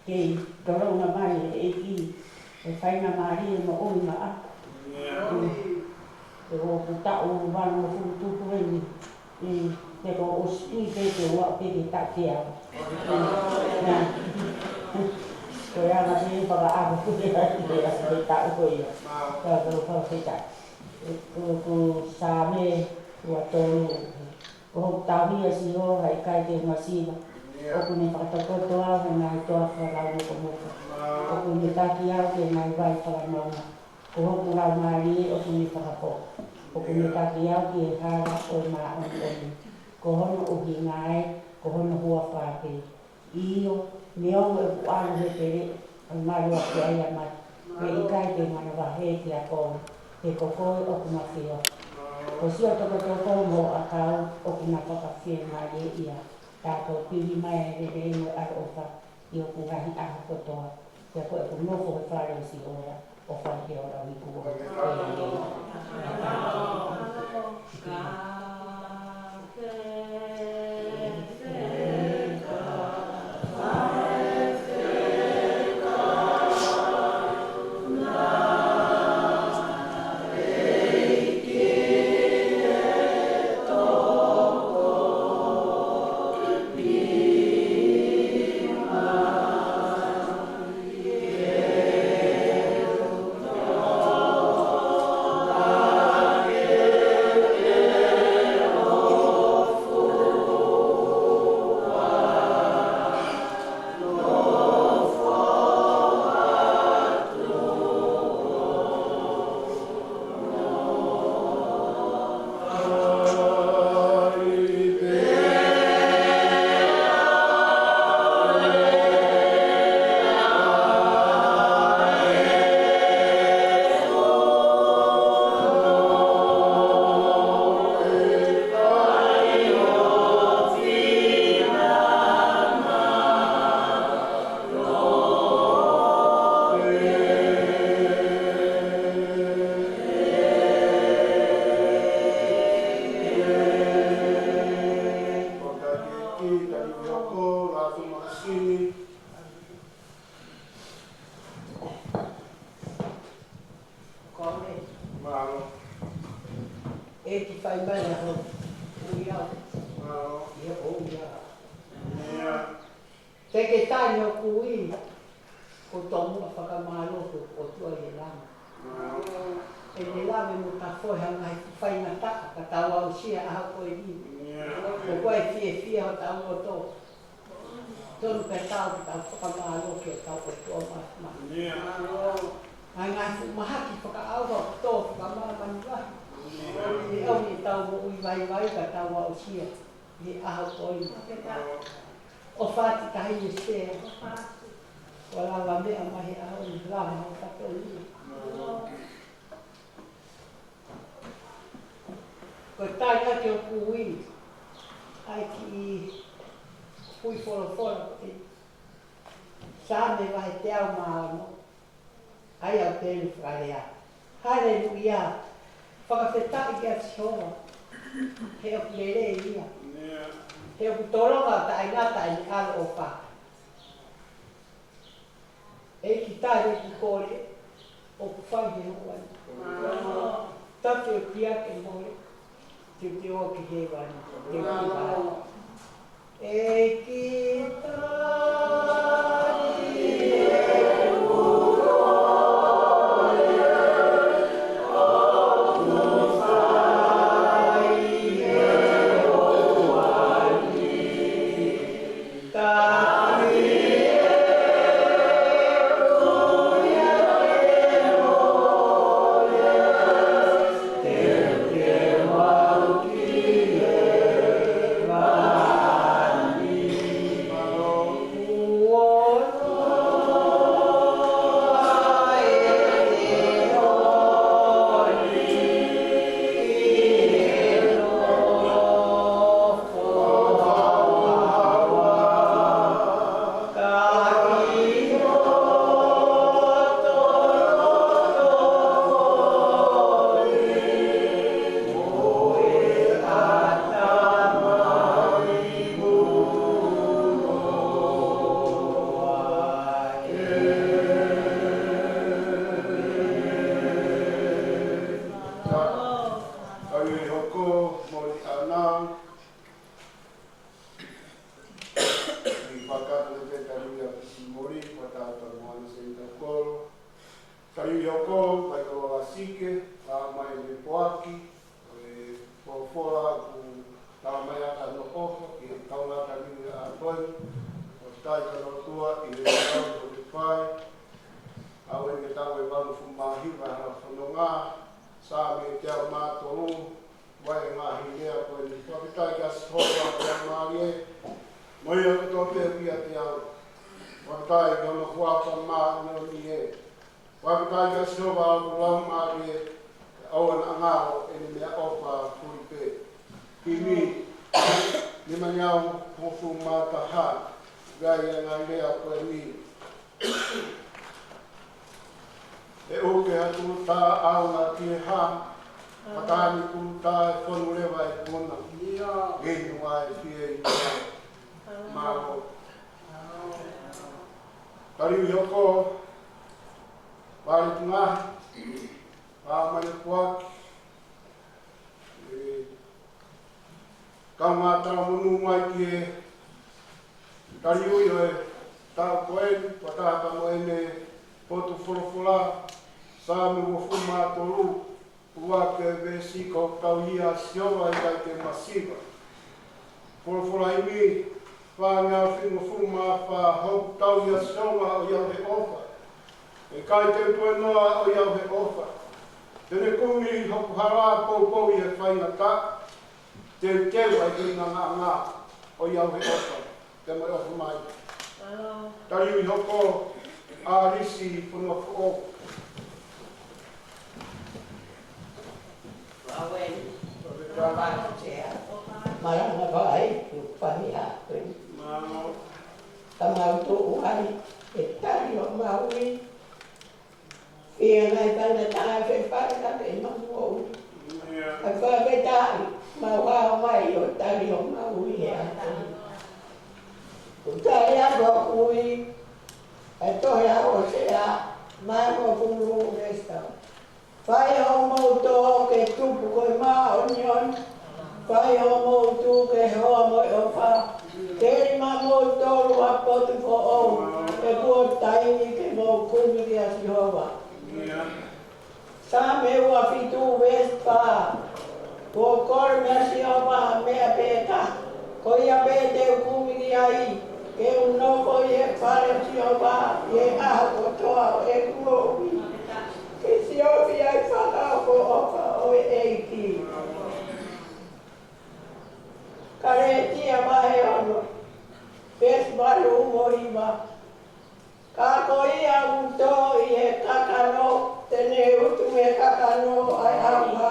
Kei tolonga mai ʻe he ʻEiki ʻa e faingamālie moʻui maʻa. ʻIo, ʻoku taʻu valungofulu tupu eni. ʻIo, pea kuo ʻosi pē ke ua pē ke taʻu ke au. ʻIo. Ko ia ʻa e fakaʻamu ko ia ke taʻu ko ia. Ka ko e fakafetaʻi. Ko, ko Saame ua tolu. Ko hoku tauhi ʻa Sihova, ʻe ʻikai te u masiva. ʻOku ne fakatokoto au he ngaahi toafa lau mokomoko. ʻOku ne taki au ki he ngaahi vai fakamoʻunga. Ko hoku laumālie ʻoku ne fakafou. ʻOku ne taki au ki he hala ʻo e māʻoniʻoni. Ko hono ʻuhinga ē, ko hono huafa pē. ʻIo, neongo ʻeku ʻalu he pele, ʻe malu ʻaki ai ʻa mate, ʻe ʻikai te u manavahē ki he ʻaho ni, he ko koe ʻoku ma feohi. Ko siʻo tokotoko mo ʻakau, ʻoku na fakafiemālieʻia. Tautolu pili mai ʻa e lelei mo e ʻaloʻofa ʻi hoku ngaahi ʻaho kotoa, pea ko ʻeku nofo he fale ʻo Sihova ʻo fai ke ola ʻiku o. Mālō. ʻEiki fai mai ʻa hoʻo ui au. Mālō. ʻIo, ʻo ia. ʻIo. Te ke tali hoku ui, ko e tomuʻa fakamālō ki he ʻOtua ʻi he langi. ʻE ne lave mo tafoʻi ha ngaahi faingataʻa ka tau aʻusia ʻa e ʻaho ko eni. Ko koe fiefia hotau loto. Tonu pē tau ke tau fakamālō ki hotau ʻOtua Māfimafi. ʻA e ngaahi fuʻu mahaki fakaʻauha ʻoku tō fakamāmani lahi. ʻE ʻomi ʻetau moʻui vaivai ka tau aʻusia ʻi he ʻaho ko eni. ʻOfa atu Taʻahine Sea. Kuo lava meʻa mai he ʻaho ni, lava hoʻo fatongia. Ko e tali ʻaki hoku ui, ʻa e kiʻi ui folofola ko e Saame vahe teau mā ono, ʻa ia ʻoku pehē fakalea: Haleluia! Fakafetaʻi kia Sihova, he ʻoku lelei ia. He ʻoku tolonga ʻo taʻengata ʻene ʻaloʻofa. ʻEiki, tali ʻeku kole, ʻoku fai he houa ni. Tapu ʻo tiake mole, te u ō ki hēvani. Te u ō. ʻEiki, tali ʻeku kole, ʻoku fai he houa ni. Fakatapu pē taliui ʻa Pisi Moli, fakatapu mo Ana Seni Taukolo. Taliui hoko, Paikoloa Sike, ʻa mai mei Poaki, ʻo e folofola ʻoku tala mai ʻa hono ʻofa ki he kaungā taliui ʻa Toi, ʻo tai ka lotua ʻi he tau ko te fai, ʻa ʻo e tau ʻe valungofulu mā hiva ʻa e fononga, Saame teau mā tolu, ʻa e ngaahi lea ko eni. Fakafetaʻi kia Sihova ʻa e mālie, mo ia kotoa pē ʻoku ʻiate au. Fakafetaʻi ki hono huafa māʻoniʻoni ē. Fakafetaʻi kia Sihova ʻa e laumālie, ʻa ʻana ngalo ʻene meʻaʻofa fuli pē. Himi, nima ngeau hongofulu mā taha, ʻa e ngaahi lea ko eni. ʻE ʻuke ha tūtā ʻaonga ki he hā, pea taʻani tūtā ʻe fonu leva e puna. Ia. Inu ai fie inu ai. Mālō. Taliui hoko, Vale Tungahi, ʻa mai Poaki, ʻe, kaungā talamonū mai ki he taliui ʻo e taʻu ko eni, fakataha mo ʻene potu folofola, Saame uofulu mā tolu, ua ki he veesi, Ko hoku tauhi ʻa Sihova ʻe ʻikai te u masiva. Folofola himi, fā ngeau fitungofulu mā fā, Ko hoku tauhi ʻa Sihova ʻoiauē ʻofa. ʻE ʻikai te u tuēnoa ʻoiauē ʻofa. Te ne kumi hoku hala poupou ʻi he faingataʻa. Teuteu ʻa e kei nganganga ʻoiauē ʻofa. Te mo e ʻofa mai. Taliui hoko, ʻa Lisi Fonuafoʻou. Mālō. Mālō, mālō, ai, tu pahi a, tu. Mālō. Ka mau tuʻu ai, ʻe tali ʻo mau ui. Ia ngai pana tā fe pare ka pe mau ui. Ia. Ka fakafetaʻi, mau hao mai ʻo tali ʻo mau ui he ʻaho. ʻOku tali ʻa e ui, ʻa e tohi ʻa Hōsea, mai mo pulu vesta. Fai hoʻomou tō ke tupu ko e māʻoniʻoni. Fai hoʻomou tū ke hoa mo e ʻofa. Keli mamoutolu ʻa e potu foʻou. He kuo taimi ke mou kumi kia Sihova. Saame ua fitu veesi fā. Kuo kole mai ʻe Sihova ha meʻa pē taha. Ko ia pē te u kumi ki ai, ke u nofo ʻi he fale ʻo Sihova ʻi he ʻaho kotoa ʻo ʻeku moʻui, ke siofi ai fakaʻofoʻofa ʻo e ʻEiki. Kalētia vahe ono, veesi valu mo hiva. Ka ko ia ʻoku tō ʻi he kakano, te ne utu ʻi he kakano ʻa e ʻauha.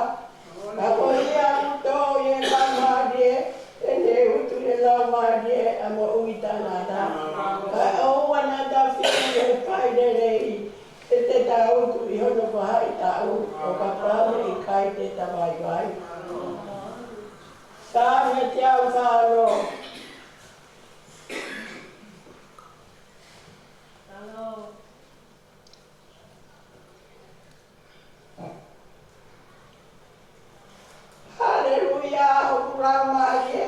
Ka ko ia ʻoku tō ʻi he Laumālie, te ne utu ʻi he Laumālie ʻa e moʻui taʻengata. Kae ʻoua naʻa ta fiu ʻi he failelei, he te ta utu ʻi hono faʻahitaʻu, ʻo kapau ʻe ʻikai te ta vaivai. Saame teau fā ono. Haleluia, hoku laumālie,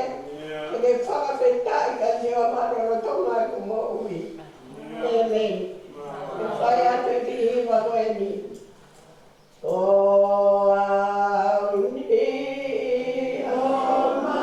ke ke fakafetaʻi kia Sihova lolotonga ʻeku moʻui. ʻĒmeni. Ke fai atu e kiʻi hiva ko eni. ʻO au ni ʻo ma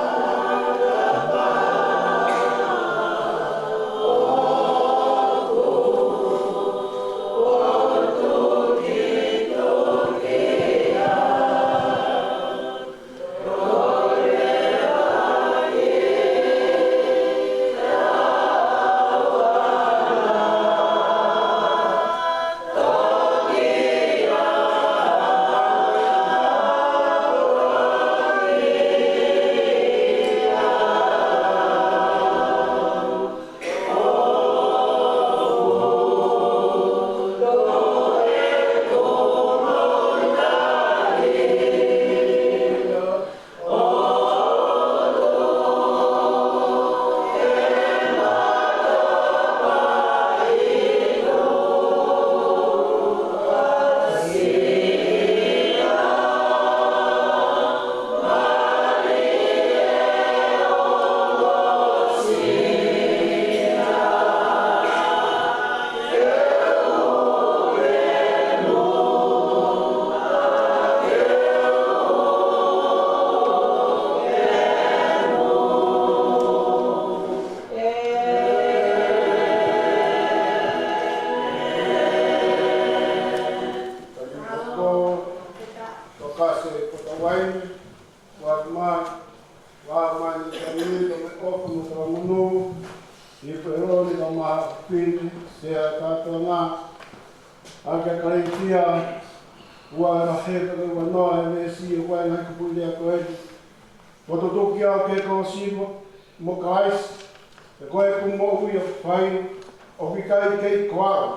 Hifo ʻElone kae ʻumaʻā e fefine, sea kātoanga, ʻa e Kalētia, ua vahe, ka ke ua noa e veesi, ʻoku ʻi ai e ngaahi kupuʻi lea ko eni. Kuo tutuki au ki he kolosi mo, mo Kalaisi, he ko ʻeku moʻui ʻoku fai, ʻoku ʻikai kei ko au,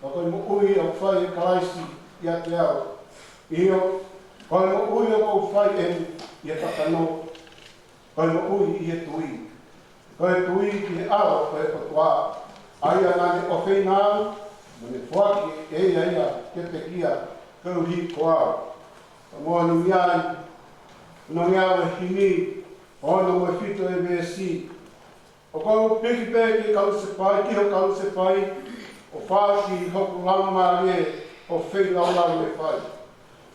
ka ko e moʻui ʻoku fai ʻe Kalaisi ʻiate au. ʻIo, ko e moʻui ʻoku ou fai ʻeni ʻi he kakano, ko e moʻui ʻi he tui. Ko e tui ki he ʻAlo ʻo e ʻOtua, ʻa ia naʻa ne ʻofeina au, mo ne foaki ʻe ia ia ke pekia koeʻuhi ko au. Ka moʻoni ai, ʻi he ngaahi himi, ono mo e fitu e veesi. ʻOku ou piki pē ki he kalusefai, ki ho kalusefai, ʻo fai ki hoku laumālie ʻo feilaulau e fai.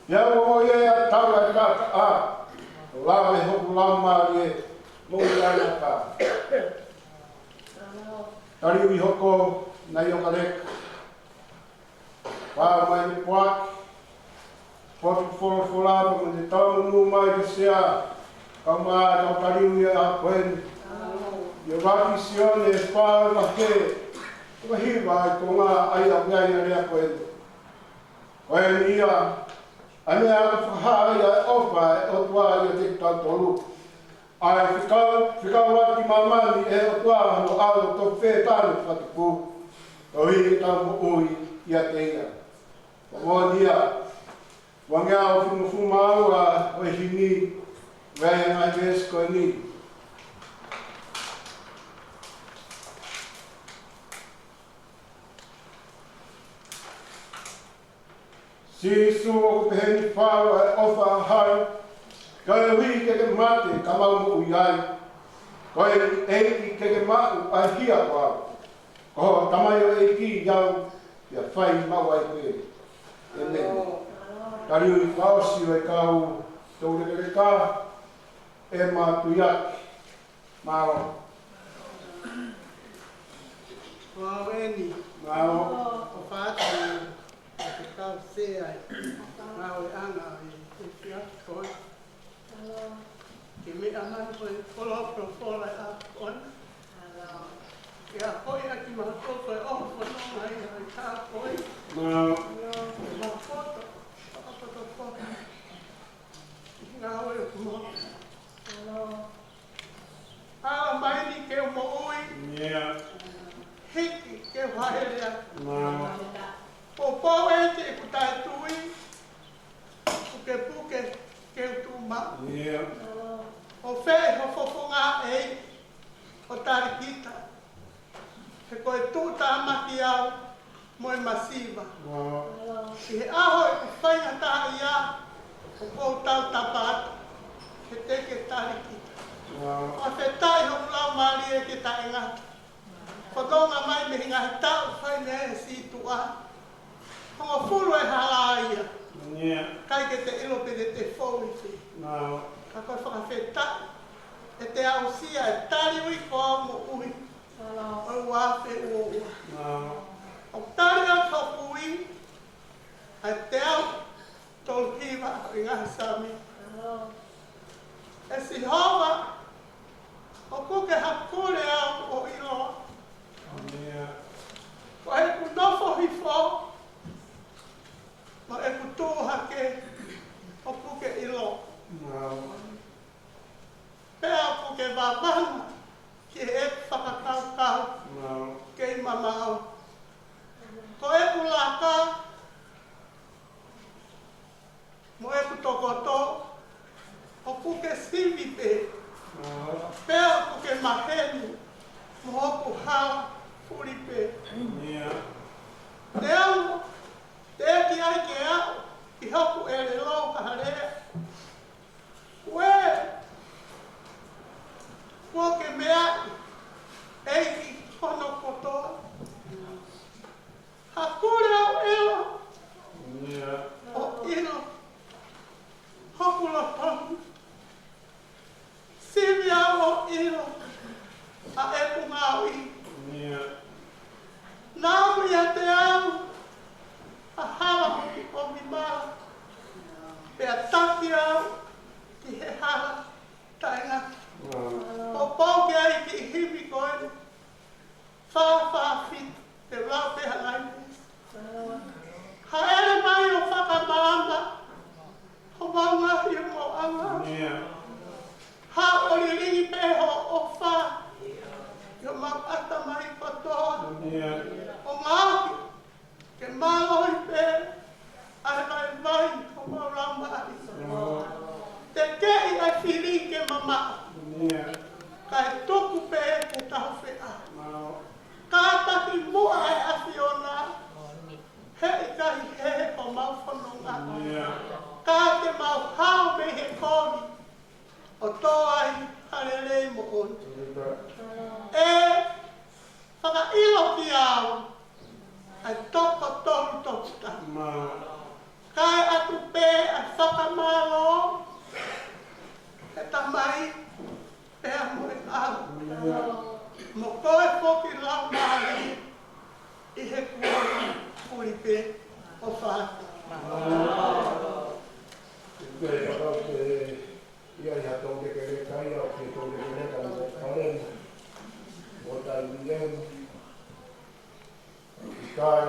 Pea ʻoku ou ʻi ai ʻa e tau ʻa e taʻataʻa, ʻo lave hoku laumālie mo e ʻanaka. Taliui hoko, naʻe ʻikai leka. Pea mai ne poaki, potu folofola, pea mo ne talamonū mai ki he sea, kae ʻumaʻā e kau taliui ʻa ko eni. ʻI he ʻuluaki Sione fā vahe, ua hiva ʻa e konga ʻa ia ʻoku ʻi ai ʻa e lea ko eni. Ko eni ia, ʻa e meʻa ʻoku fakahā ai ʻa e ʻofa ʻa e ʻOtua ʻiate kitautolu. ʻA e fekau, fekauʻaki ʻe māmani ʻe he ʻOtua hono ʻAlo tofu pē taʻe fakatupu, koeʻuhi ke tau moʻui ʻiate ia. Ka moʻoni ia, ua ngeau fimofuma ua ʻo e himi, ʻa e ngaahi veesi ko eni. Sīsū, ʻoku pehē ni fau ʻa e ʻofa ʻa hai, koeʻuhi ke ke mate ka mau moʻui ai. Ko e ʻEiki, ke ke maʻu ʻa e hia ko au. Ko ho tamaioʻeiki au, pea fai maʻu ai pē. ʻĒmeni. Taliui fakaʻosi ʻo e kau toulekeleka, ʻe matuiaki. Mālō. Mālō eni. Mālō. ʻOfa atu ke kau sea ai. Mālō e anga e, e fiatu ko ē. Ke meʻa mai ko e folofola ʻa ko ē. Ke akoʻi ʻaki mautolu ko e ʻofa no mai ai ka ko ē. Mālō. Ke mafoto, fakafotofoto. Ngāue ʻoku mau. Mālō. Ala mai ni ke u moʻui. Ia. Hiki ke u haʻele ai. Mālō. Poupou ʻeku taʻetui, pukepuke ke u tuʻu maʻu. Ia. ʻO fē ho fofonga ʻEiki ʻo tali kita. He ko e tuʻutāmaki au mo e masiva. Mālō. ʻI he ʻaho ʻeku faingataʻaʻia, ʻoku ou tautapa atu he te ke tali kita. Mālō. Fakafetaʻi hoku laumālie ke taʻengata. Fakatonga mai mei he ngaahi taʻu fai mei he sītuʻa. Hongofulu e hala ia. Ia. ʻIkai ke te ʻilo pe te te fou ʻi fē. Mālō. Ka ko e fakafetaʻi ʻete aʻusia e taliui ko au moʻui. Mālō. ʻO e ua afe ua ua. Mālō. ʻOku tali atu hoku ui, ʻa e teau tolu hiva ʻi he ngaahi Saame. Mālō. ʻE Sihova, ʻoku ke hakule au ʻo ʻilo. Ia. Ko ʻeku nofo hifo, mo ʻeku tuʻu hake, ʻoku ke ʻilo. Mālō. Pea ʻoku ke vavanga ki heʻeku fakakaukau. Mālō. Kei mamaʻo. Ko ʻeku laka mo ʻeku tokoto, ʻoku ke sivi pē. Mālō. Pea ʻoku ke maheni mo hoku hala fuli pē. Ia. Te amo, teʻeki ai ke aʻu ki hoku ʻelelo ha lea. Uē, kuo ke meaʻi, ʻEiki, hono kotoa. Hakule au ʻo ʻilo. Ia. ʻO ʻilo hoku loto. Sivi au ʻo ʻilo ʻa ʻeku ngāue. Ia. Naʻa mo ʻiate au ha hala ʻomi, ʻomi mala. Pea taki au ki he hala taʻengata. Ia. Poupou ki ai e kiʻi himi ko eni. au, ʻa e toko tolu toko taha. Kae ʻatu pē ʻa e fakamālō ki he Tamai, pea mo e ʻAlo, mo koe foki Laumālie, ʻi he kuonga ʻuli pē ʻo fai. Ko e ʻalu ke ʻi ai ha tau lekeleka ia, ʻo ke tau lekeleka mo e kalena. ʻO tai ni eni. ʻIkai,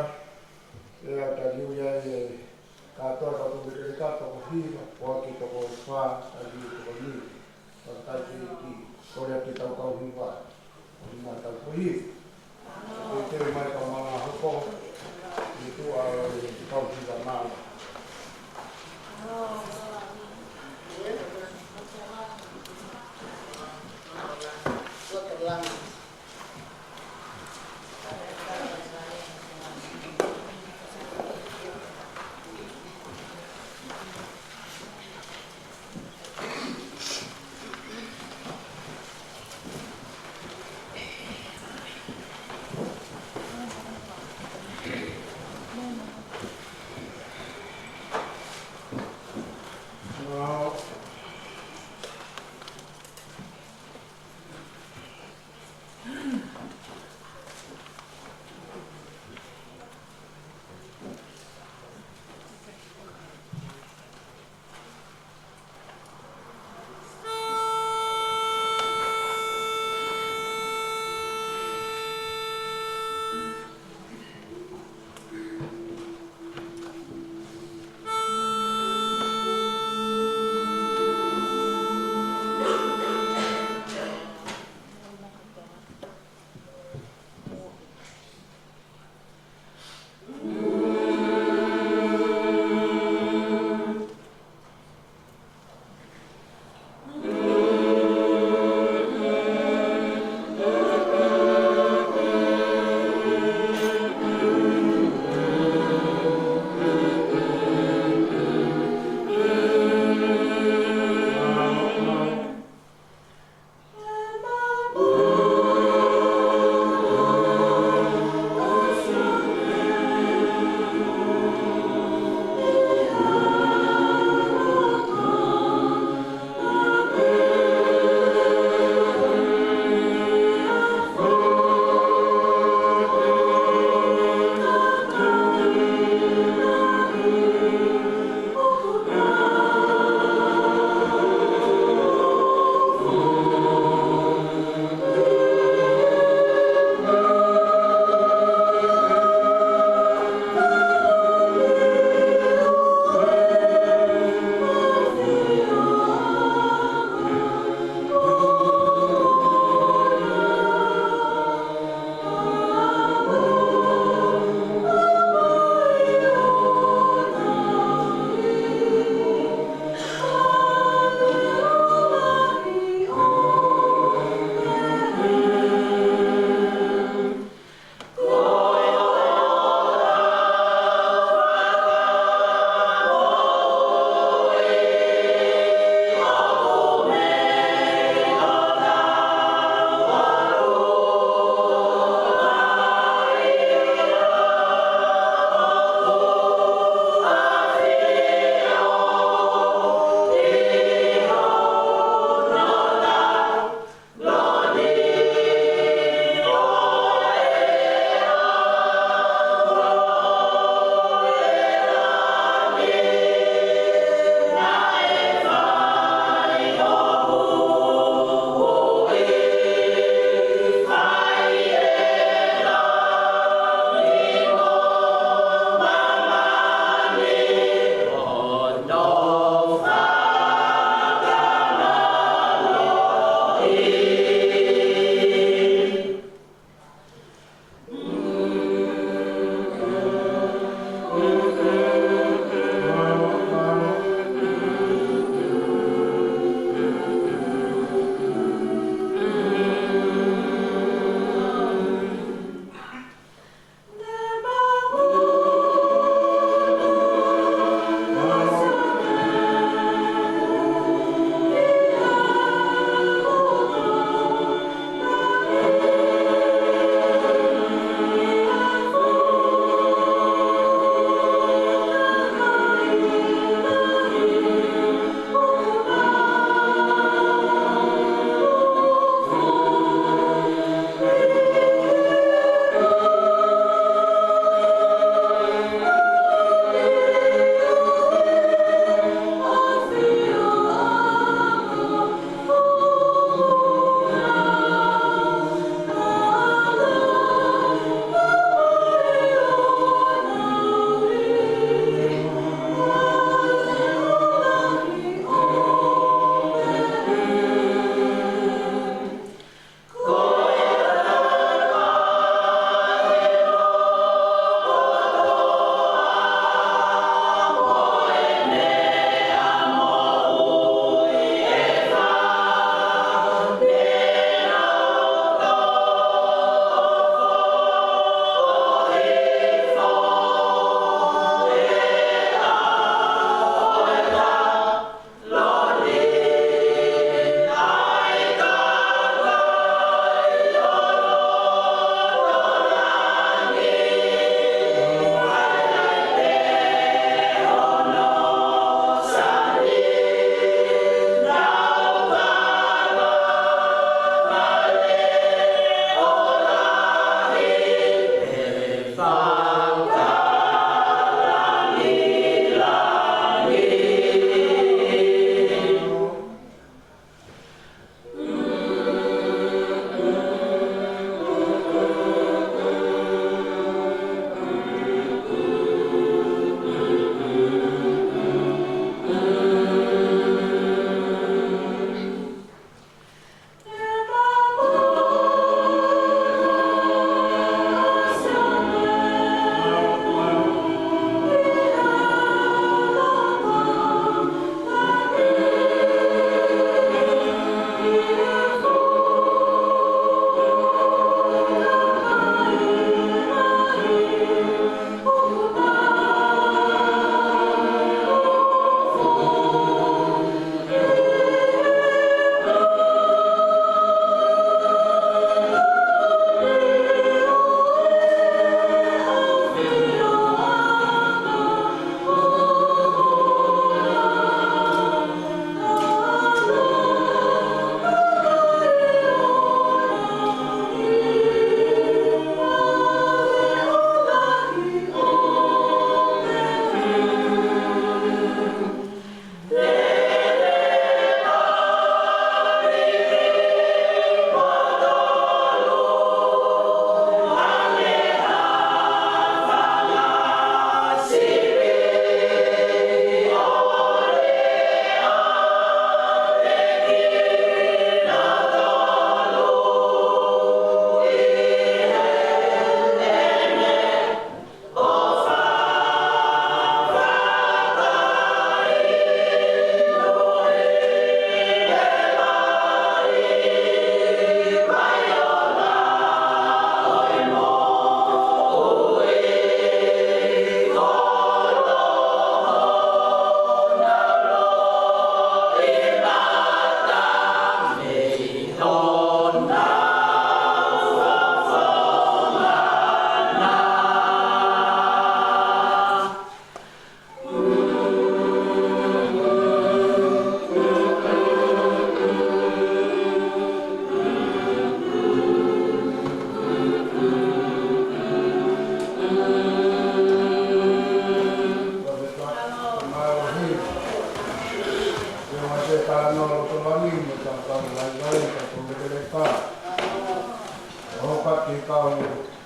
ʻe ʻa taliu ia e kātoa ka tau lekeleka toko hiva, ʻo ʻaki toko fā, taliu toko nima. Ka tai ke ki, kole atu ke tau kau hiva. ʻO ni mai tau ko hiva. Ke tele mai ka manga hoko, ni tuʻa ʻo e kau hiva manga.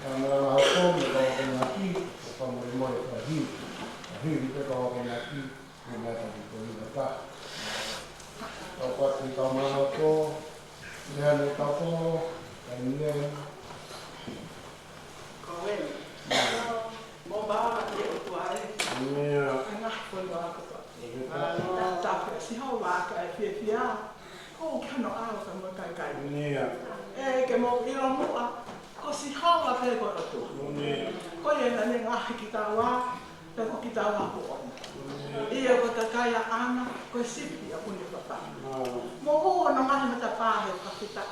Ka mea na hoko, me ka o ke ngaki, ka mo le mo e ka hi. Ka hi, ke ka o ke ngaki, ke mea ka ki ko i ka ka. Ka pati ka mea hoko, mea ne ka ko, ka i ne. Ko e. Mo ba ki o tua e. Ia. Anga ko ba ko ba. Ia. Ta ta pe si ho ba ka e fie fie. Ko ke no a ka mo kai kai. Ia. E ke mo ilo mo a. Ko si ho ba pe ko o tua. Ia. Ko ia na ne nga ki ta wa. Pe ko ki ta wa ko o. Ia. Ia ko ta kai a ana. Ko sipi a kuni papa. Ia. Mo ho no nga ma ta pa he ka kita.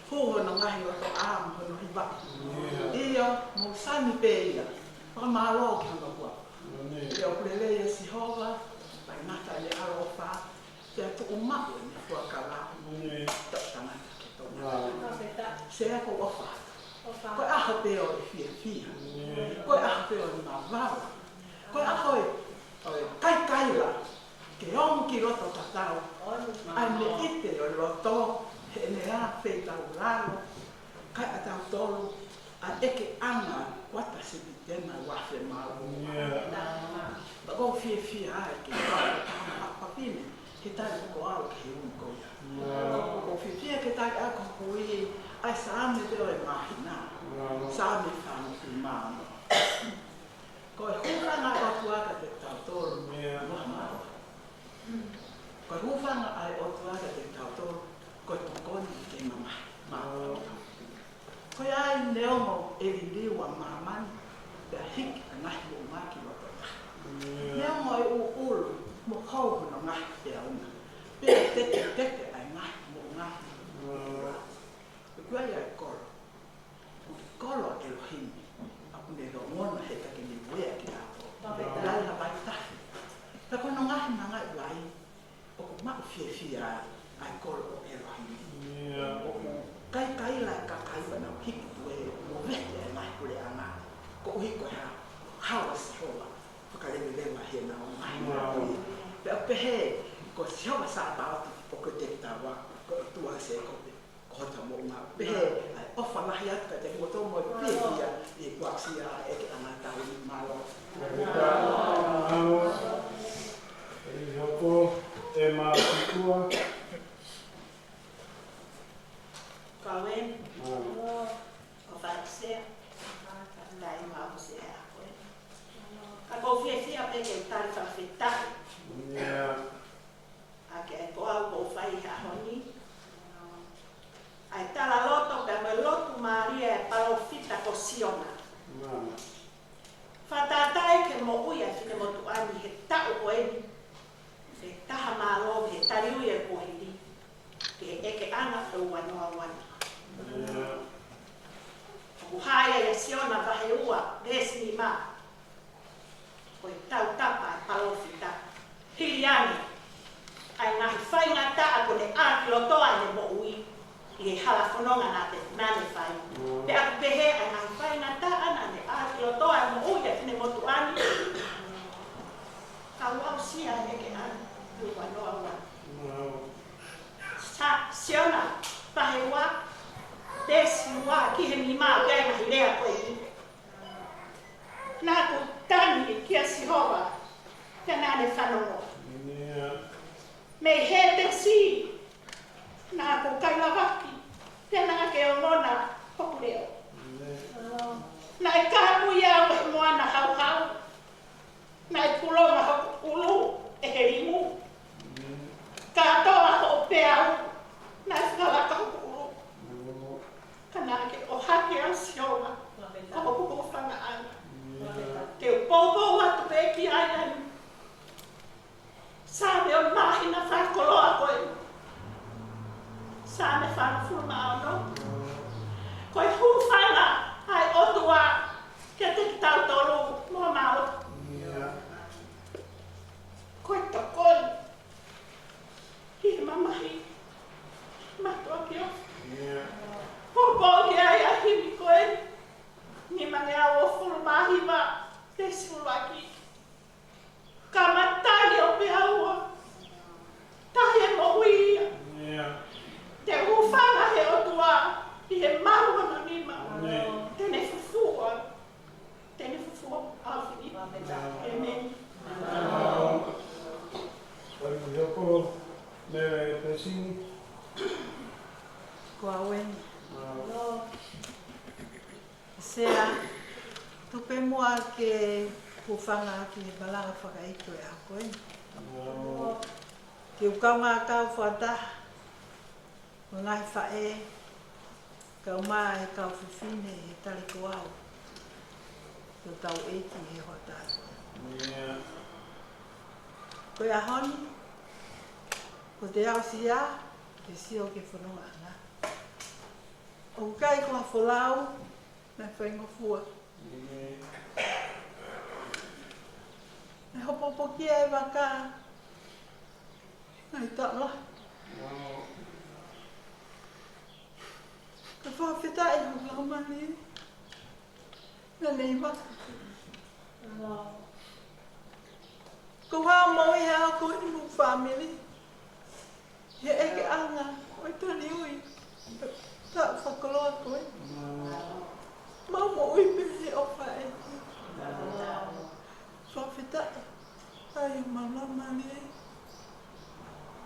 Hū hono ngaahi loto ʻā mo hono hiva. ʻIo, mo sani pē ia. Fakamālō ki hono kuafa. ʻIo, ʻoku lelei ʻa Sihova, ʻoku ʻikai ngata ʻene ʻaloʻofa, pea tuʻu maʻu ʻene fuakava, taʻu tangata ki he taʻu tangata. Sea ko e ʻofa. Ko e ʻaho pē ʻo e fiefia. Ko e ʻaho pē ʻo e mavava. Ko e ʻaho ʻo e, ʻo e kaikaila. Ke ongo ki loto tatau. ʻA e meʻa ʻi he loto, he ʻene ʻā feitaulalo, kae ʻatautolu, ʻa e ʻekeʻanga kuata sipitema uafe malu. Pea ʻoku ou fiefia ai ke kau tama ʻa papine, ke tali ko au ke he unu ko ia. ʻOku ou fiefia ke tali ʻa ko kui, ʻa e Saame te o e mahina. Saame fāngu ki mano. Ko e hūfanga ʻa e ʻOtua kiate kitautolu, mo ha maua. Ko e hūfanga ʻa e ʻOtua kiate kitautolu, ko e tokoni ke mamahi. Ko ia ai neongo ʻe liliu ʻa māmani, pea hiki ʻa e ngaahi moʻunga ki loto taha. Neongo ʻe ʻuʻulu, mo hou hono ngaahi peau na. Pea teke teke ʻa e ngaahi moʻunga. ʻOku ʻi ai ʻa e kolo. Ko e kolo ʻo ʻElohimi, ʻoku ne longona he taʻe ke ne ueʻi kitautolu. Pea ʻi ai ha vaitafe. Pea ko hono ngaahi mangaʻi vai, ʻoku maʻu fiefia ai, ʻa e kolo ʻo ʻElohimi. ʻOku kaikaila ʻa e kakai pea nau hiki tuē, mo vete ʻa e ngaahi puleʻanga. Koeʻuhi ko e hā, hau ʻa Sihova, fakaleveleva he nau ngaahi ngāue. Pea pehē, ko Sihova Sāpaoti, ʻoku te taua, ko e ʻOtua Sēkope. Ko hota moʻunga pehē, ʻa e ʻofa lahi atu kiate kimoutolu mo e fiefia ʻi he kuaksia ʻa e ʻekeʻanga tau ni. Mālō. Mālō. ʻE hoko e mā kutua. Kawen. Mālō. ʻO fakasea. Kae ʻumaʻā ʻa e sea ko ē. Ka ʻoku ou fiefia pē ke u tali fakafetaʻi. ʻA ke ʻai ko au ʻoku ou fai he ʻaho ni. ʻA e talaloto pea mo e lotu mālie ʻa e palōfita ko Siona. Fakatātā ke moʻui ʻa e finemotuʻa ni he taʻu ko eni. He taha mālō he taliui ʻa e kuohili. Ke ʻeke ʻana ʻo uanoa uanoa. ʻOku hā ia ʻia Siona vahe ua, veesi nima. Ko e tautapa ʻa e palōfita. Hili ange ʻa e ngaahi faingataʻa kuo ne ʻā ki loto ʻa ʻene moʻui ʻi he hala fononga naʻa te, naʻa ne fai. Pea ʻoku pehē ʻa e ngaahi faingataʻa naʻa ne ʻā ki loto ʻa e moʻui ʻa e finemotuʻa ni. Ka u aʻusia ʻa e ʻeke ʻana ʻo uanoa uanoa. Sa, Siona, vahe ua, veesi ua ki he nima, ʻoku ʻi ai e ngaahi lea ko eni. Naʻa ku tangi kia Sihova, pea naʻa ne fanongo. Mei Hētesi, naʻa ku kailavaki, pea naʻa ke ongona hoku leʻo. Naʻe kāpui au ʻe he moana hauhau. Naʻe pulonga hoku ʻulu ʻe he limu. Kātoa hoʻo peau, naʻe fakalaka hoku ʻulu. Ka naʻa ke ʻohake au Sihova, ko hoku hūfangaʻanga. Te u poupou atu pē ki ai. Saame ʻo e māhina fakakoloa ko ē. Saame fāngofulu mā ono. Ko e hūfanga ʻa e ʻOtua kiate kitautolu mo mautolu. Ko e tokoni ki he mamahi mātuʻaki ʻofa. Poupou ki ai ʻa e himi ko ē. Nimangeau hongofulu mā hiva, veesi ʻuluaki. Ka matangi ʻo peau, tahi e moʻui ia. Te u hūfanga he ʻOtua ʻi he malu hono nima. Te Sea, tuku pē muʻa ke u hūfanga ki he malanga fakaʻeiki ʻo e ʻaho ko eni. Ke u kaungā kau fakataha mo e ngaahi faʻē, kae ʻumaʻā e kau fefine he tali ko au ki hotau ʻEiki he hoʻatā ko eni. Ko e ʻaho ni, ko te aʻusia ke sio ki he fonongaʻanga. ʻOku ʻikai ko ha folau naʻe faingofua. Naʻe hopohopokia e vaka, naʻe taʻola. Ka fakafetaʻi hoku laumālie, naʻa ne ʻi vaka. Ko e hā mo e hā ko eni mo e fāmili. He ʻekeʻanga ʻo e taliui taʻu fakakoloa ko ē. Mau moʻui pē he ʻofa ʻa e ʻEiki. Fakafetaʻi ʻa e mau laumālie.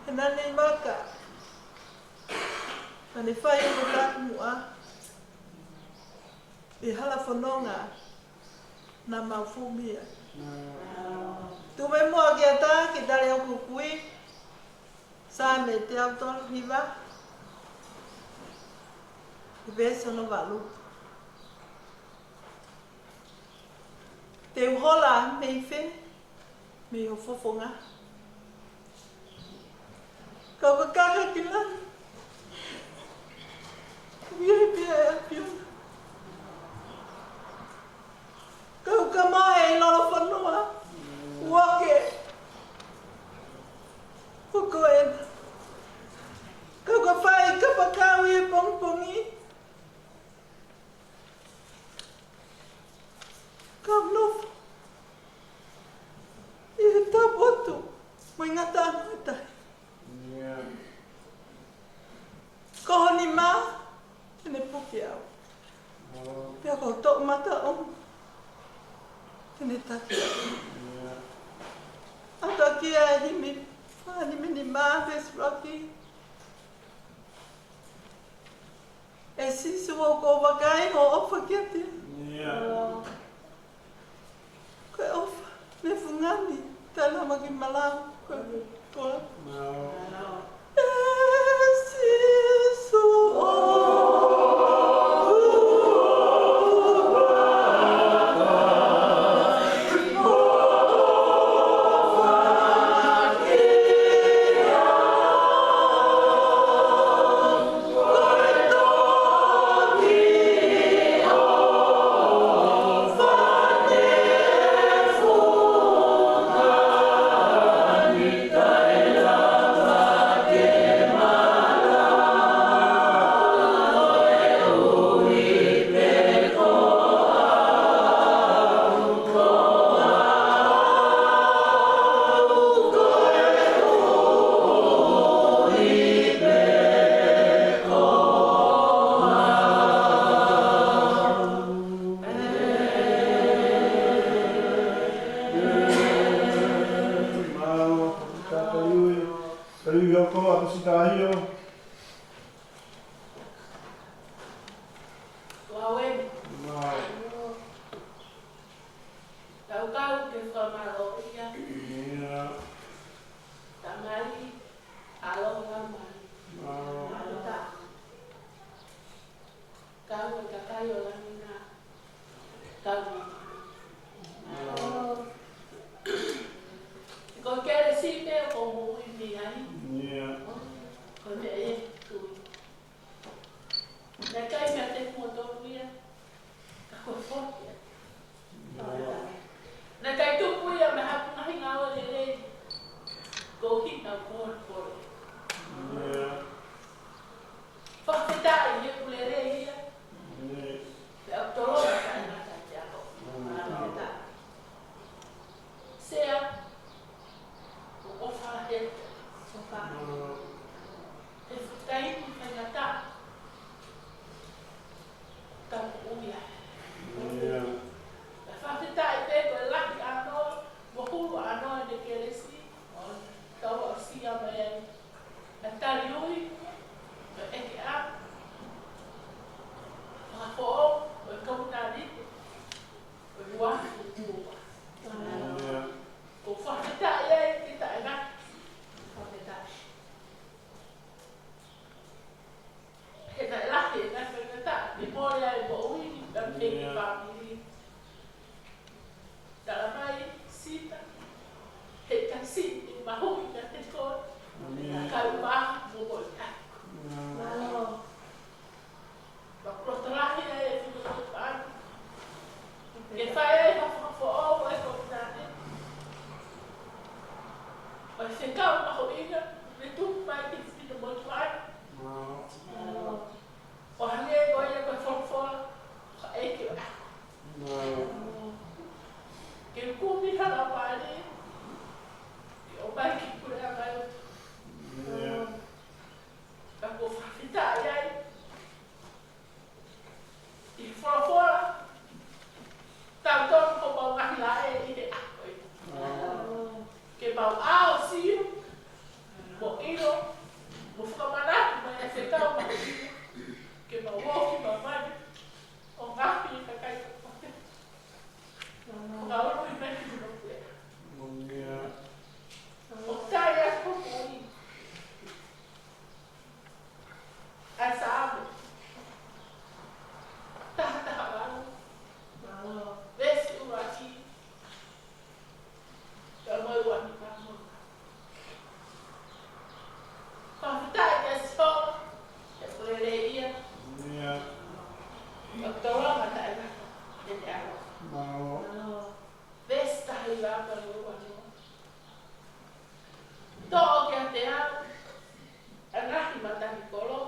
He naʻa ne ʻi vaka, naʻa ne fai ʻo taku muʻa ʻi he hala fononga naʻa mau fou mei ai. Tuku pē muʻa ke u ʻatā ke tali ʻe hoku kui, Saame teau tolu hiva, veesi hono valu. Te u hola mei fē? Mei ho fofonga. Kau kakaka ki langi, ʻoku ʻi ai pē ʻa e ʻAfiona. Kau ka mahe ʻi lolofonua, ʻoku ʻikai ko koe ena. Kau ka fai kapakau ʻi he pongipongi, kau nofo ʻi he taupotu mo e ngataʻanga ʻo e tahi. Ko ho nima te ne puke au, pea ko ho toʻomataʻu te ne taki au. ʻAtā ki he himi fā nima nima, veesi ʻuluaki. ʻE Sīsū, ʻoku ou vakai hoʻo ʻofa kiate au. Ko e ʻofa mei he fungani, talamaki malau ko e koa. ʻE Sīsū, ʻoku ou vakai hoʻo ʻofa kiate au. Kau kau ke fakamālō ia. Tamai, ʻaloʻofa mai. Kau e kakai ʻo langi na, kau. Ko e kelesi pē ʻoku ou moʻui mei ai. Ko e meʻa ia ʻoku ou tui. Naʻe ʻikai meiate kimoutolu ia, ka ko e foki ia. Naʻe ʻikai tupu ia mei haku ngaahi ngāue lelei, ko e ʻuhinga ko e pole. Fakafetaʻi he ʻoku lelei ia. Pea ʻoku tolonga taʻengata te ako. Fakafetaʻi. Sea, ʻoku ou fakaʻamu ke u fakaʻamu. He fuʻu taimi faingataʻa, ka ʻoku ui ai. Ka fakafetaʻi pē ko e lahi ʻānoa, mo hulu ʻānoa ʻene kelesi, kau aʻusia mai ai. Ke fai ai ha fakafoʻou ʻo e kovinānite ʻo e fekau mahuʻinga ne tupu mai ki he fefine motuʻa ni. ʻO hangē ko ia ko e folofola ʻa e ʻEiki ʻo ako. Ke kumi ha laumālie ke ʻomai ki he puleʻanga ʻo e ʻOtua. Ka ʻoku ou fakafetaʻi ai ʻi he folofola, tautolu ko ʻemau ngaahi laʻe ʻi he ʻaho ni. Ke mau ʻaʻahi sio, mo ʻilo, mo fakamanatu mai e fekau mahuʻinga, ke mau ō ki māmani ʻo ngaohi e kakai kotoa pē. Ngalo i mai ki hono puleʻanga. ʻOku tali ʻa e ʻOtua ʻi he Saame taha taha valu, veesi ʻuluaki, ka mo e ua ni ka mo. Fakafetaʻi kia Sihova, he ʻoku lelei ia. ʻOku tolonga taʻengata ʻene ʻaloʻofa. Veesi taha hiva ka mo e ua ni. Toʻo kiate au ʻa e ngaahi matanikolo,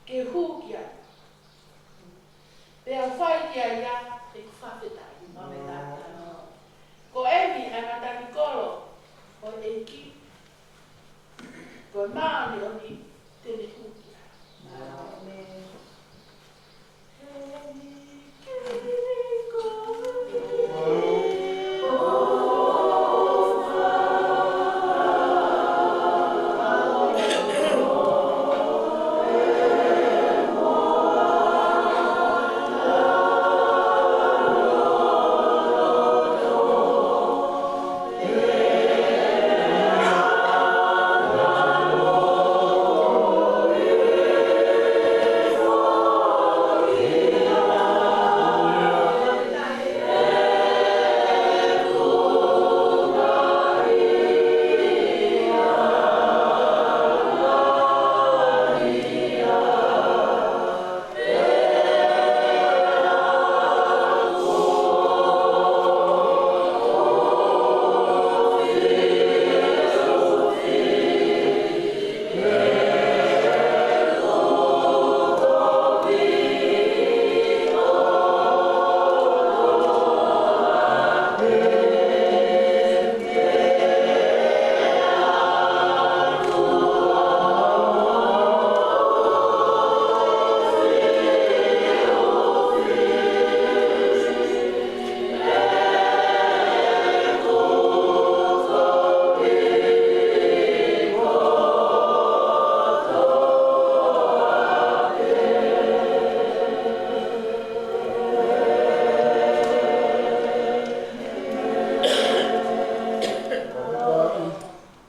ke u hū ki ai, pea u fai ki ai ʻa ʻeku fakafetaʻi. Ko eni ʻa e matanikolo ʻo e ʻEiki, ko e māʻoniʻoni te ne hū ki ai.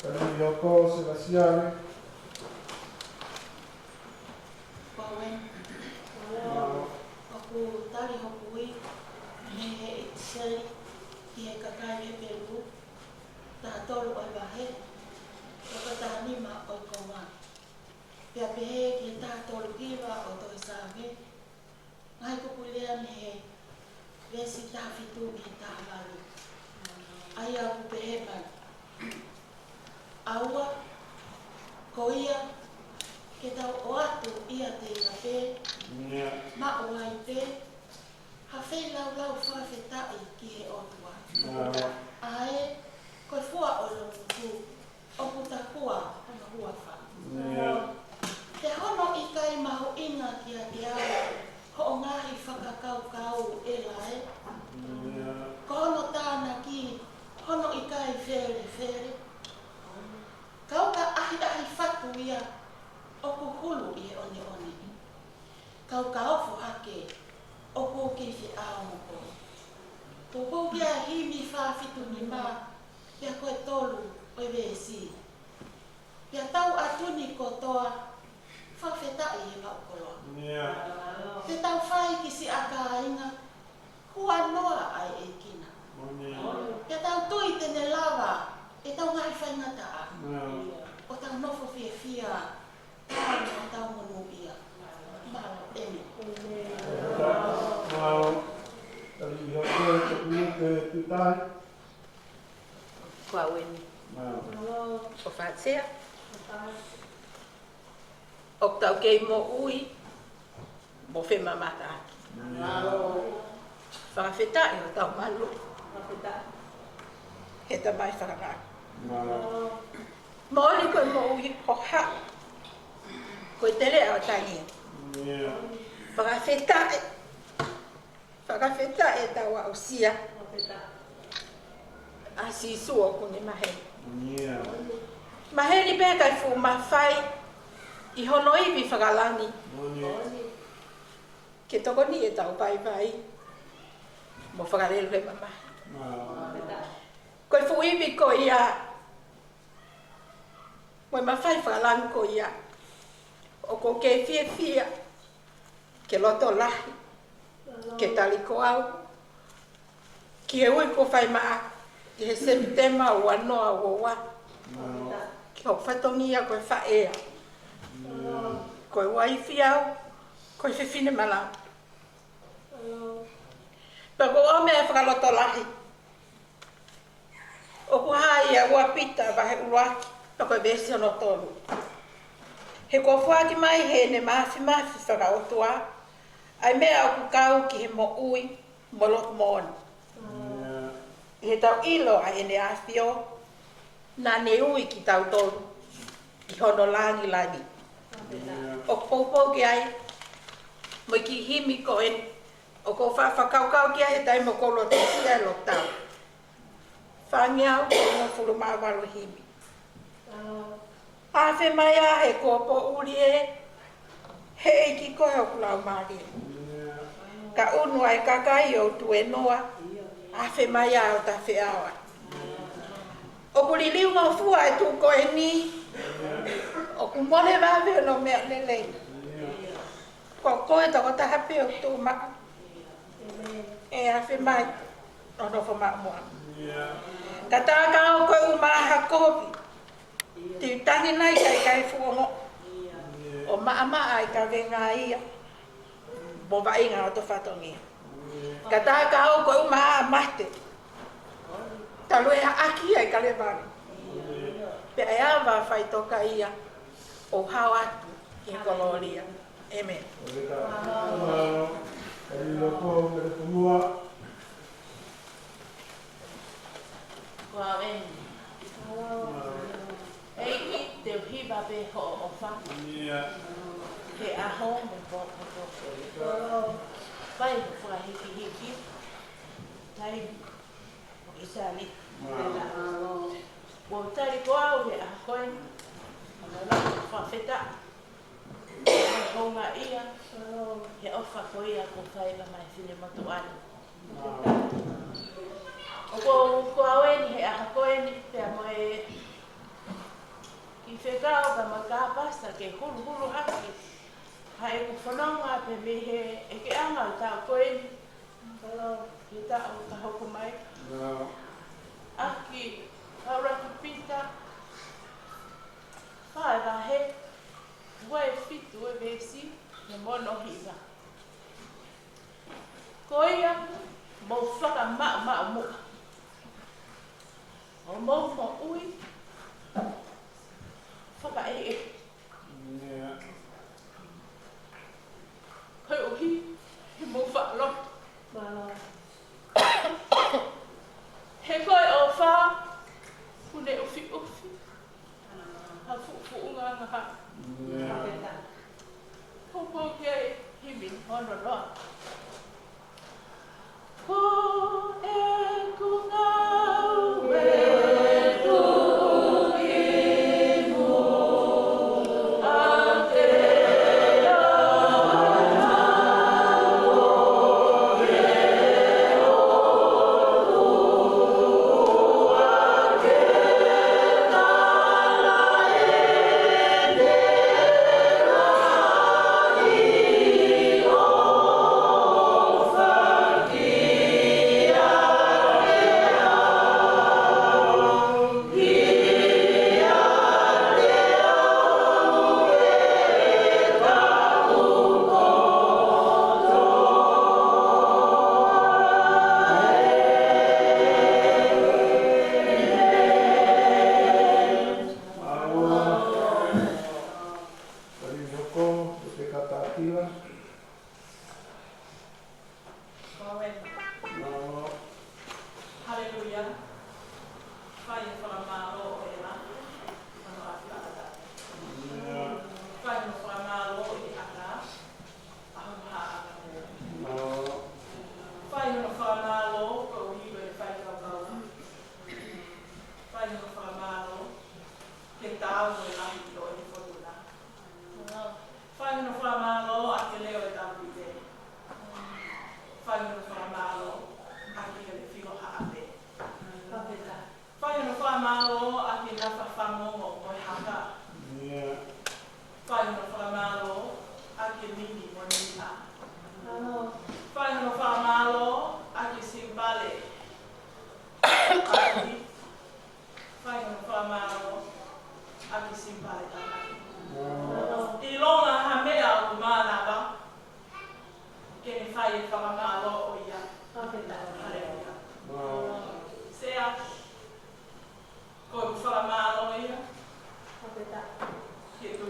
Tali hoko Selasiale. Ko au eni. ʻOku tali hoku ui mei he ʻipiseli ki he kakai Hepelū, taha tolu ʻo e vahe, ʻo ka taha nima ʻo e konga. Pea pehē ki he taha tolu hiva ʻo e tohi Saame, ngaahi kupuʻi lea mei he veesi taha fitu ki he taha valu. ʻA ia ʻoku pehē mai: ʻAua, ko ia, ke tau ʻoatu ʻiate ia pē, maʻu ai pē ha feilaulau fakafetaʻi ki he ʻOtua. ʻA ē ko e fua ʻo e loungutu, ʻoku takua hono huafa. He hono ʻikai mahuʻinga kiate au hoʻo ngaahi fakakaukau, ʻe lahi. Ko hono tānaki hono ʻikai felefele. Ka u ka ʻahiʻahi fatu ia, ʻoku hulu ʻi he ʻoneʻone. Ka u ka ofo hake, ʻoku ou kei feʻao mo koe. Poupou ki he himi fā fitu nima, pea ko e tolu ʻo e veesi. Pea tau atu ni kotoa, fakafetaʻi he maʻu koloa. Te tau fai ki siʻa kāinga, huanoa ʻa e ʻEiki na. Pea tau tui te ne lava ʻetau ngaahi faingataʻa, ʻo tau nofo fiefia, tau, tau monūʻia. Mālō, ʻēmeni. Mālō. Tutai. Ko au eni. Mālō. Ko Fatia. ʻOku tau kei moʻui, mo femamata. Mālō. Fakafetaʻi ʻo tau malu. He Tamai fakalangi. Mālō. Moʻoni ko e moʻui hohaʻa. Ko e teleʻa ʻo Tangi. Fakafetaʻi. Fakafetaʻi ʻetau aʻusia ʻa Sīsū ʻoku ne maheni. Maheni pē kae fuʻu mafai ʻi hono ivi fakalangi ke tokoni ʻetau vaivai mo fakalelu he mamahi. Ko e fuʻu ivi ko ia, mo e mafai fakalangi ko ia, ʻoku ou kei fiefia ke loto lahi, ke tali ko au, ki he ui kuo fai maʻaku ʻi he Sepitema ua noa ua ua, ki hoku fatongia ko e faʻē, ko e uaifi au, ko e fefine malanga. Pea ko e meʻa fakalotolahi, ʻoku hā ia ua Pita vahe ʻuluaki, pea ko e veesi hono tolu. He kuo foaki mai heʻene māfimafi fakaʻotua ʻa e meʻa ʻoku kau ki he moʻui mo e loto moʻoni. ʻI heʻetau ʻilo ʻa ʻene ʻAfio, naʻa ne ui kitautolu ʻi hono langilangi. ʻOku poupou ki ai, mo e kiʻi himi ko eni, ʻoku ou faʻa fakakaukau ki ai he taimi ʻoku ou loto ki ai ʻi loto. Fāngeau tolungofulu mā valu himi. Afe mai ā he kuo poʻuli ē, he ʻEiki koe ʻoku laumālie. Ka ʻunu ʻa e kakai ʻo tuenoa, afe mai ā ʻo tafeʻao ai. ʻOku liliu ngofua e tuʻu ko eni, ʻoku mole vave hono meʻa lelei. Ko koe tokotaha pē ʻoku tuʻu maʻu. ʻE afe mai, ʻo nofo maʻu muʻa. Ka tā ka ō ko e ʻumaʻā ha kovi, te u tangi nai kae ʻikai fuʻu ongoʻi, ʻo maʻamaʻa ʻa e kavenga ia mo vaʻinga hoto fatongia. Ka tā ka ō ko e ʻumaʻā ha mate, talu ʻe haʻaki ʻa e Kalevale, pea ʻe ava faʻitoka ia ʻo hao atu ki he kolōlia. ʻĒmeni. Ko au eni. ʻEiki, te u hiva pē hoʻo ʻofa he ʻaho mo e pō kotoa. Fai ho fakahikihiki, taimi ʻo ʻIsale. Kuo tali ko au he ʻaho ko eni, fakafetaʻi. Houngaʻia he ʻofa ko ia kuo fai mai e finemotuʻa ni. ʻOku ou, ko au eni he ʻaho ko eni, pea mo e kiʻi fekau ka mo e kāpasa ke huluhulu hake ʻa ʻeku fononga pē mei he ʻekeʻanga ʻo e taʻu ko eni, he taʻu ka hoko mai. ʻAki Paula ki Pita, fā e vahe, ua e fitu e veesi, ne mono hiva. Ko ia, mou fakamaʻumaʻu muʻa, ʻo mou moʻui fakaʻehiʻehi. Koeʻuhi he mou faʻa lotu. He ko e ʻofa, ʻoku ne ʻufiʻufi ha fuʻufuʻunga angahala. Poupou ki he himi hono noa. Ko ʻeku ngāue tuʻu ki mui.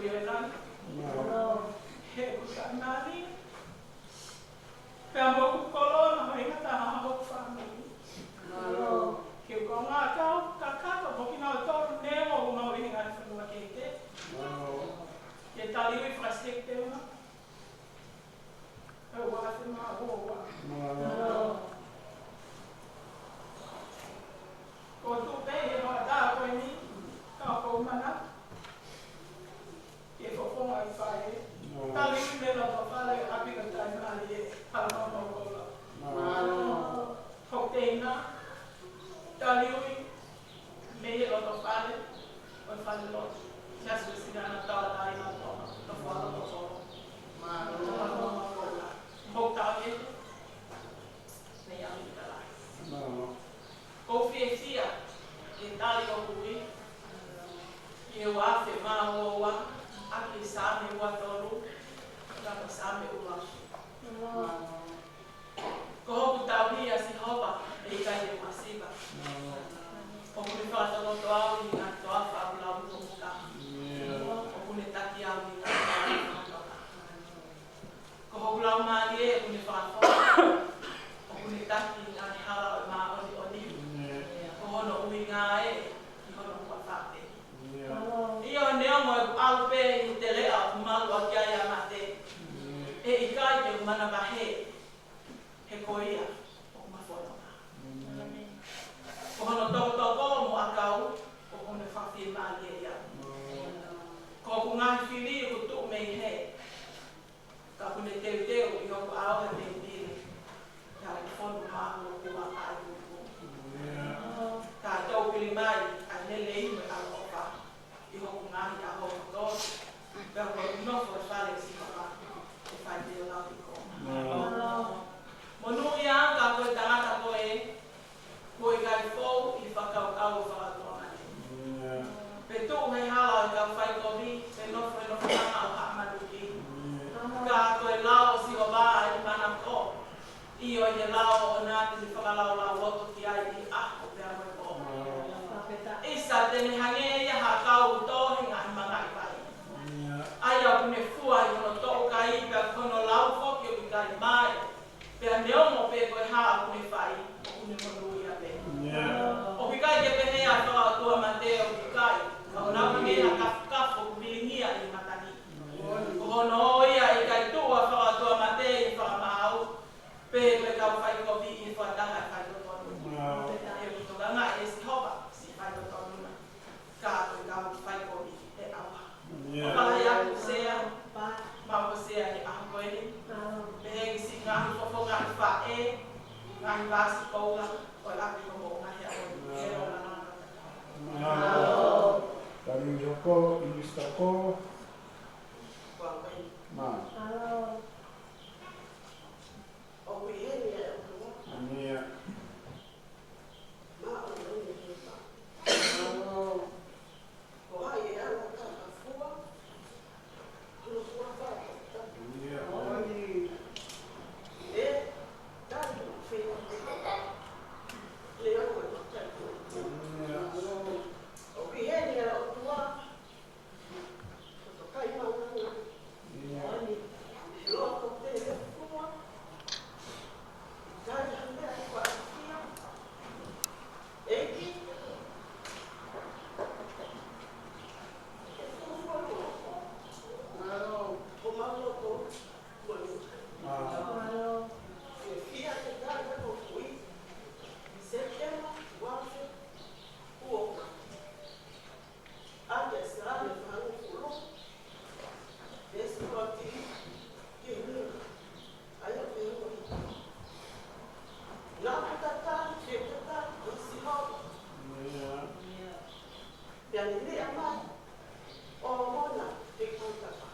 Mālō. He kuo ka mali. Pea mo hoku kolo na mai ngata ha hoku fāmili. Mālō. Ke u kau ngā kau kakaka mo kinautolu ne mo mau ʻi he ngaahi fonua kehekehe. Mālō. Ke tali ui fakaseke te una. Ka ua te mā ua ua. Mālō. Ko tu pē he hoʻatā ko eni, ka ko mana. Ke fofonga ʻi fale. Mālō. Tali ui mei loto fale, ʻapi ka tai mali e, hala mau mau kola. Mālō. Hoku teina. Tali ui mei he loto fale, ʻo e fale lotu. Siasi Uēsiliana Tauʻatāina ʻo Tonga, Nofoʻa Loto Tolo. Mālō. Hala mau mau kola. Hoku tau e, mei ʻAmelika Lahi. Mālō. ʻOku ou fiefia ke tali hoku ui, ʻi he ua afe mā ua ua, ʻaki e Saame ua tolu, ka ko e Saame ua. Ko hoku tauhi ʻa Sihova, ʻe ʻikai te u masiva. ʻOku ne fakatokoto au ʻi he ngaahi toafa ʻoku lau ʻi hoku muka. ʻOku ne taki au ʻi he ngaahi toafa ʻoku lau ʻi hoku muka. Ko hoku laumālie ʻoku ne fakafoki, ʻoku ne taki ʻi he ngaahi hala ʻo e māʻoniʻoni. Ko hono ʻuhinga ē ʻi hono huafa pē. ʻIo, neongo ʻeku ʻalu pē ʻi he teleʻa ʻoku malu ʻaki ai ʻa mate, ʻe ʻikai te u manavahē, he ko ia ʻoku ma fononga. Ko hono tokotoko mo ʻakau, ʻoku ne fakafiemālieʻi au. Ko hoku ngaahi fili ʻoku tuʻu mei hē, ka ʻoku ne teuteu ʻi hoku ʻao ha tēpile, ʻi ha fonu māhulu ʻoku ʻa ai uku. Ka tau pili mai ʻa e lelei mo e ʻaloʻofa ʻi hoku ngaahi ʻaho kotoa, pea ko e nofo ʻi fale ʻo Sihova, ʻe fai te o lau ʻi ko. Monūʻia ka ko e tangata ko ē, kuo ʻikai fou ʻi he fakakaukau ʻo e fakaʻotuamate. Pe tuʻu he hala ʻo e kau faikovi, pe nofo he nofo ʻanga ʻo haʻa maluki. Ka ko e lao ʻo Sihova ʻi manako, ʻio ʻi he lao ʻoʻona te ne fakalaulauloto ki ai ʻi he ʻaho pea mo e pō. ʻIsa te ne hangē ia ha kau ʻoku tō he ngaahi mangaʻi vai. ʻA ia ʻoku ne fua ʻi hono toʻukai pea ko hono lau foki ʻoku ʻikai mae. Pea neongo pe ko e hā ʻoku ne fai, ʻoku ne monūʻia pē. ʻOku ʻikai ke pehē ʻa e fakaʻotuamate ʻoku ʻikai, ka ʻoku nau ʻi ai ha kafokafo ʻoku vilingia ʻi he matangi. Ko hono ʻoʻo ia ʻe ʻikai tuʻu ʻa e fakaʻotuamate ʻi he fakamaau, pe ko e kau faikovi ʻi he fakataha ʻa e faitotonu. ʻOku tokangaʻi ʻe Sihova siʻi faitotonu na, ka ko e kau faikovi ʻe ʻauha. ʻOku lahi ʻaku sea, mau ko sea he ʻaho ko eni. Pehē ki siʻi ngaahi fofonga ʻi faʻē, ngaahi vāsikoula, ʻo e ʻapi ko mo ngaahi ʻaho ni. Ke lo na na. Mālō. Tali hoko, Minisitā ko. Mālō. ʻOku ʻi heni ʻa e ʻOtua. ʻAmia. Mālō. Ko hai ʻe ala ka ka fua, ko no fua fa. ʻAmia. ʻE, tali fua. Le au e makai ko. ʻAmia. ʻOku ʻi heni ʻa e ʻOtua. ʻAki ʻa e Saame fāngofulu, veesi ua ki he nima, ʻa ia ʻoku pehē hono hiki. Naʻa ku tatali, ke tatali, ʻe Sihova. Pea ne lea mai, ʻo mona, he kautapa.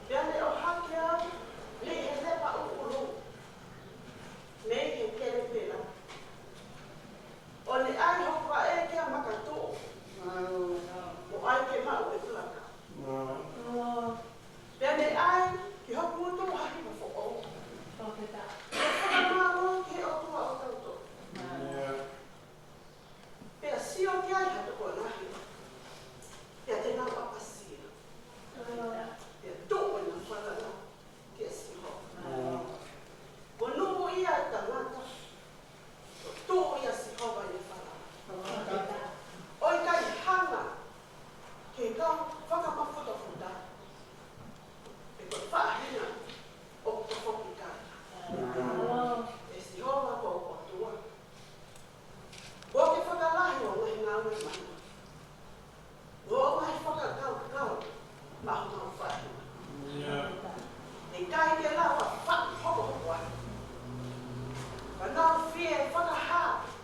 Pea ne ʻohake au, mei he lepa ʻuʻulu, mei he kelepela. ʻO ne ʻai hoku vaʻe ki ha makatuʻu. Mo ʻai ke maʻu e pulaka. Pea ne ʻai ki hoku ngutu ha hiva foʻou. Ke fakamālō ki he ʻOtua ʻo tautolu. Pea sio ki ai ha tokolahi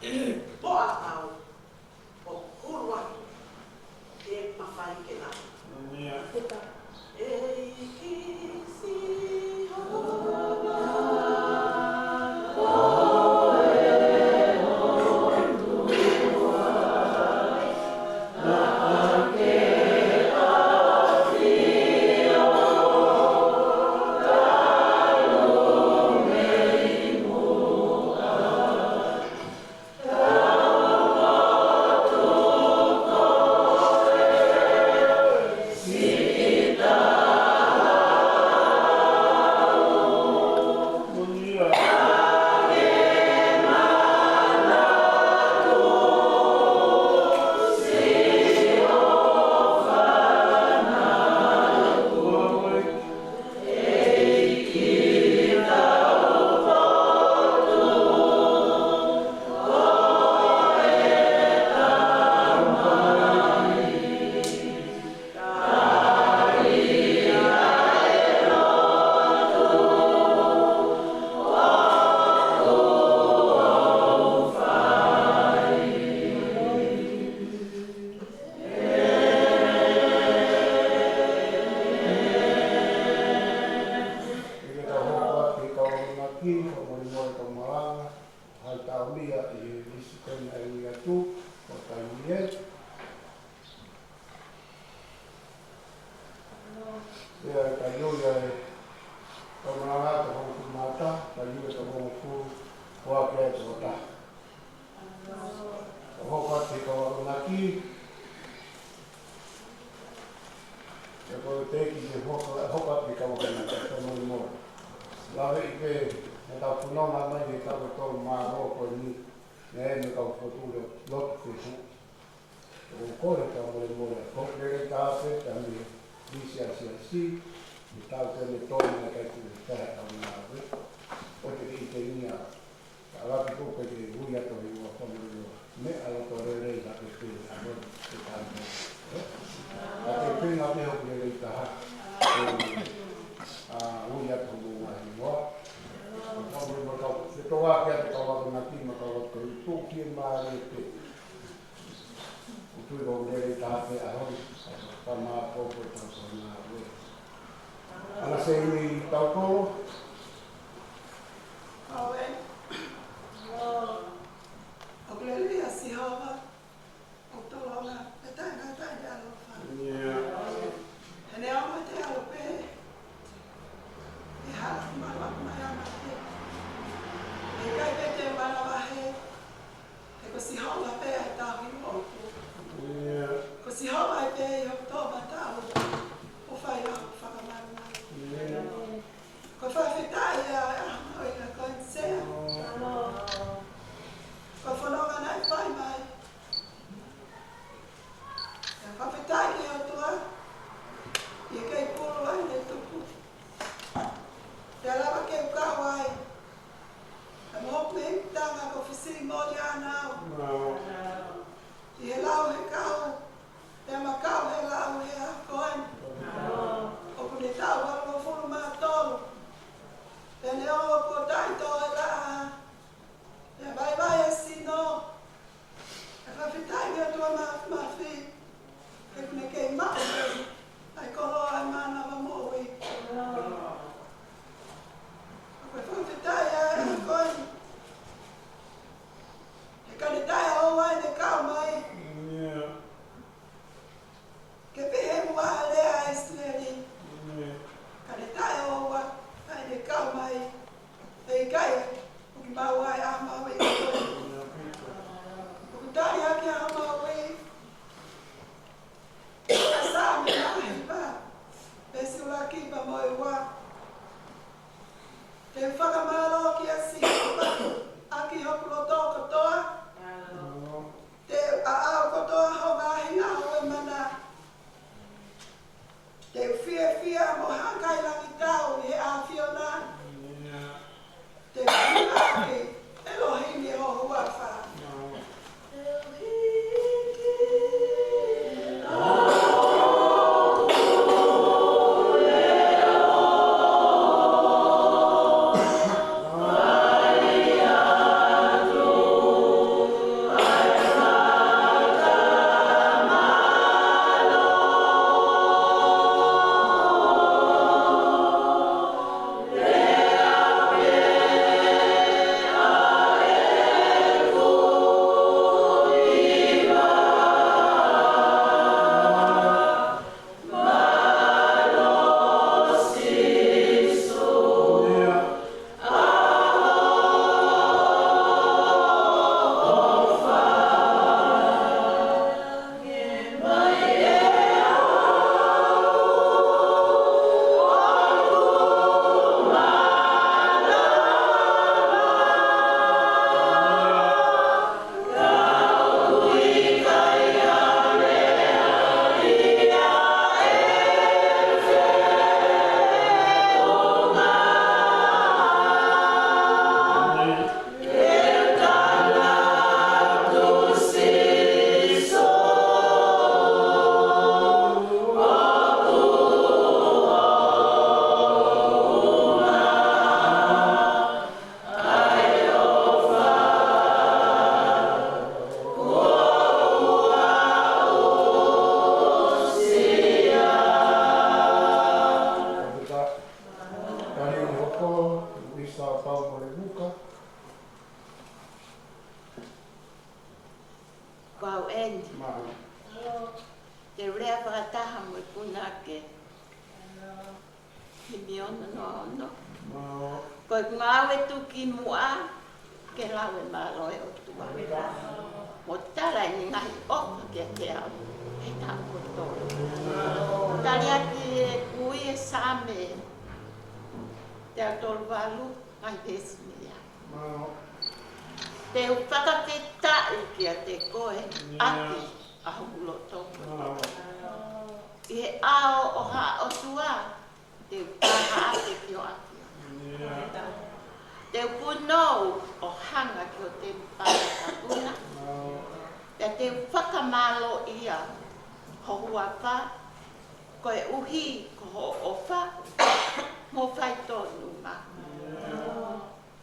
Moʻa au, ʻo hulu atu ke mafai ke lava. ʻEiki Sihova. ʻIkai ke tau hoko atu ki he kau akonaki, fakamolemole kau malanga, ʻa e tau meʻa ʻi he lisi ko eni ʻa e ui atu, ko e taimi ē. ʻIo, ʻikai ui ʻa e kau malanga toko hongofulu mā taha, ʻikai ui ʻa e toko hongofulu, ko ake ʻa e toko taha. Ka hoko atu ki he kau akonaki, ʻe ko e teʻeki ke hoko, hoko atu ki he kau akonaki, fakamolemole. Lave ʻi pē, ʻetau fononga mai he taʻu ʻe tolu mā ua ko eni, ne ʻi ai mo e kau fokotuʻu lotu fehuʻi. ʻOku ou kole fakamolemole, ko e lelei taha pē, ka mei he lisi ʻa e siasi, ʻi he taʻu ko eni ʻe tolu naʻe ʻikai ke ne taha tau ngāue. ʻOku te kiʻi te nia, ka lapi ko pe ke ui atu ʻi he ua fakamolemole. Meʻa loto lelei ka ke pē, ʻa e loto ke tau mo. Ka ke pē ngā pē hoku lelei taha. ʻA, ui atu mo ngā hingoa. Fakamolemole kau, ke tō ake atu kau akonaki mo e kau lotu fehuʻi, tuʻu ki he mālie pē. ʻOku ou tui ko e lelei taha pē ʻaho ni, ka mālō ko e tau tau ngāue. ʻAna Seini Taukolo. ʻOku lelei ʻa Sihova, ʻoku tolonga, ʻe taʻengata ʻene ʻaloʻofa. ʻIo. He neongo ʻete ʻalu pē, ʻi he hala kuo malu ʻa e mate. ʻE ʻikai pē te manavahē, he ko Sihova pē ʻa e tauhi moʻoku. ʻIo. Ko Sihova pē ʻi hoku toʻomataʻu, ʻoku fai ʻa hoku fakamalumalu. ʻIo. Ko e fakafetaʻi ʻa e ʻaho mahuʻinga ko eni Sea. Ko e fononga naʻe fai mai. Ko e fakafetaʻi ki he ʻOtua, ʻi he kei pulu ʻa ʻene tupu. Pea lava ke u kau ai, ʻa mo hoku mei tanga ko Fisili Moli ʻAnau. ʻI he lau he kau, pea ma kau he lau he ʻaho ko eni. ʻOku ne taʻu valungofulu mā tolu. Pea neongo kuo taʻi tō e laʻā, pea vaivai e sino, ʻe fakafetaʻi ki he ʻOtua Māfimafi, he ʻoku ne kei maʻu ʻa e koloa ʻo e mānava moʻui. ʻOku ou fakafetaʻi ʻa e ʻaho ko eni. He ka ne taʻeʻoua ʻene kau mai. ʻIo. Ke pehē muʻa ʻa e lea ʻa ʻIsileli. ʻIo. Ka ne taʻeʻoua ʻa ʻene kau mai. ʻE ʻikai, ʻoku mau ʻi he ʻaho mahuʻinga ko eni. ʻIo. ʻOku tali ʻaki ʻa e ʻaho mahuʻinga. ʻA Saame vahe hiva, veesi ʻuluaki pea mo e ua. Te u fakamālō kia Sihova ʻaki hoku loto kotoa. Te u ʻaʻau kotoa ho ngaahi ngāue mana. Te u fiefia mo hakailangitau ʻi he ʻAfiona. Te u ʻiloʻi Puka. Kau eni. Mālō. Te u lea fakataha mo e punake. Himi ono noa ono. Mālō. Ko e ngāue tuki muʻa ke lau e mālō e ʻOtua. Mo tala ʻene ngaahi ʻofa kiate au he taʻu kotoa. Tali ʻaki e kui e Saame teau tolu valu, ngaahi veesi meia. Mālō. Te u fakafetaʻi kiate koe ʻaki ʻa hoku loto. Mālō. ʻI he ʻao ʻo ha ʻOtua, te u taha ake ki ho ʻAfio. Te u punou ʻo hanga ki ho temipale kapuna. Pea te u fakamālōʻia ho huafa, koeʻuhi ko hoʻo ʻofa mo faitōnunga.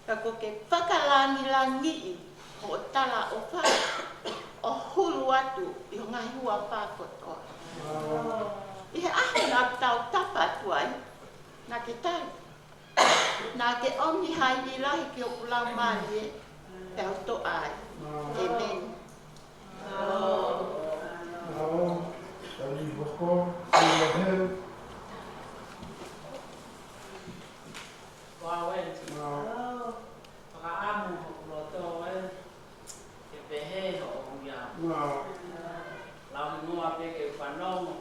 Ka ko ke fakalangilangiʻi hoʻo talaʻofa ʻo hulu atu ʻi ho ngaahi huafa kotoa. ʻI he ʻaho naʻa ku tautapa atu ai, naʻa ke tali. Naʻa ke ʻomi ha ivi lahi ki hoku laumālie, pea u toʻa ai. ʻĒmeni. Mālō. Mālō. Tali hoko. Sila hel. Ko au eni. Mālō. Fakaʻamu hoku loto ē, ke pehē hoʻo ui au. Mālō. Launoa pē ke u fanongo,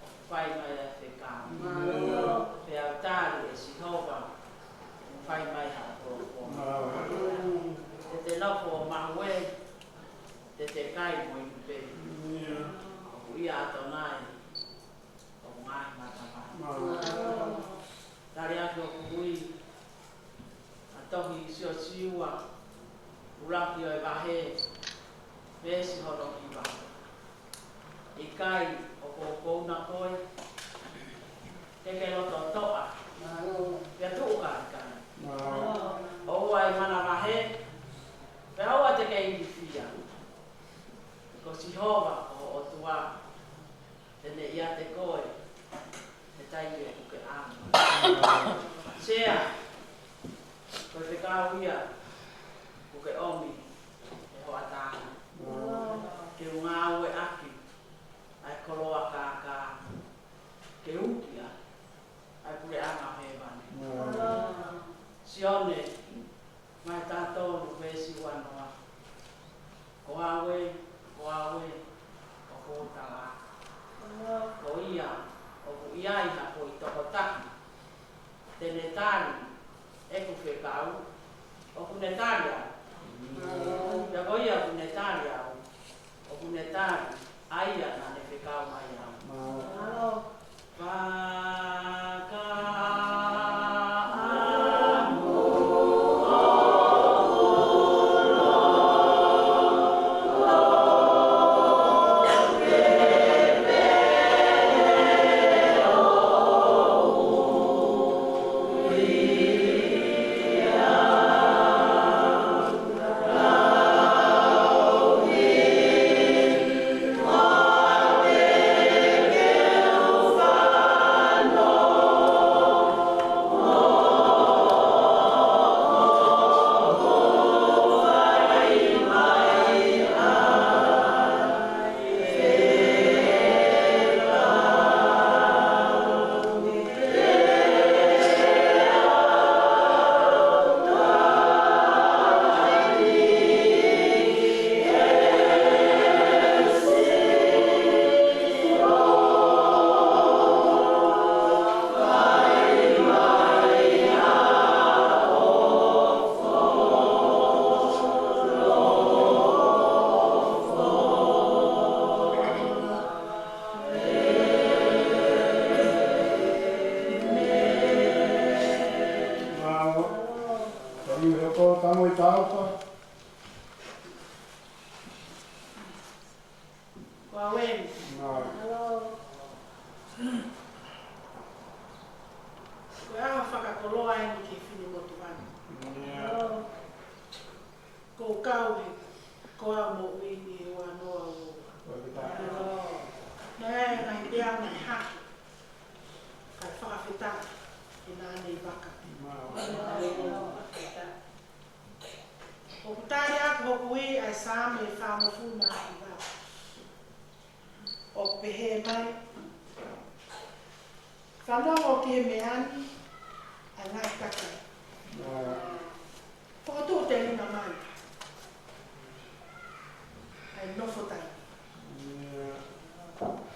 ʻoku fai mai ʻa e fekau. Mālō. Pea u tali ʻe Sihova, ʻoku fai mai ha polofono. Mālō. Te te nofo ʻo mahuʻe, te te kai mo inu pē. ʻOku ʻia ʻAtonai ʻoku ngaahi matavai. Mālō. Tali atu hoku ui, ʻa e tohi Siosiua, ʻuluaki ʻo e vahe, veesi hono hiva. ʻIkai ʻoku ou kouna koe, ke ke loto toʻa, pea tuʻu kaikai. ʻOua ʻe manavahē, pea ʻoua te ke ilifia. Ko Sihova ko ho ʻOtua, te ne ʻiate koe he taimi ʻoku ke ʻalu. Sea, ko e fekau ia ʻoku ke ʻomi he hoʻatā ni, ke u ngāueʻaki ʻa e koloa kākā ke uki ʻa e puleʻanga ʻo hēvani. Sione, vahe taha tolu veesi ua noa. Ko au ē, ko au ē, ʻoku ou tala. Ko ia ʻoku ʻi ai ha foʻi tokotaha te ne tali ʻeku fekau, ʻoku ne tali au. Pea ko ia ʻoku ne tali au, ʻoku ne tali ʻa ia naʻa ne fekau mai au. Mālō. Fakaʻamu Ko au eni. Mālō. Ko e ʻaho fakakoloa eni ki he finemotuʻa ni. Mālō. Ko e kau he, ko au moʻui ni he ua noa ua. Mālō. Naʻe ʻi ai e ngaahi peau naʻe hake, kae fakafetaʻi he naʻa ne vaka. Mālō. Saame fāngofulu mā hiva. ʻOku pehē mai: Fanongo ki he meʻa ni, ʻa e ngaahi kakai. Fokotuʻu telinga mai, ʻa e nofo taimi.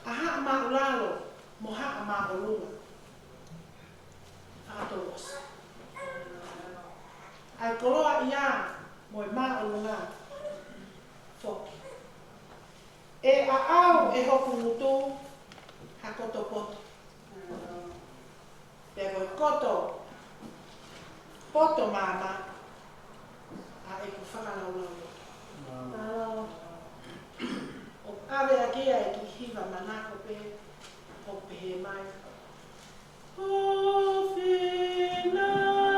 ʻA Haʻa Māʻulalo mo Haʻa Māʻolunga, fakatouʻosi. ʻA e koloaʻia mo e māʻolunga foki. ʻE aʻau ʻe hoku ngutu ha koto poto, pea ko e koto poto maama ʻa ʻeku fakalaulauloto. ʻOku ʻave ʻaki ia ʻeku hiva manako pē, ʻoku pehē mai: Mālō.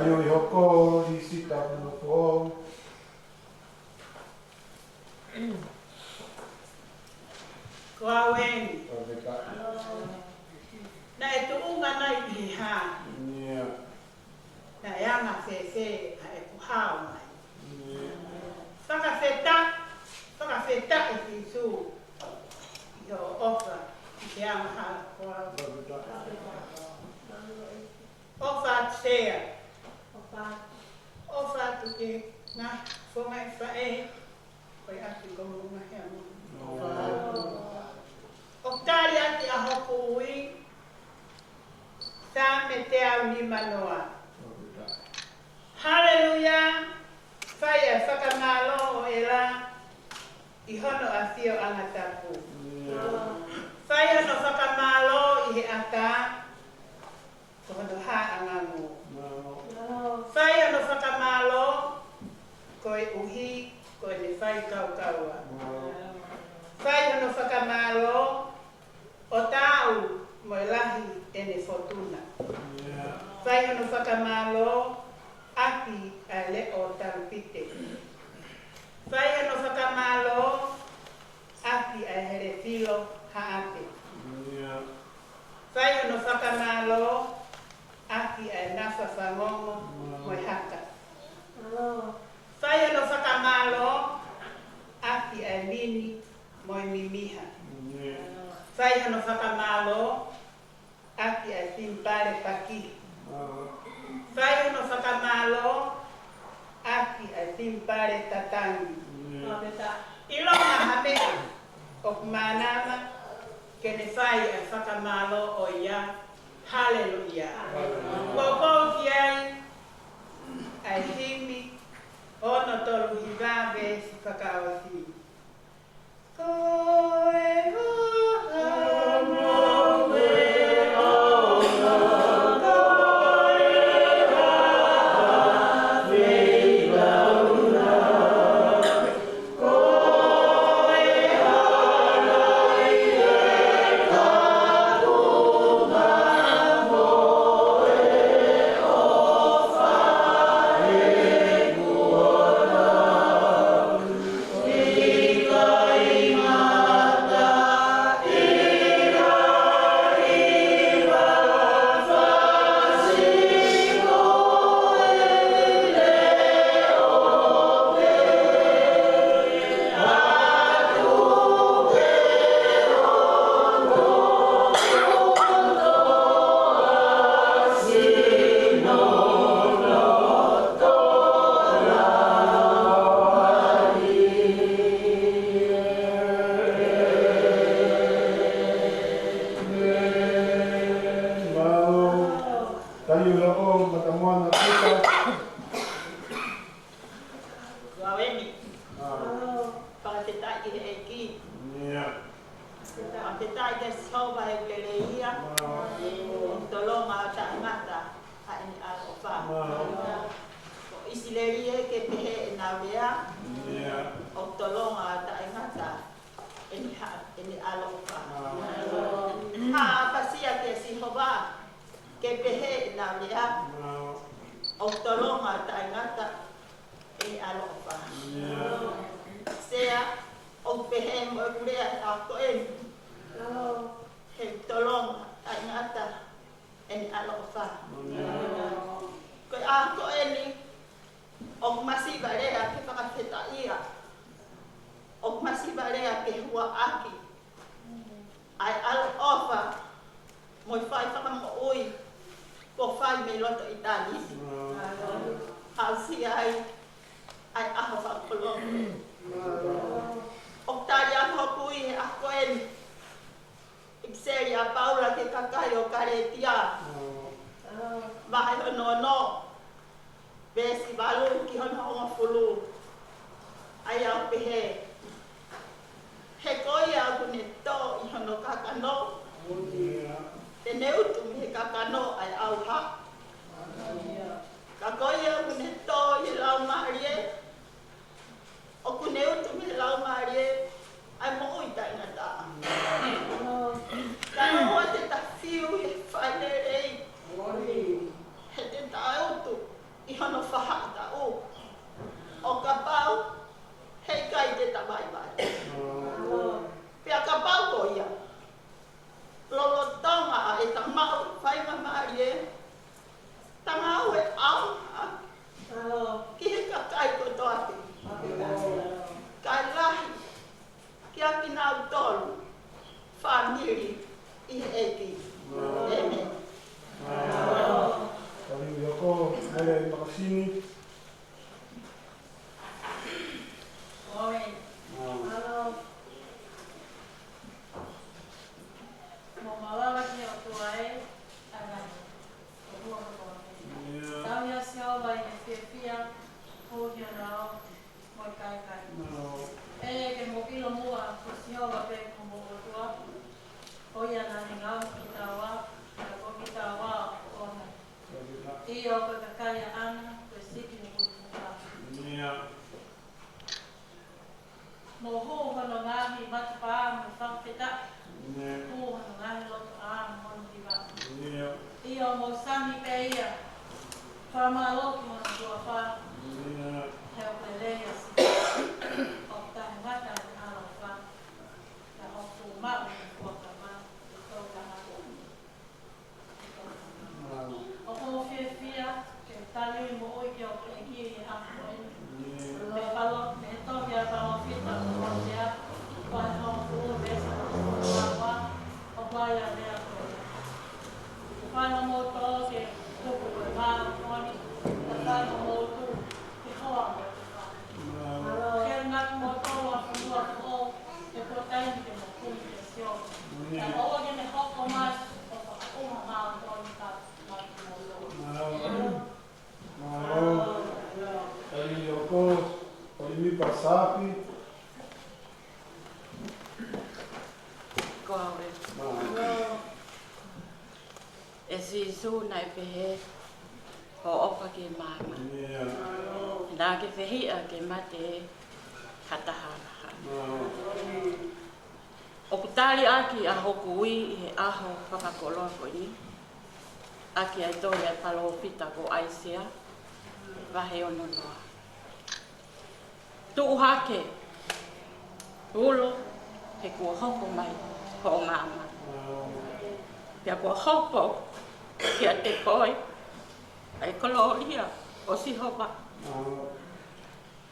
Tali ʻi hoko ʻi sita punofo. Ko au eni. Fakafetaʻi. Naʻe tuʻunga nai ʻi he hā? ʻIo. Naʻe anga fēfē ʻa ʻeku hao mai? ʻIo. Fakafetaʻi, fakafetaʻi Sīsū, ʻi hoʻo ʻofa ʻi he angahala ko au. Fakafetaʻi. ʻOfa atu Sea. ʻOfa atu. ʻOfa atu ki he ngaahi fofonga ʻo e faʻē, ko e ʻapi ko Moʻunga Heamoni. ʻOku tali ʻaki ʻa hoku ui, Saame teau nimanoa. Haleluia. Fai ʻa e fakamālō ʻo ʻEla ʻi hono ʻafio ʻanga tapu. Fai hono fakamālō ʻi he ʻatā, ko hono hā ʻanga ngū. Fai hono fakamālō koeʻuhi ko ʻene fai kaukaua. Fai hono fakamālō ʻo taau mo e lahi ʻene fotuna. Fai hono fakamālō ʻaki ʻa e leʻo talupite. Fai hono fakamālō ʻaki ʻa e hele filo haʻape. Fai hono fakamālō ʻaki ʻa e nafa fangongo mo e haka. Fai hono fakamālō ʻaki ʻa e mini mo e mimiha. Fai hono fakamālō ʻaki ʻa e simipale paki. Fai hono fakamālō ʻaki ʻa e simipale tatangi. ʻIlonga ha meʻa ʻoku mānava ke ne fai ʻa e fakamālō ʻo ia. Haleluia. Poupou ki ai ʻa e himi Fakaʻosi. Mālō. Tali ʻo Matamoana Pita. Ua eni. Fakafetaʻi ki he ʻEiki. ʻIo. Fakafetaʻi kia Sihova he ʻoku lelei ia. ʻOku tolonga ʻo taʻengata ʻa ʻene ʻaloʻofa. Ko ʻIsileli ē, ke pehē ʻenau lea. ʻIo. ʻOku tolonga ʻo taʻengata ʻene ha-, ʻene ʻaloʻofa. ʻA, ʻapasia kia Sihova, ke pehē ʻenau lea. ʻOku tolonga ʻo taʻengata ʻene ʻaloʻofa. Sea, ʻoku pehē mo ʻeku lea he ʻaho ko eni. He tolonga ʻo taʻengata ʻene ʻaloʻofa. Ko e ʻaho ko eni, ʻoku masiva lea ke fakafetaʻia. ʻOku masiva lea ke huaʻaki ʻa e ʻaloʻofa mo e fai fakamoʻui kuo fai mei loto ʻitāniti. Aʻusia ai ʻa e ʻaho fakakoloa. ʻOku tali ʻa hoku ui he ʻaho ko eni ʻipiseli ʻa Paula ki he kakai ʻo Kalētia. Vahe hono ono, veesi valu ki hono hongofulu. ʻA ia ʻoku pehē: He ko ia ʻoku ne tō ʻi hono kakano, te ne utu mei he kakano ʻa e ʻauha. Ka ko ia ʻoku ne tō ʻi he Laumālie, ʻoku ne utu mei he Laumālie ʻa e moʻui taʻengata. Ka ʻoua te ta fiu ʻi he failelei, he te ta utu ʻi hono faʻahitaʻu, ʻo kapau he ʻikai te ta vaivai. Pea kapau ko ia, lolotonga ʻa e ta maʻu faingamālie, ta ngāue ʻaonga ki he kakai kotoa pē, kae lahi kiate kinautolu fāmili ʻi he ʻEiki. ʻĒmeni. Tali ʻo Makasini. Mo malava ki he ʻOtua ē, ʻa e ngaahi ʻotua kotoa pē. Tauhi ʻa Sihova ʻi he fiefia, koeʻuhi ko hono ʻao mo e kaikaila. Ē, ke mou ʻilo muʻa ko Sihova pē ko homou ʻOtua, ko ia naʻa ne ngaohi kitaua, pea ko kitaua ʻoʻona. ʻIo, ko e kakai ʻaʻana, ko e sipi ʻo e pulemuka. Mou hū hono ngaahi matapā mo e fakafetaʻi. Hū hono ngaahi lotoʻā mo hono hiva. ʻIo, mou sani pē ia. Fakamālō ki hono huafa. He ʻoku lelei ʻa Sihova. ʻOku taʻengata ʻene ʻaloʻofa. Pea ʻoku tuʻumaʻu ʻene fuakava ʻi he toʻutangata. ʻOku ou fiefia ke tali ʻa e moʻui ki hoʻo ʻEiki ʻi he ʻaho ko eni. Mei he palo-, mei he tohi ʻa e palōfita ko ʻOsea, vahe hongofulu, veesi hongofulu mā ua, ʻoku ʻi ai ʻa e lea ko ē: Fai hoʻomou tō ke tupu ko e māʻoniʻoni, pea fai hoʻomou tuʻu ke hoa mo e tofa. Ke ngaahi moutolu ʻa e fonua foʻou, he ko e taimi ke mou kumi kia Sihova. Pea ʻoua ke ne hoko mai ʻo fakaʻuha māʻoniʻoni ʻa kimoutolu. Mālō. Sapi. Ko au ē. Mālō. ʻE Sīsū naʻe pehē, hoʻo ʻofa ki māmani. ʻIo. Naʻa ke fehiʻa ke mate ha taha angahala. Mālō. ʻOku tali ʻaki ʻa hoku ui ʻi he ʻaho fakakoloa ko eni, ʻaki ʻa e tohi ʻa e palōfita ko ʻAisea, vahe ono noa. Tuʻu hake, ulo, he kuo hoko mai hoʻo māmani. Pea kuo hopo kiate koe ʻa e kolōlia ʻo Sihova.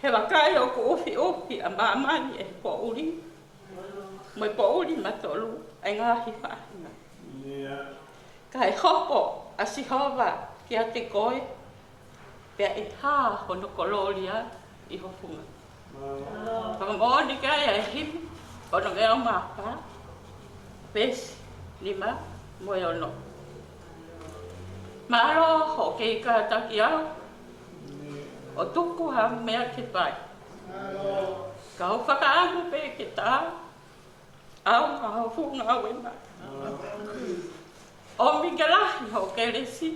He vakai, ʻoku ʻufiʻufi ʻa māmani ʻe he poʻuli, mo e poʻuli matolu ʻa e ngaahi faʻahinga. ʻIo. Ka ʻe hopo ʻa Sihova kiate koe, pea ʻe hā hono kolōlia ʻi ho funga. Mālō. Fakamoʻoni ki ai ʻa e himi ono ngeau mā fā, veesi nima mo e ono. Mālō hoʻo kei kātaki au ʻo tuku ha meʻa ke fai. Ka u fakaʻamu pē ke tā, ʻaonga ho funga ʻo e mā. ʻOmi ke lahi ho kelesi,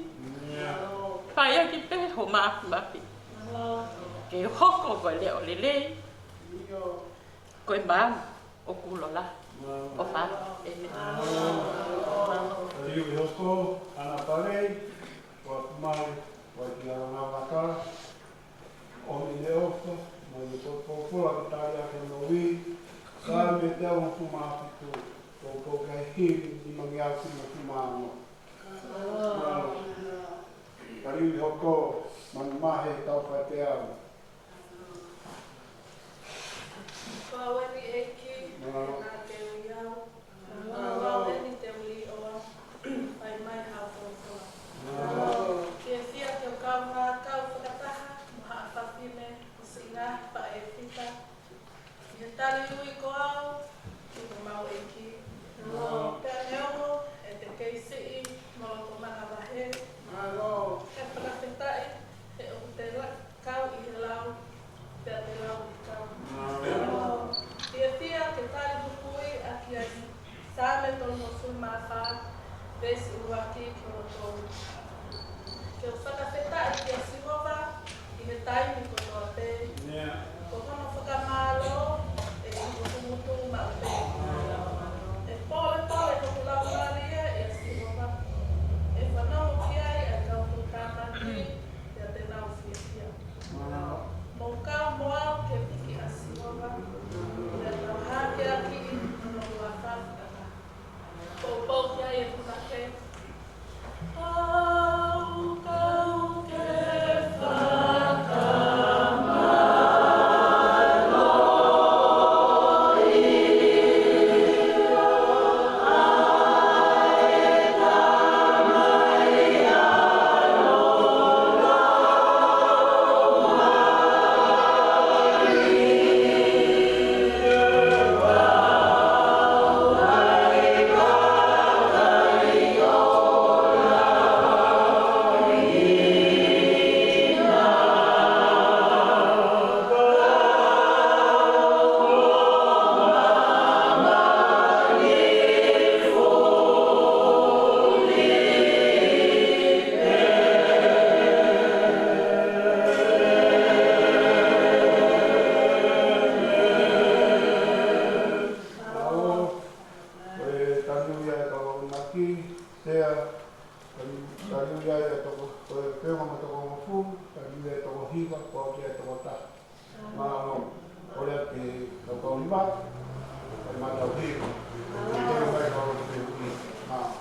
fai ʻaki pē ho māfimafi. Ke hoko ko e leʻo lelei, ko e maama ʻoku lōlahi ʻo fai. ʻĒmeni. Taliui hoko, ʻAna Palei, ua kumai, ua ki ala ngā vaka. ʻOmi ʻene ʻofa, mo ʻene poupou ke tali ʻaki hono ui, Saame teau hongofulu mā fitu, poupou ki he himi, nima ngeau hongofulu mā ono. Mālō. Taliui hoko, manu mahe, tau fai pē au. Ko au eni ʻEiki, naʻa ke ui au. Ko au eni te u līʻoa, fai mai haʻo folofola. Fiefia ke u kaungā kau fakataha mo haʻa fafine ʻo siʻi ngaahi faʻē fita ʻi he taliui ko au ki homau ʻEiki. Pea neongo ʻete kei siʻi mo loto manavahē, ʻe fakafetaʻi he ʻoku te la- kau ʻi he lau, pea te lau ʻi he kau. Fiefia ke tali hoku ui ʻaki ʻa e Saame tolungofulu mā fā, veesi ua ki he tolu. Ke u fakafetaʻi kia Sihova ʻi he taimi kotoa pē. Ko hono fakamālō ʻe ʻi hoku ngutu maʻu pē. ʻE polepole hoku laumālie ʻia Sihova. ʻE fanongo ki ai ʻa e kau tuʻutāmaki, pea te nau fiefia. Mou kau mo au ke piki ʻa Sihova, pea tau hākeakiʻi hono huafa fakataha. Poupou ki ai e punake. Kau, kau ke fakamālō. Ko e taliui ʻa e kau akonaki, Sea, taliui ʻa e toko, ko e peunga mo e toko hongofulu, taliui ʻa e toko hiva, ko au ki he toko taha. Mālō, ʻoua te tau kau hiva, e matau hiva. Ke mai kau hiva. Mālō.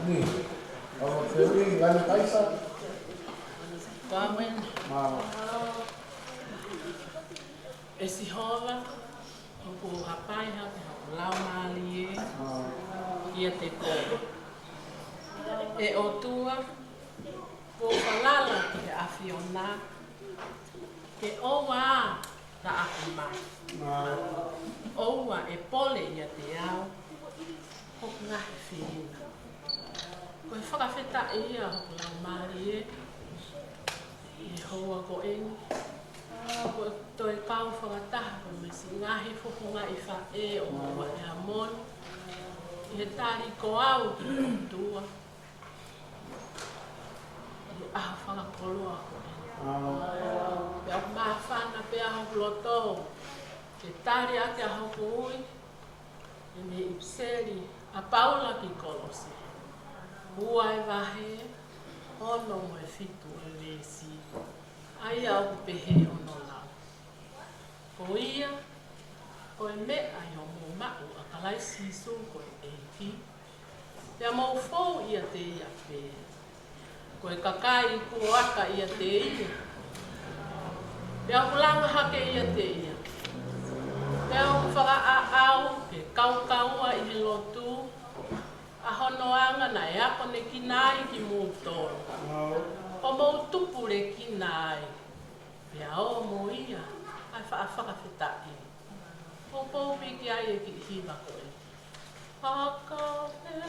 Ni, ʻa e fehuʻi, Laina Kaisa. Ko au eni. Mālō. ʻE Sihova, ʻoku ou hapai hake hoku laumālie kiate koe. ʻE ʻOtua, ʻoku ou falala ki he ʻAfiona, ke ʻoua ʻa taʻaku mai. ʻOua ʻe pole ʻiate au hoku ngaahi feina. Ko e fakafetaʻi ia hoku laumālie ʻi he houa ko eni. Ko e toe kau fakataha ko e mesi ngaahi fofongaʻi faʻē ʻo Moʻua ʻi Hamoni. ʻI he tali ko au ki he ʻOtua. ʻI he ʻaho fakakoloa ko eni. Pea ʻoku māfana pē ʻa hoku loto ke tali ʻaki ʻa hoku ui, ʻi he ʻipiseli ʻa Paula ki Kolose. Ua e vahe, ono mo e fitu e veesi. ʻA ia ʻoku pehē hono lau. Ko ia, ko e meʻa ʻi hoʻomou maʻu ʻa Kalaisi Sīsū ko e ʻEiki, pea mou fou ʻiate ia pē. Ko e kakai kuo aka ʻiate ia, pea ʻoku langa hake ʻiate ia, pea ʻoku fakaʻaʻau ke kaukaua ʻi he lotu ʻa hono anga naʻe akonekina ai kimoutolu, ʻo mou tupulekina ai, pea ō mo ia ʻa e faʻa fakafetaʻi. Poupou pē ki ai e kiʻi hiva ko ē. Fakafetaʻi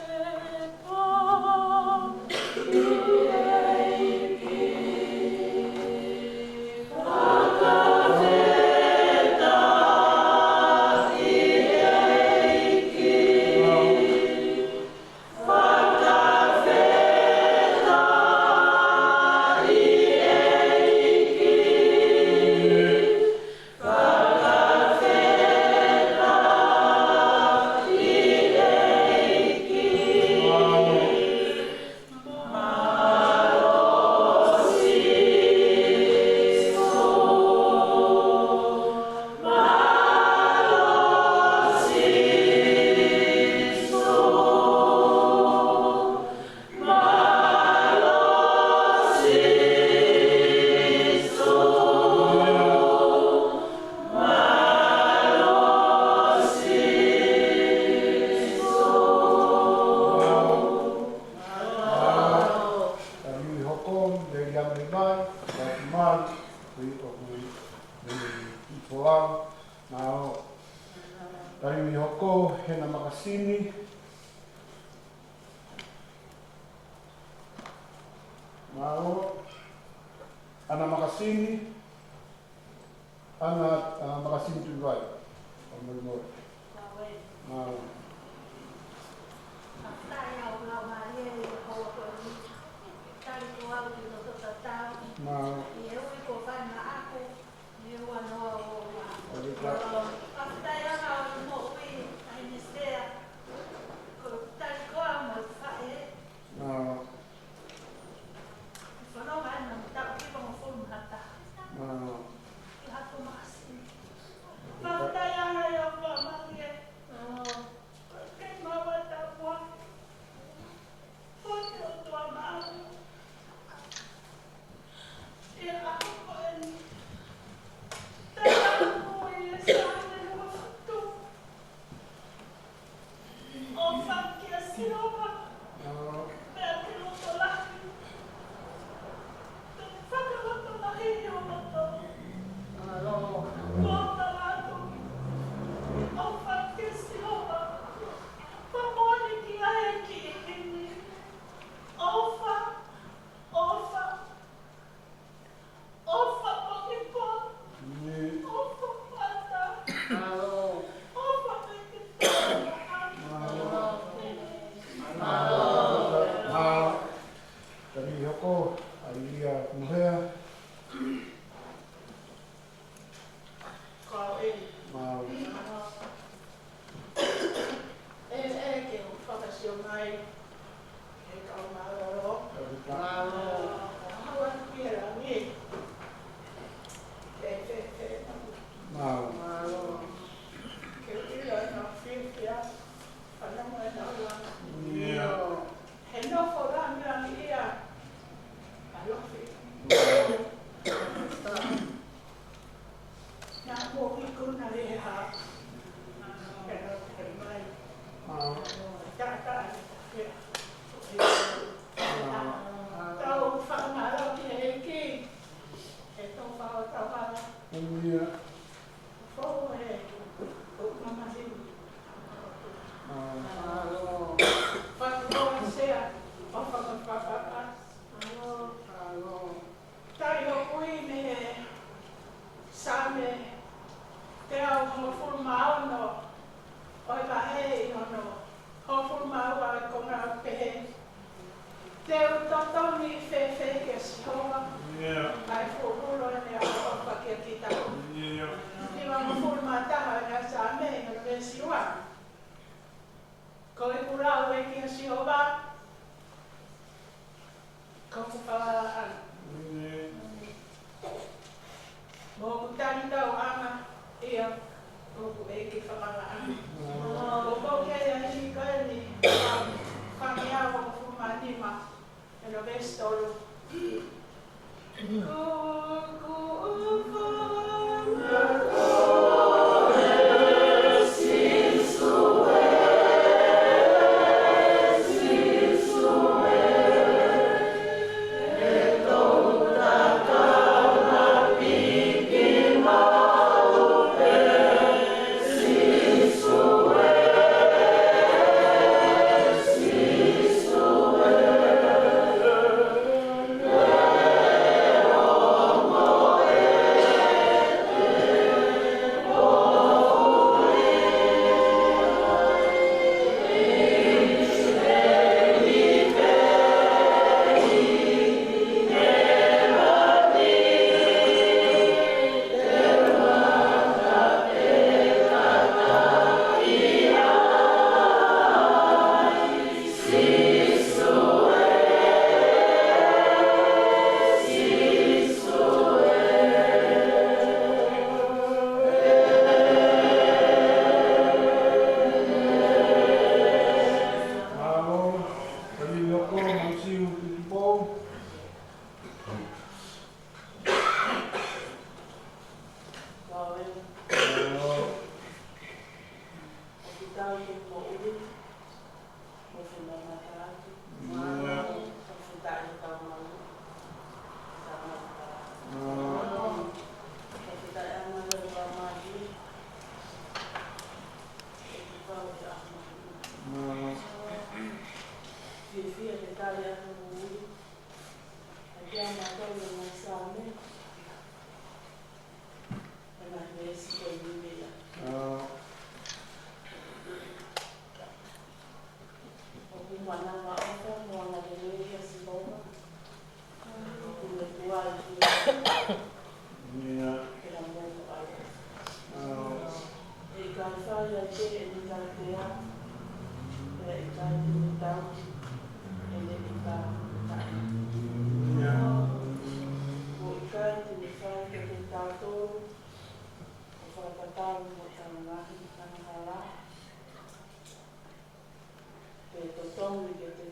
ʻEiki, fakafetaʻi ʻEiki. Tali ui hoko, Leliane Vai, Vai Mai, ui o kui, ui i Polau, mālō. Tali ui hoko, Hena Makasini. Mālō. ʻAna Makasini. ʻAna, ʻa, Makasini Tuʻivai. ʻOmoi mo. Mālō. Fakafetaʻi ʻa e ʻOtua mālie ʻi he houa ko eni. Tali ko au ki loto tatau. Mālō. ʻI he ui kuo fai maʻaku. ʻI he ua noa ua ua. ʻOlita. Fakafetaʻi ʻa e moʻui ʻa e misi ea. Ko e tali ko au mo e faʻē. Mālō. Fanongo mai na mita ki pa mo fulu mata. Mālō. Ki ha ko Makasini. Fakafetaʻi ʻa e ʻOtua mālie. Mālō. Ko e kei mau ʻa e tāpuaki. Ko e ʻOtua mālie. ʻI he ʻaho ko eni. Tau ʻi he Saame uofulu. ʻOfa kia Sihova, pea ke loto lahi. Pea ke fakalotolahiʻi ho loto. Kuo tala atu, ʻofa kia Sihova, pea moʻoni ki ai ki heni. ʻOfa, ʻofa, ʻofa ʻo ipo. ʻOfa ʻata. ʻOfa pē ki tō. Tali hoko, ʻa ia Nuhea. Ko au eni. Mālō. ʻE, ʻe, ke u fakasio mai, ke kau mālōlō. Mālō. Haʻu atu ki he langi. Ke, ke, ke. Mālō. Mālō. Ke u ʻilo ʻenau fiefia, fanongo ʻenau langa. ʻIo. He Te u totongi fēfē kia Sihova? ʻIo. ʻA e fuʻu ulo ʻene ʻaloʻofa kiate kitautolu. ʻIo. Nimangofulu mā taha ʻene Saame, ʻi hono veesi ua. Ko ʻeku lau ē kia Sihova, ko hoku falalaʻanga. ʻIo. Mo hoku talitauʻanga, ʻio, ko hoku ʻeiki falalaʻanga. ʻIo. Ko e poki ia ʻi he himi ko eni, fāngeau hongofulu mā nima, ʻi hono veesi tolu. Ko hoku falalaʻanga. Mālō. ʻOku tau ke moʻui, mo funa mata atu. Mālō. Fakafetaʻi ʻetau malu. Tau malu. Mālō. Fakafetaʻi ʻa e malu ʻa e Tamai. ʻOku pau ke ʻaho malu. Mālō. Fiefia ke tali ʻa e moʻui. ʻA ia ʻoku mau tau ʻi he ngaahi Saame. ʻA e ngaahi veesi ko eni meʻa. ʻOku manavaʻofa mo angalelei ʻa Sihova. ʻOku ne tuai ki he ʻEiki mo ʻaloʻofa. ʻE ʻikai fai ai pē ʻene tautea, pea ʻikai te ne tauhi ʻene ʻita taʻe. ʻOku ʻikai te ne fai kiate kitautolu ʻo fakatatau mo ʻetau ngaahi angahala, pe totongi ke te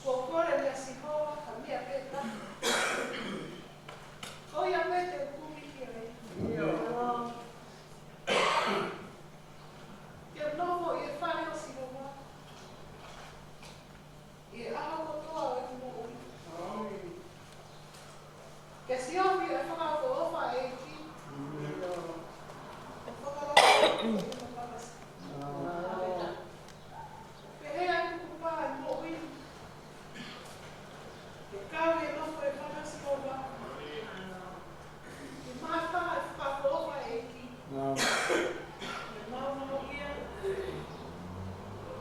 Kuo kole meia Sihova ha meʻa pē taha. Ko ia pē te u kumi ki ai. Ke nofo ʻi he fale ʻo Sihova ʻi he ʻaho kotoa ʻo ʻeku moʻui. Ke siofi e fakaʻofoʻofa ʻa e ʻEiki. Ke fakalakalaka ʻi he palasi. Pehē ʻa e tukupā ʻi he moʻui. Ke kau ʻi he nofo ʻi he fale ʻo Sihova. Ke maʻu e fakaʻofoʻofa ʻa e ʻEiki. Ke maʻu ia.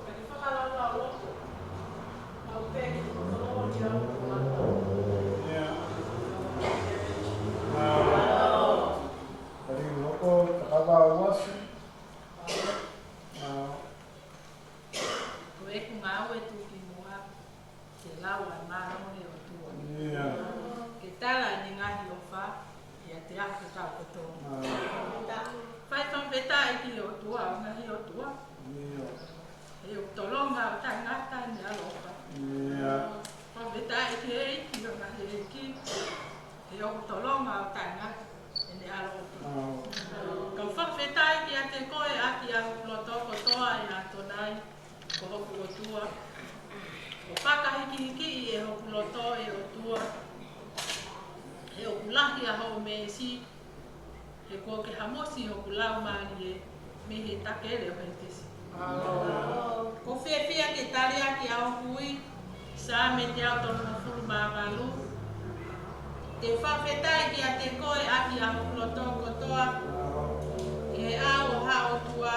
Ke fakalakalaka. Mau pē ke tolonga ʻi he ʻaho kotoa. Kali hoko, takava uasi. Ko ʻeku ngāue tuʻukimuʻa, ke lau ʻa e mālohi ʻo e ʻOtua. Ke tala ʻene ngaahi ʻofa ʻiate au he taʻu kotoa. Fai fakafetaʻi ki he ʻOtua ʻo e ngaahi ʻotua. He ʻoku tolonga ʻo taʻengata ʻene ʻaloʻofa. Fakafetaʻi ki he ʻEiki ʻo e ngaahi ʻeiki. He ʻoku tolonga ʻo taʻengata ʻene ʻaloʻofa. Kau fakafetaʻi kiate koe ʻaki ʻa hoku loto kotoa, ʻe ʻAtonai, ko hoku ʻOtua. ʻO fakahīkihikiʻi ʻe hoku loto, ʻe ʻOtua. He ʻoku lahi ʻa hoʻo meesi, he kuo ke hamusi hoku laumālie mei he takele ʻo Hētesi. Ko e fiefia ke tali ʻaki ʻa hoku ui, Saame teau tolungofulu mā valu. Te u fakafetaʻi kiate koe ʻaki ʻa hoku loto kotoa, ʻi he ʻao ʻo ha ʻOtua,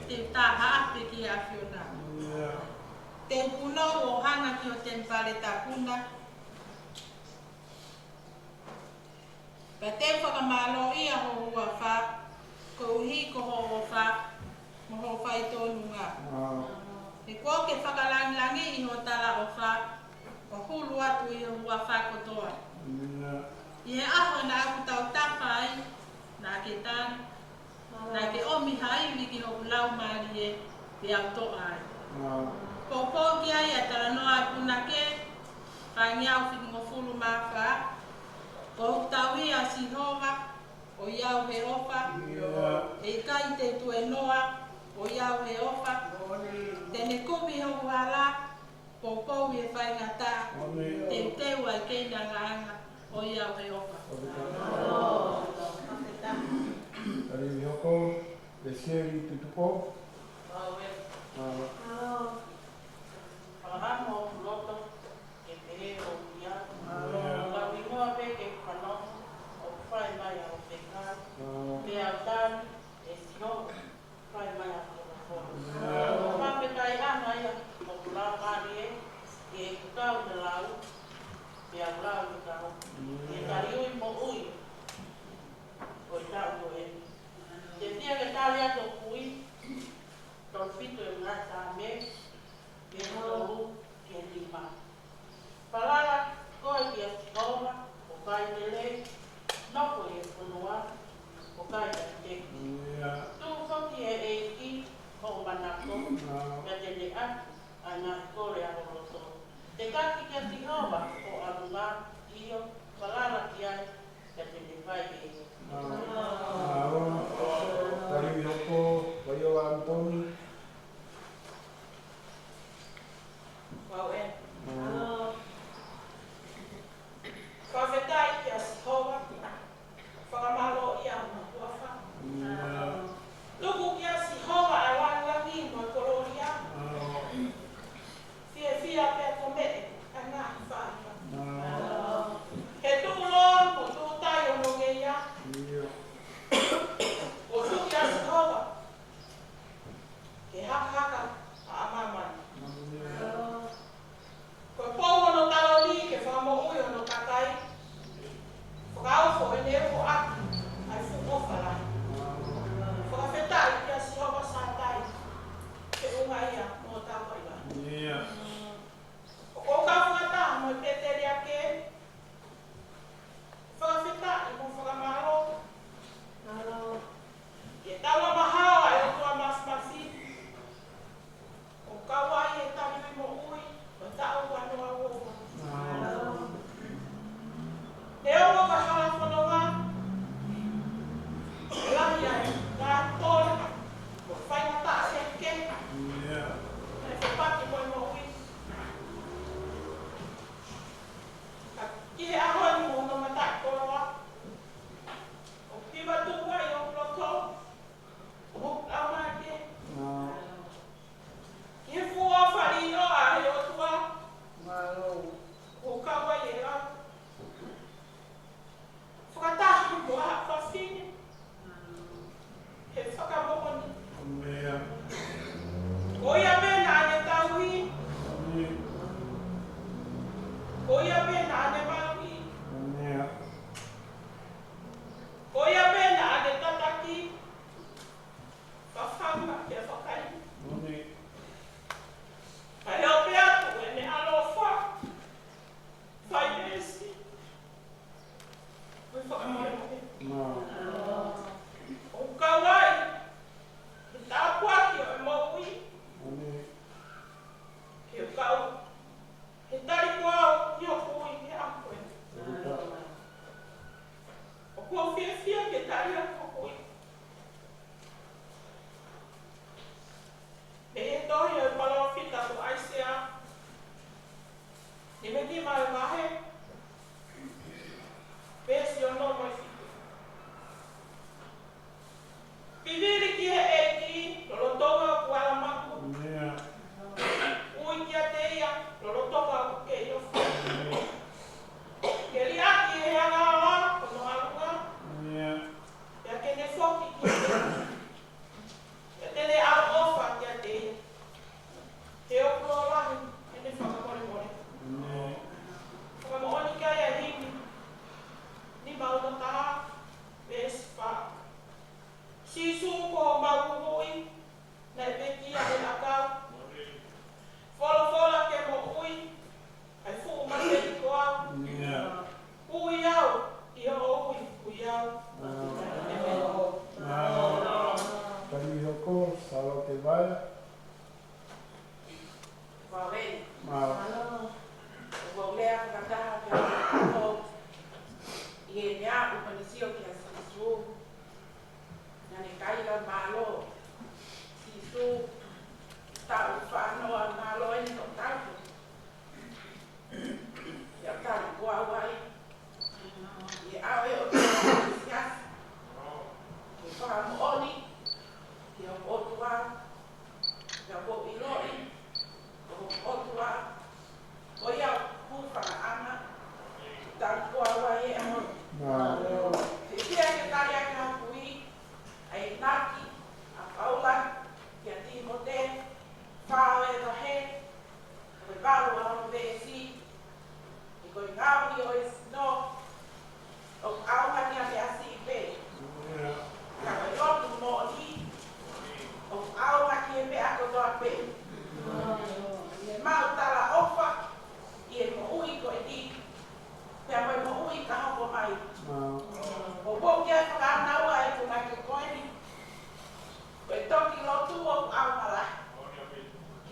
te u tā haʻape ki he ʻAfiona. Te u punou ʻo hanga ki ho temipale tapu na. Pea te u fakamālōʻia ho huafa, koeʻuhi ko hoʻo ʻofa mo hoʻo faitonunga. He kuo ke fakalangilangiʻi ho talaʻofa, ʻo hulu atu ʻi ho huafa kotoa. ʻI he ʻaho naʻa ku tautafa ai, naʻa ke tali, naʻa ke ʻomi ha ivi ki hoku laumālie, peá u toʻa ai. Poupou ki ai ʻa e talanoa ʻa e punake, fāngeau fitungofulu mā fā. Ko hoku tauhi ʻa Sihova, ʻoiauē ʻofa. ʻE ʻikai te u tuēnoa, ʻoiauē ʻofa. Te ne kumi hoku hala, poupou ʻi he faingataʻa. Teuteu ʻa e kei angaanga, ʻoiauē ʻofa. Kali hoko, ʻe Sieli Tutupo. Fakahā mo hoku loto, ke pehē ʻoku ia. Ka hingoa pē ke fanongo, ʻoku fai mai ʻa hoku fekau. Pea u tali, ʻe Sihova, fai mai ʻa hoku fekau. Fakafetaʻi ʻa mai ʻa hoku laumālie, ʻi heʻeku kau he lau, pea u lau ʻi he kau. ʻI he taliui moʻui ʻo e taʻu ko eni. Te u fiefia ke tali atu hoku ui, tolu fitu ʻe ngaahi Saame, veesi tolu ki he nima. Falala koe kia Sihova, ʻo kai lelei, nofo ʻi he fonua, ʻo kai tataki. Tuʻu foki ʻi he ʻEiki hoʻo manako, pea te ne ʻatu ʻa e ngaahi kole ʻa ho loto. Tekaki kia Sihova ho ʻalunga, ʻio, falala ki ai, pea te ne fai ʻe ia. Mālō. Kali hoko, Vaiola Anitoni. Fakafetaʻi kia Sihova, fakamālōʻia hono huafa. Tuku kia Sihova ʻa e langilangi mo e kolōlia. Fiefia pea ko e meʻa ʻa e ngaahi faʻahinga. He tuʻuloa mo tuʻutai hono ngeia.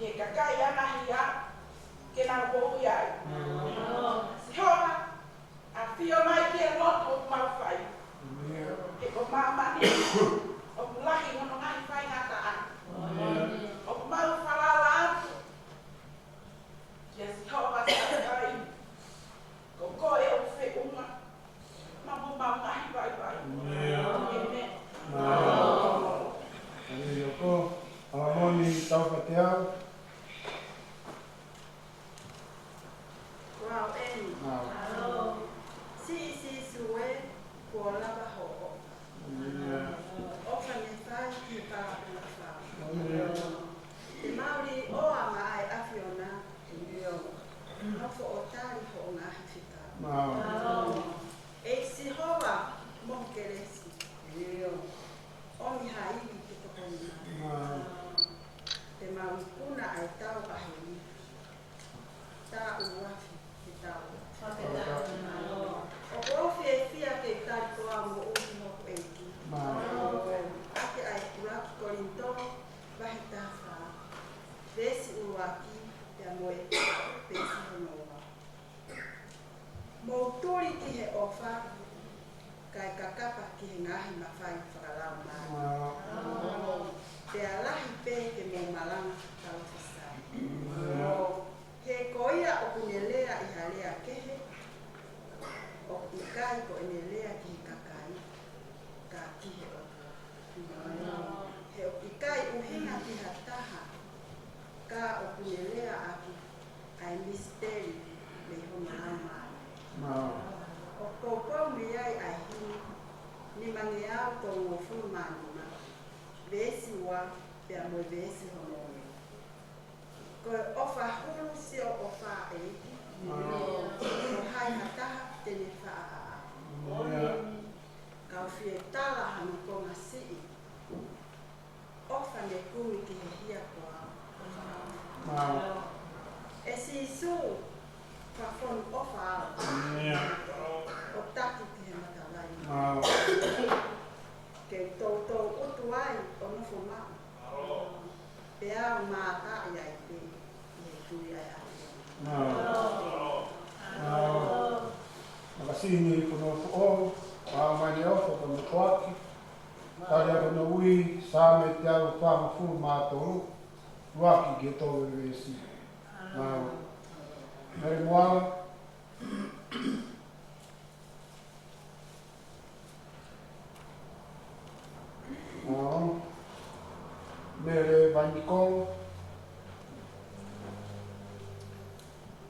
He kakai ʻa e ngaahi ʻapi ke nau moʻui ai. Sihova, ʻafio mai ki he lotu ʻoku mau fai. He ko māmani ʻoku lahi hono ngaahi faingataʻa. ʻOku mau falala atu kia Sihova Sāpaia. Ko koe ʻoku feʻunga. Maʻu mo maʻu ngaahi vaivai. ʻĒmeni. Mālō. Mālō. Mālō. Mālō. Mālō. Mālō. Mālō. Mālō. Siʻi Sīsū ē, kuo lava hoʻo ʻofa. ʻOfa ne fai ki he pāpula fā. Te mau ʻofa maʻa e ʻAfiona, nofo ʻo tali hoʻo ngaahi fekau. ʻEiki Sihova, mo ho kelesi. ʻOmi ha ivi ke tokoni mai. Te mau ikuna ʻa e tau ʻa he ivi. Taʻu afi, he taʻu. ʻOku ou fiefia ke tali koā moʻui ki hoku ʻEiki. ʻAki ʻa e ʻuluaki Kolinitō, vahe taha fā, veesi ʻuluaki, pea mo e veesi hono ua. Mou tuli ki he ʻofa, kae kakapa ki he ngaahi mafai fakalaumālie. Pea lahi pē ke mou malanga palōfisai. He ko ia ʻoku ne lea ʻi ha lea kehe, ʻoku ʻikai ko ʻene lea ki he kakai, ka ki he ʻOtua. He ʻoku ʻikai ʻuhinga ki ha taha, ka ʻoku ne lea ʻaki ʻa e misiteli mei hono Laumālie. ʻOku poupou mei ai ʻa e himi nimangeau tolungofulu mā nima, veesi ua pea mo e veesi hono ono. Ko e ʻofa hulu sio ʻofa ʻEiki. Ko hai ha taha te ne faʻa ʻaʻaku. Kau fie tala hano konga siʻi. ʻOfa ne kumi ki he hia ko au. ʻE Sīsū, fakafonu ʻofa au. ʻO taki ki he matavai. Ke u toutou ʻutu ai ʻo nofo maʻu. Pea u mātaʻi ai pē ʻi he tui ʻa e ʻAfiona. Mālō. Mālō. Makasini i puno foʻou, ʻa mai ne ofo ka me koaki. Tali ʻa hono ui, Saame teau fāngofulu mā tolu, ʻuluaki ki he tolu veesi. Mālō. Mele Moala. Mālō. Mele Vainikolo.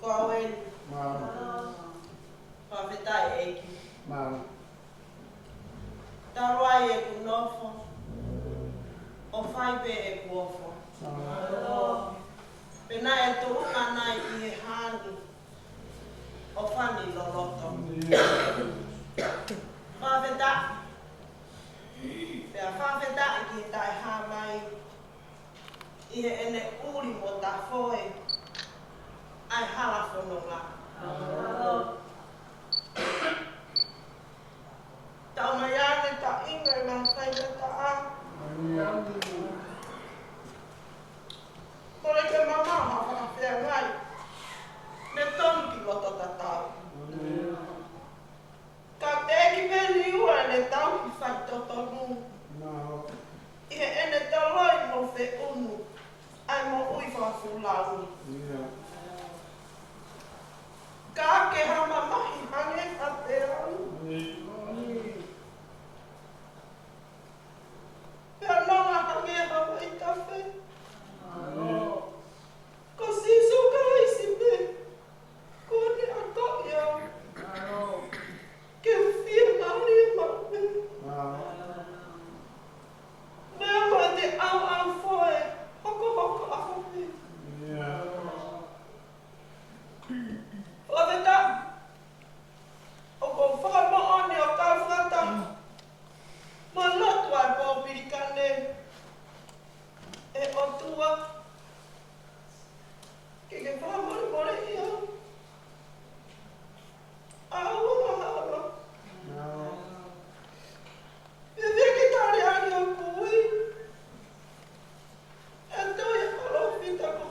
Ko au eni. Mālō. Fakafetaʻi ʻEiki. Mālō. Talu ai ʻeku nofo, ʻo fai pē ʻeku ʻofa. Mālō. Pea naʻe tuʻunga nai ʻi he hā ni ʻofa ni loloto. Fakafetaʻi. Pea fakafetaʻi ki he taʻehāmai ʻi heʻene ʻuli mo tafoe ʻa e hala fononga. Tau mai ane taʻinga e ngaahi faingataʻa. Kole ke mamaha fakafeangai. Ne tonu ki loto tatau. Ka te ki pē liua ʻene tauhi faitotonu. ʻI heʻene toloi mo feʻunu ʻa e moʻui fakafulau. Ka ke ha mamahi hangē ha peau. Pea nonga hangē ha vaitafe. Ko Sīsū Kalaisi pē. Ko ʻene ʻato ia. Ke u fiemālie maʻu pē. Meʻa mai te au au foe, hokohoko ʻaho pē. Fakafetaʻi, ʻoku ou fakamoʻoni ʻo kau fakataha mo e lotu ʻa e Pōpilikane. ʻE ʻOtua, ke ke fakamolemoleʻi au. ʻAua mahalo. Pea ke tali ange hoku ui. ʻE toe palōfita ko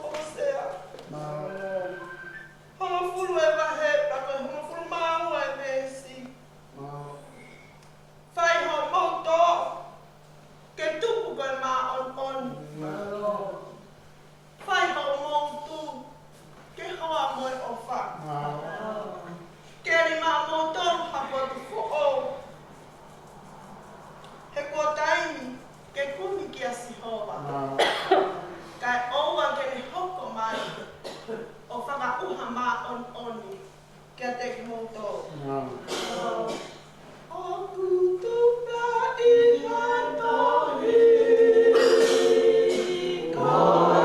ʻuha māʻoniʻoni kiate kimoutolu. ʻOku tupu ʻi ha tohi ko e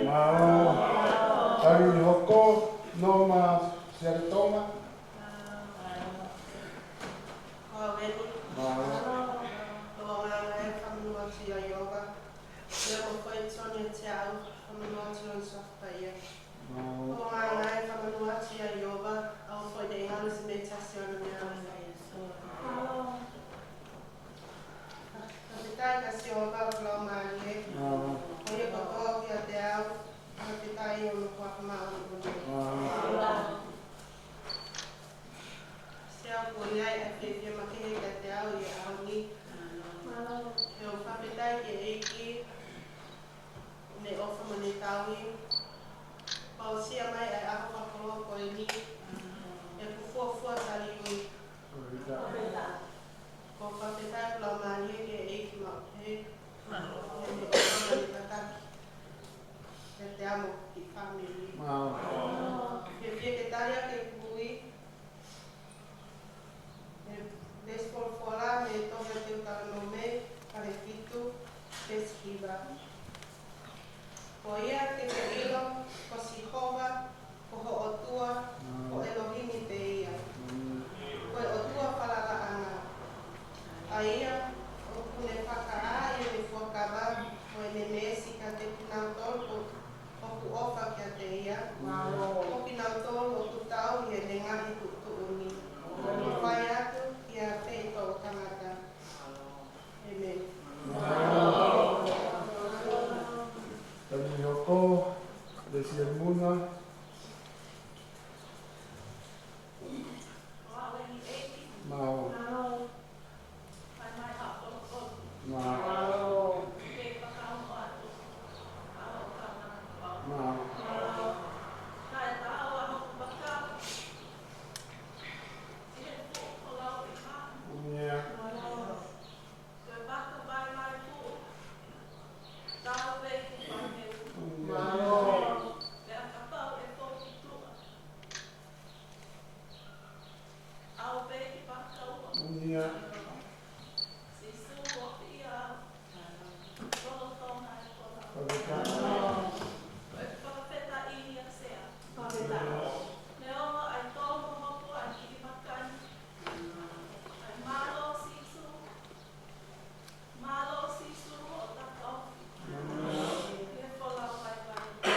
Mālō. Tali hoko, Noma Siaritonga. Ko au eni. Mālō. Ko e ʻuhinga e fakamanatu ʻa Sihova. Lea mo Faitoni ʻa Teau, fakamanatu ʻa Sihova ia. Mālō. Ko e ʻuhinga e fakamanatu ʻa Sihova, ʻa e foʻi ngāue si mei he siasi ʻo e meʻa ʻa e fai. Mālō. Fakafetaʻi kia Sihova ʻoku laumālie. Mālō. Ko ia kotoa kiate au, fakafetaʻi ʻo no kua kama o no. Mālō. Sihova ko ia ʻa e fiefia makehe kiate au ʻi he ʻaho ni. Mālō. ʻOku ou fakafetaʻi ki he ʻEiki, ne ʻofa mo ne tauhi. Pau sia mai ʻa e ʻaho fakakoloa ko eni. ʻOku fuofua tali ui. ʻOku ou fakafetaʻi ʻoku laumālie ki he ʻEiki maʻu pē. Mālō. Ne ʻofa mo ne tataki. Kiate au mo e kiʻi fāmili. Mālō. Fiefia ke tali ʻaki ʻeku ui. Veesi folofola mei he tohi ʻa Teutalonome, vahe fitu, veesi hiva. Ko ia te ke ʻilo, ko Sihova, ko ho ʻOtua, ko ʻElohimi pē ia. Ko e ʻOtua falalaʻanga. ʻA ia, ʻoku ne fakaʻā ʻi heʻene fuakava, ko ʻene meesi kiate kinautolu ʻoku ʻofa kiate ia. Mālō. Ko kinautolu ʻoku tauhi ʻene ngaahi tuʻutuʻuni. Ko ʻene fai atu ki ha feitoʻo tangata. ʻĒmeni. Tali hoko, Lesieli Muna. Mālō. Mālō. Mālō. ʻIo. Mālō. ʻIo. Fakafetaʻi. Fakafetaʻi. Mālō Sīsū, mālō Sīsū hoʻo takaofi. Mālō. He folau vaivai.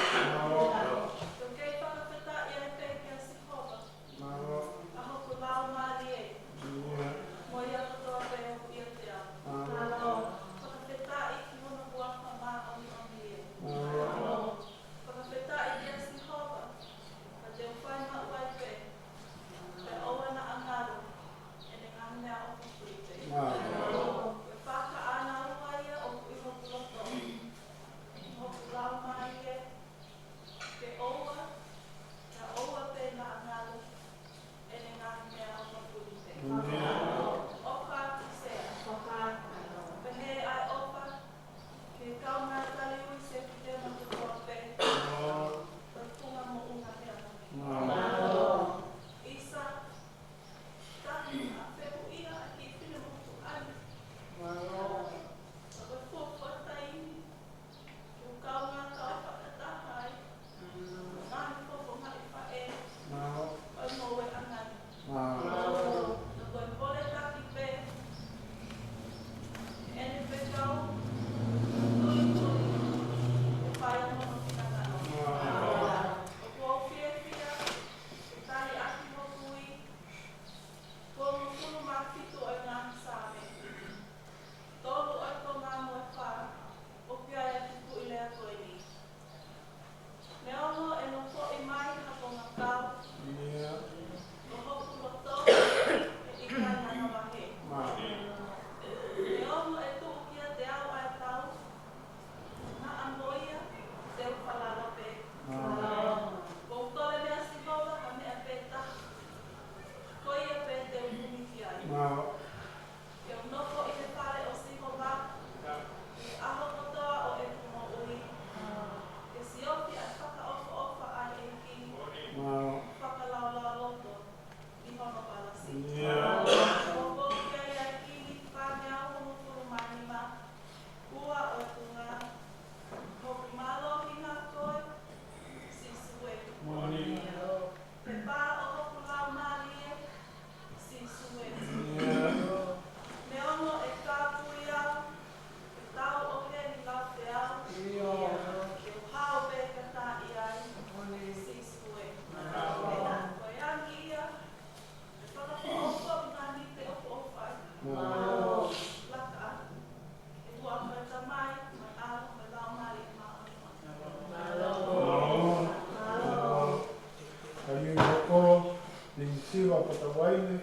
Tauaine,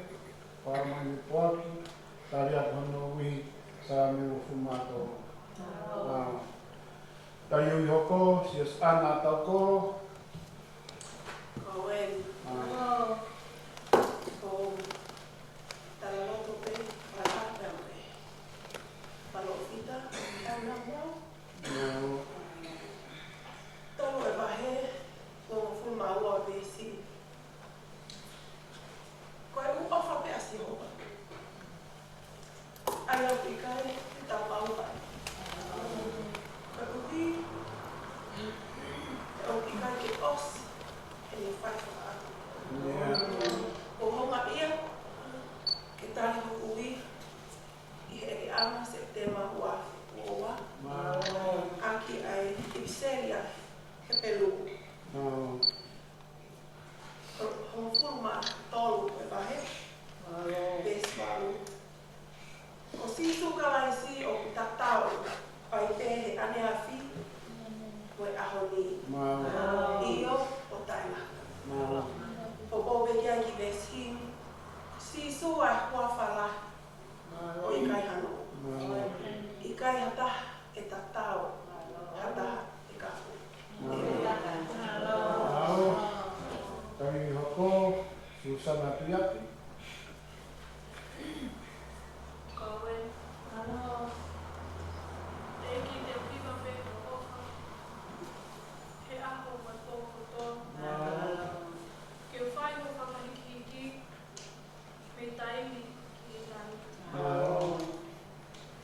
Pāmaine Poaki, tali atu hono ui, Saame uofulu mā tolu. Mālō. Tali ui hoko, Siosiana Taukolo. Ko eni. Mālō. Ko Talaloto pē, Palata pē. Palōfita, Ana Mau. Mālō. Tolu e vahe, uofulu mā ua veesi. Ko e ʻofa pē ʻa Sihova. ʻA ia ʻoku ʻikai te tau pauʻa. Koeʻuhi, ʻoku ʻikai ke ʻosi ʻene fai fakaʻaho. ʻOku houngaʻia ke tali hoku ui ʻi he ʻekeʻama Sepitema ua afe ua ua. ʻAki ʻa e ʻipiseli ʻa Hepelū. Hongofulu mā tolu e vahe. Mālō. Veesi valu. Ko Sīsū Kalaisi ʻoku tatau, ʻo ʻikai pē he ʻaneafi, mo e ʻaho ni. Mālō. ʻIo, ʻo taʻengata. Mālō. Poupou pē ki ai ki he veesi himi. Sīsū ʻa e huafa lahi, ʻo ʻikai hano. Mālō. ʻIkai ha taha ʻe tatau, ha taha ʻe kapu. Mālō. Tali hoko, Susana Tuiaki. Ko e. Mālō. ʻEiki, te u hiva pē ho ʻofa he ʻaho mo e pō kotoa. Mālō. Ke u fai ho fakahīkihiki mei taimi ki he taimi. Mālō.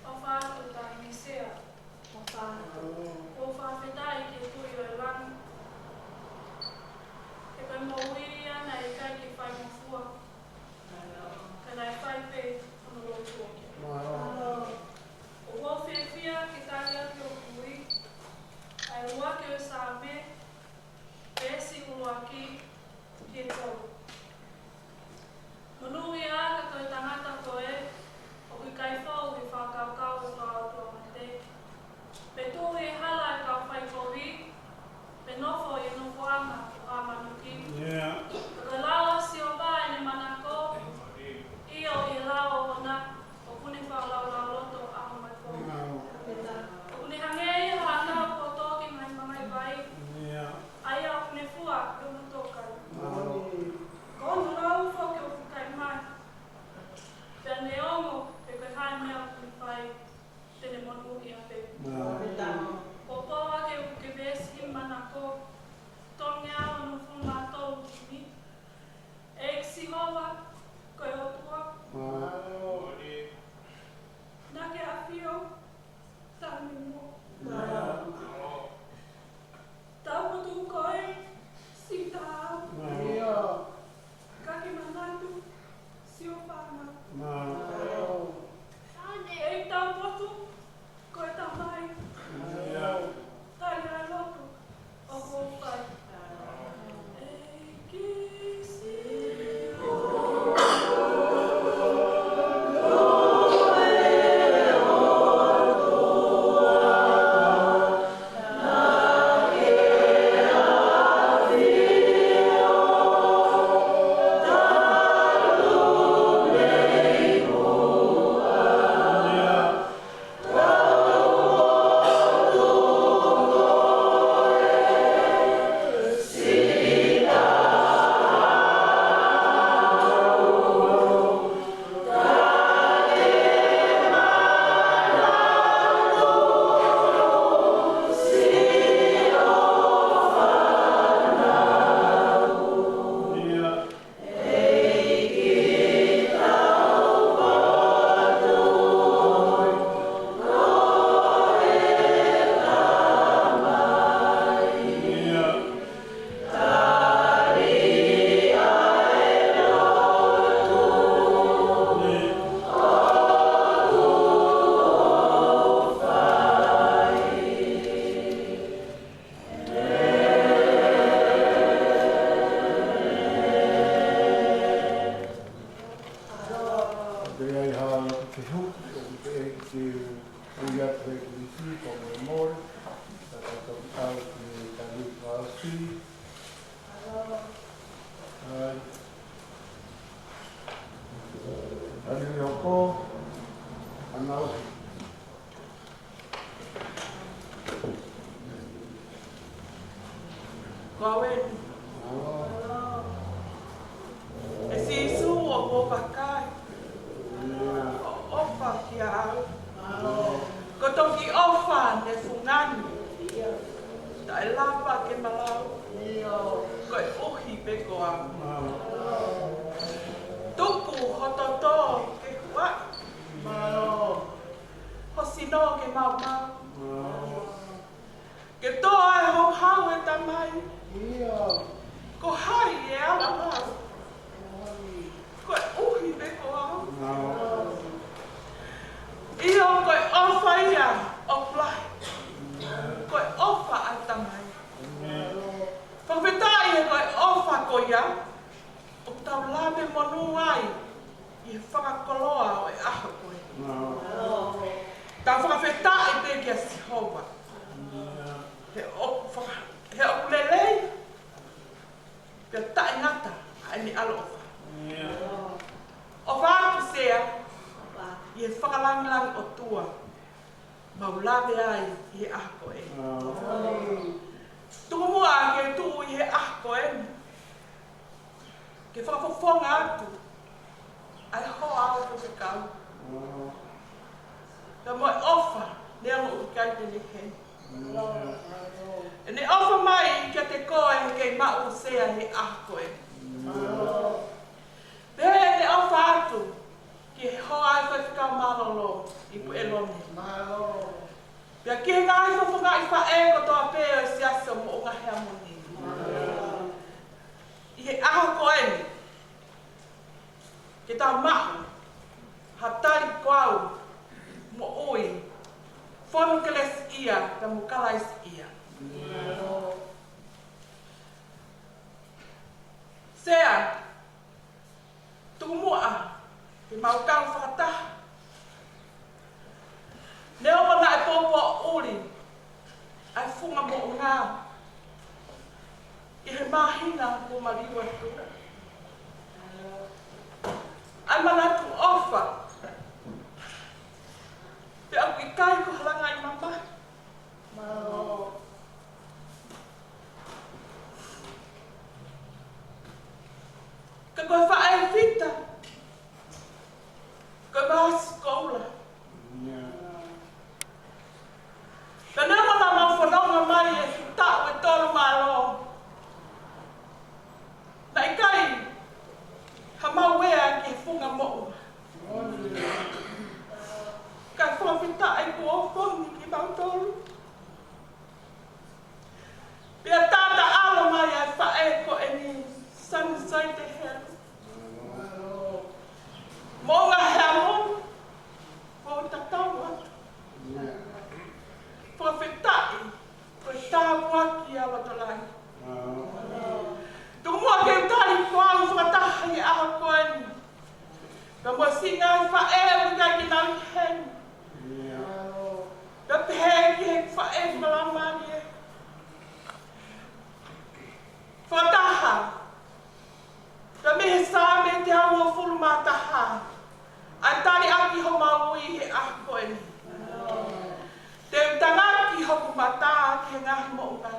ʻOfa atu, Taʻahine Sea. ʻOfa atu. ʻOku ou fakafetaʻi ki he Tuʻi ʻo e langi, he ko e moʻui ʻana ʻe ʻikai ke faingofua, ka naʻe fai pē hono lotua. Mālō. ʻOku ou fiefia ke tali atu hoku ui, ʻa e ʻuluaki ʻo e Saame, veesi ʻuluaki ki he tolu. Monūʻia ā ka ko e tangata ko ē ʻoku ʻikai fou he fakakaukau ʻo e kau ʻotua mate, pe tuʻu ʻi he hala ʻo e kau faikovi, pe nofo ʻi he nofoʻanga ʻo e kau manuki. Yeah. Ka ko e lao ʻa Sihova ʻene manako, ʻio, ʻi he lao ʻoʻona ʻoku ne fakalaulauloto ʻaho mo e pō. Mālō. ʻOku ne hangē ia ha ʻakau kuo tō ki he ngaahi mangaʻi vai. Yeah. ʻA ia ʻoku ne fua ʻi hono tōkai. Mālō. Ko hono lau foki ʻoku ʻikai mate, pea neongo pe ko e hā e meʻa ʻoku ne fai, te ne monūʻia pē. Mālō. Poupou ʻaki ʻeku veesi himi manako, Tolu ngeau onongofulu mā tolu himi. ʻEiki Sihova, ko e ʻOtua. Mālō. Naʻa ke ʻafio, taimi mo. Mālō. Taupotu koe, siʻi taau. Mālō. Ka ke manatu, siʻo fānau. Mālō. ʻEiki Taupotu, ko e Tamai. Mālō. Tali ʻa e lotu ʻoku ou fai. ʻEiki Sihova. Pea ʻi he ʻaho ni, ʻoku ou teʻeki ke u ui atu he kilisi, ko e mole, ka tau toki ʻalu ki he tali fakaʻosi. ʻAi. Ko au eni. ʻE Sīsū, ʻoku ou vakai. ʻOfa kiate au. Ko e toki ʻofa ne fungani, taʻe lava ke malau, koeʻuhi pē ko au. Tuku ho toto ke huaʻi, ho sino ke maumau. Ke tō ʻa e houhau, ʻe Tamai. Ko hai ʻe ala lau, koeʻuhi pē ko au? ʻIo, ko e ʻofa ia ʻoku lahi, ko e ʻofa ʻa e Tamai. Fakafetaʻi he ko e ʻofa ko ia ʻoku tau lave monū ai ʻi he fakakoloa ʻo e ʻaho ko ē. Tau fakafetaʻi pē kia Sihova. He ʻoku faka-, he ʻoku lelei pea taʻengata ʻa ʻene ʻaloʻofa. ʻOfa atu Sea ʻi he fakalangilangi ʻOtua mau lave ai ʻi he ʻaho ko ē. Tuku muʻa ke tuʻu ʻi he ʻaho ko ē ke fakafofonga atu ʻa e hoa ʻo e faifekau, pea mo e ʻofa neongo ʻoku ʻikai te ne ʻi heni. ʻEne ʻofa mai kiate koe he kei maʻu ʻa Sea he ʻaho ko ē. Pea ʻene ʻofa atu ki he hoa ʻo e faifekau mālōlō ʻi Puʻelomi, pea ki he ngaahi fofongaʻi faʻē kotoa pē ʻo e Siasi ʻo Moʻunga Heamoni ʻi he ʻaho ko eni, ke tau maʻu ha tali ko au moʻui fonu kelesiʻia pea mo Kalaisiʻia. Sea, tuku muʻa ke mau kau fakataha. Neongo naʻe poupou ʻuli ʻa e funga moʻunga ʻi he māhina kuo maliu atu, ʻa e manatu ʻofa pea ʻoku ʻikai ko ha langaʻi mamahi. Ka ko e faʻē Vita, ko e māsi koula. Ka neongo naʻa mau fononga mai ʻi he taʻu ʻe tolu mālō, naʻe ʻikai ha mau ea ki he funga moʻunga. Ka fakafetaʻi kuo ʻofongi kimautolu. Pea taʻataʻalo mai ʻa e faʻē ko eni, Sunny Saitehelu, Moʻunga Heamoni, ʻo tatau atu. Fakafetaʻi, ko e tāpuaki ʻa e lotolahi. Tuku muʻa ke u tali ko au fakataha ʻi he ʻaho ko eni, pea mo e siʻi ngaahi faʻē ʻoku ʻikai ke nau ʻi heni. Pea pehē ki he faʻē fakalaumālie, fakataha pea mei he Saame teau uofulu mā taha, ʻa e tali ʻaki homau ui he ʻaho ko eni. Te u tangaki hoku mata ki he ngaahi moʻunga.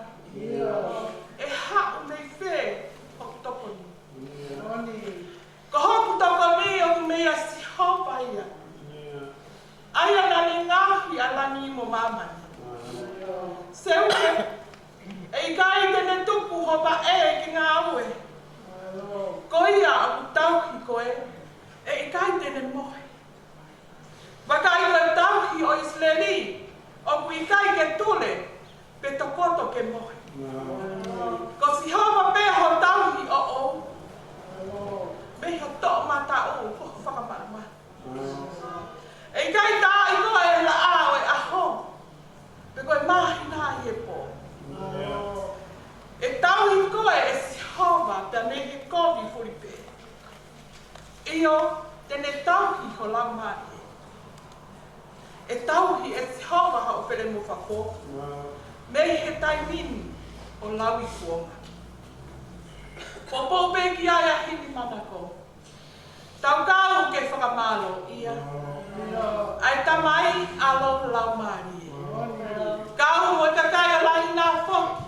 ʻE haʻu mei fē hoku tokoni? Ko hoku tokoni ʻoku meia Sihova ia, ʻa ia naʻa ne ngaohi ʻa langi mo māmani. Seuke, ʻe ʻikai te ne tuku ho vaʻe ke ngāue. Ko ia ʻoku tauhi koe, ʻe ʻikai te ne mohe. Vakai, ko e tauhi ʻo ʻIsileli ʻoku ʻikai ke tule pe tokoto ke mohe. Ko Sihova pē ho tauhi ʻoʻou, mei ho toʻomataʻu ki ho fakamalumalu. ʻE ʻikai taaʻi koe ʻe he laʻā ʻo e ʻaho, pe ko e māhina ʻi he pō. ʻE tauhi koe ʻe Sihova pea mei he kovi fulipē. ʻIo, te ne tauhi ho laumālie. ʻE tauhi ʻe Sihova hoʻo fale mo fafo mei he taimi ni ʻo lauikuonga. Poupou pē ki ai ʻa Himi Manako. Tau kau ke fakamālōʻia ʻa e Tamai, ʻAlo, Laumālie. Kau mo e kakai ʻa Laina foki,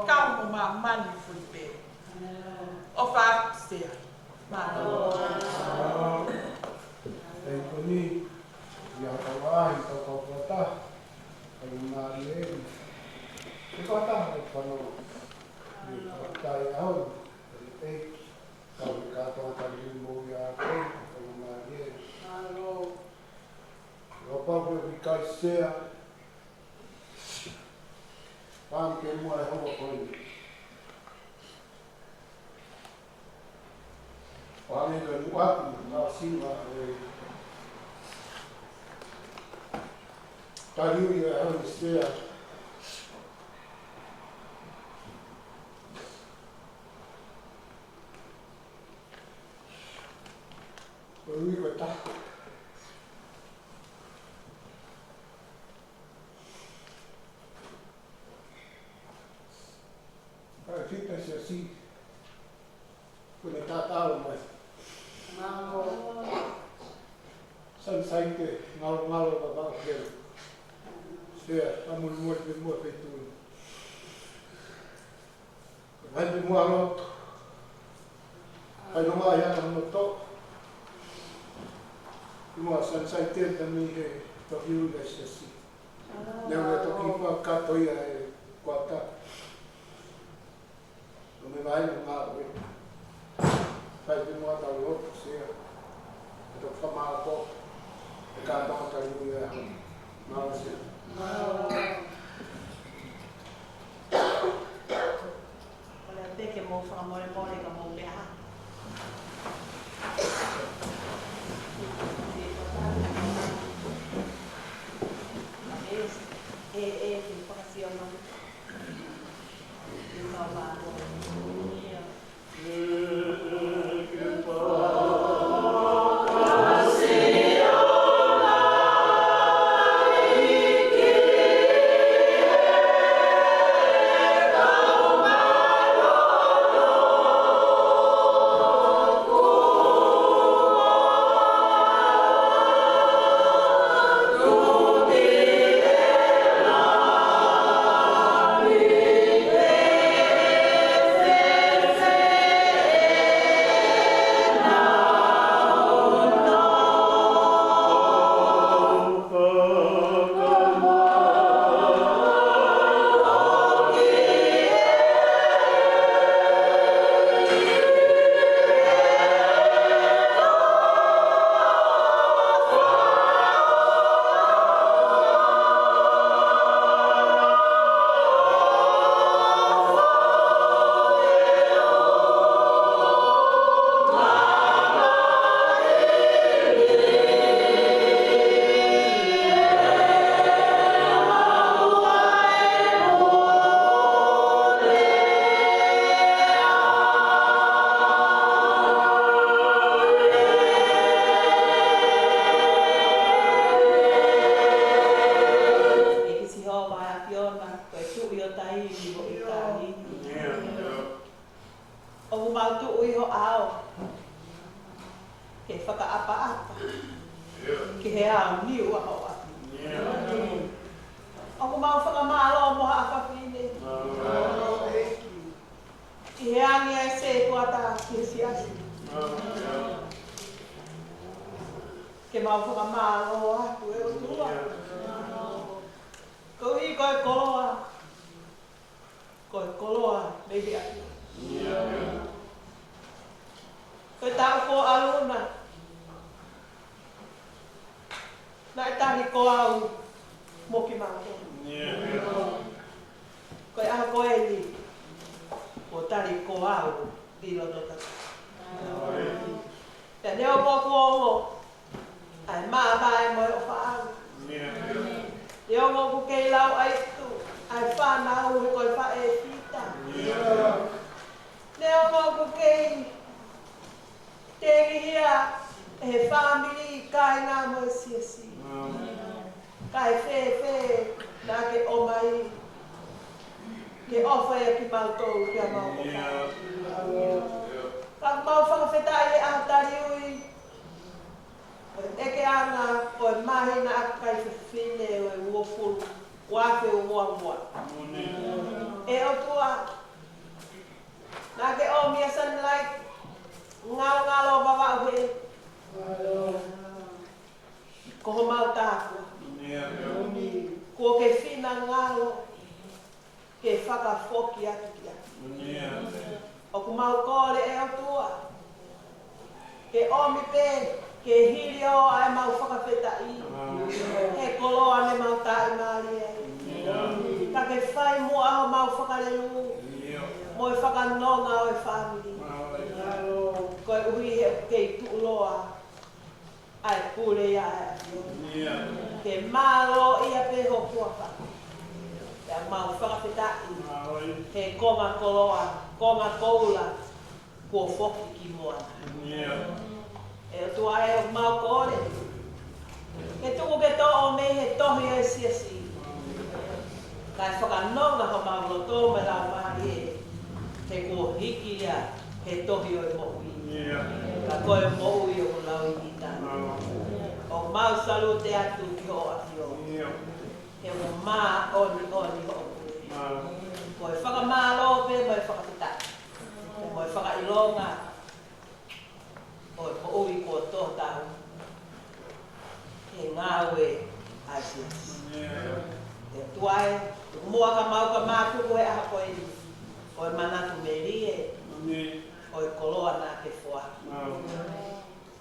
kau mo Māmani foʻi pē. ʻOfa atu Sea. Mālō. Pea ko eni, ʻi he tau ʻaʻahi, tau kau fakataha, tau mālie eni. Te kau taha ko Fano. Ni fakataha au, e ʻEiki, kau i kātoa tau i mo ia ʻa koe, tau mālie eni. Mālō. Lopau ke ʻikai Sea. Pam ke mua e holo ko eni. Pam ke mua atu, na sima e. Taliui e hau Sea. Ko ui ko taha. Ka e fita Siasi. Ko ne tatau mai. Mālō. San saite, ngalo, ngalo, ka ka ke. Sea, amun mo te mo pe tu. Vai pe mo alo. Vai no mai ana mo to. Mo san saite tami he to hiu le Siasi. Neu e toki fakakakato ia e kuata. No me vai no ngā ue. Fai te mua tau loto Sea. E toki whamāko. E kātoa tau ui e hau. Mālō Sea. Mālō. Ko e peke mo fakamolemole ka mo pea. E, e, e, fakasio mai. ʻEiki Sihova ʻa ʻAfiona, ko e Tuʻi ʻo taimi mo e taimi. ʻOku mau tuʻu ʻi ho ʻao, ke fakaʻapaʻapa, ki he ʻaoniu ʻa ho ʻapi. ʻOku mau fakamālō mo ha ʻafafine. ʻI he angi ʻa e sētuata ki he Siasi. Ke mau fakamālō atu ʻe ʻOtua. Koeʻuhi ko e koloa, ko e koloa mei he ʻAfiona. Ko e taʻu kuo ʻalu na, naʻe tali koe au mo kimautolu. Ko e ʻaho ko eni, kuo tali koe au ʻi loto tapu. Pea neongo kuo ongo ʻa e māvae mo e ʻofaʻanga, neongo ʻoku kei lau ʻa e tu ʻa e fānau he ko e faʻē fita, neongo ʻoku kei tengihia ʻe he fāmili, kāinga mo e Siasi, kae fēfē naʻa ke ʻomai ke ʻofa ʻia kimautolu pea mau ʻofa. Ka mau fakafetaʻi he ʻaho taliui, ʻo e ʻekeʻanga ʻo e māhina ʻa e kai fefine ʻo e uofulu, ua afe uofulu mā ua. ʻE ʻOtua, atu ki ai. ʻOku mau kole, ʻe ʻOtua, ke ʻomi pē ke hili ʻo ʻai ʻemau fakafetaʻi he koloa ne mau taʻimālie ai. Ka ke fai muʻa homau fakalelū mo e fakanonga ʻo e fāmili, koeʻuhi he kei tuʻuloa ʻa e pule ia ʻa e ʻAfiona. Ke mālō ia pē ho huafa. Pea mau fakafetaʻi he konga koloa, konga koula kuo foki ki muʻa na. ʻE ʻOtua ē, ʻoku mau kole ke tuku ke toʻo mei he tohi ʻo e siasi, kae fakanonga homau loto mo e laumālie, he kuo hiki ia he tohi ʻo e moʻui. Ka ko e moʻui ʻoku lauiʻi taha. ʻOku mau salute atu ki hoʻo ʻAfio, he ʻoku māʻoniʻoni hoʻo pule. Ko e fakamālō pē mo e fakafetaʻi mo e fakaʻilonga ʻo e moʻui kuo tō tau he ngāue ʻa e siasi. ʻE ʻOtua ē, tuku muʻa ka mau ka mātuku he ʻaho ko eni, ko e manatu melie ʻo e koloa naʻa ke foaki.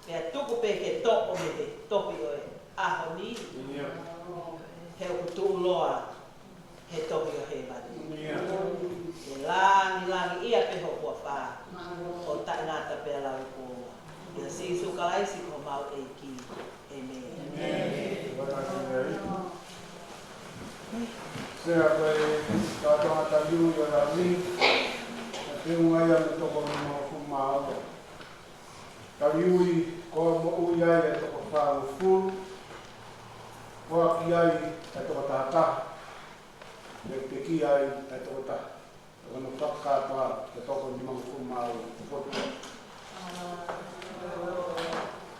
Pea tuku pē ke toʻo mei he tohi ʻo e ʻaho ni, he ʻoku tuʻuloa he tohi ʻo hēvani. Ke langilangiʻia pē ho huafa ʻo taʻengata pea lauikuonga. ʻIa Sīsū Kalaisi ko homau ʻEiki. ʻĒmeni. Sea, ko e kātoanga taliui ʻo e ʻaho ni, ʻa e feʻunga ia mo e toko nimangofulu mā ua. Taliui: Ko e moʻui ai ʻa e toko fāngofulu, foaki ai ʻa e toko tahataha, mo e pekia ai ʻa e toko taha. Ko hono fakakātoa ʻa e toko nimangofulu mā ua. Ko e potu.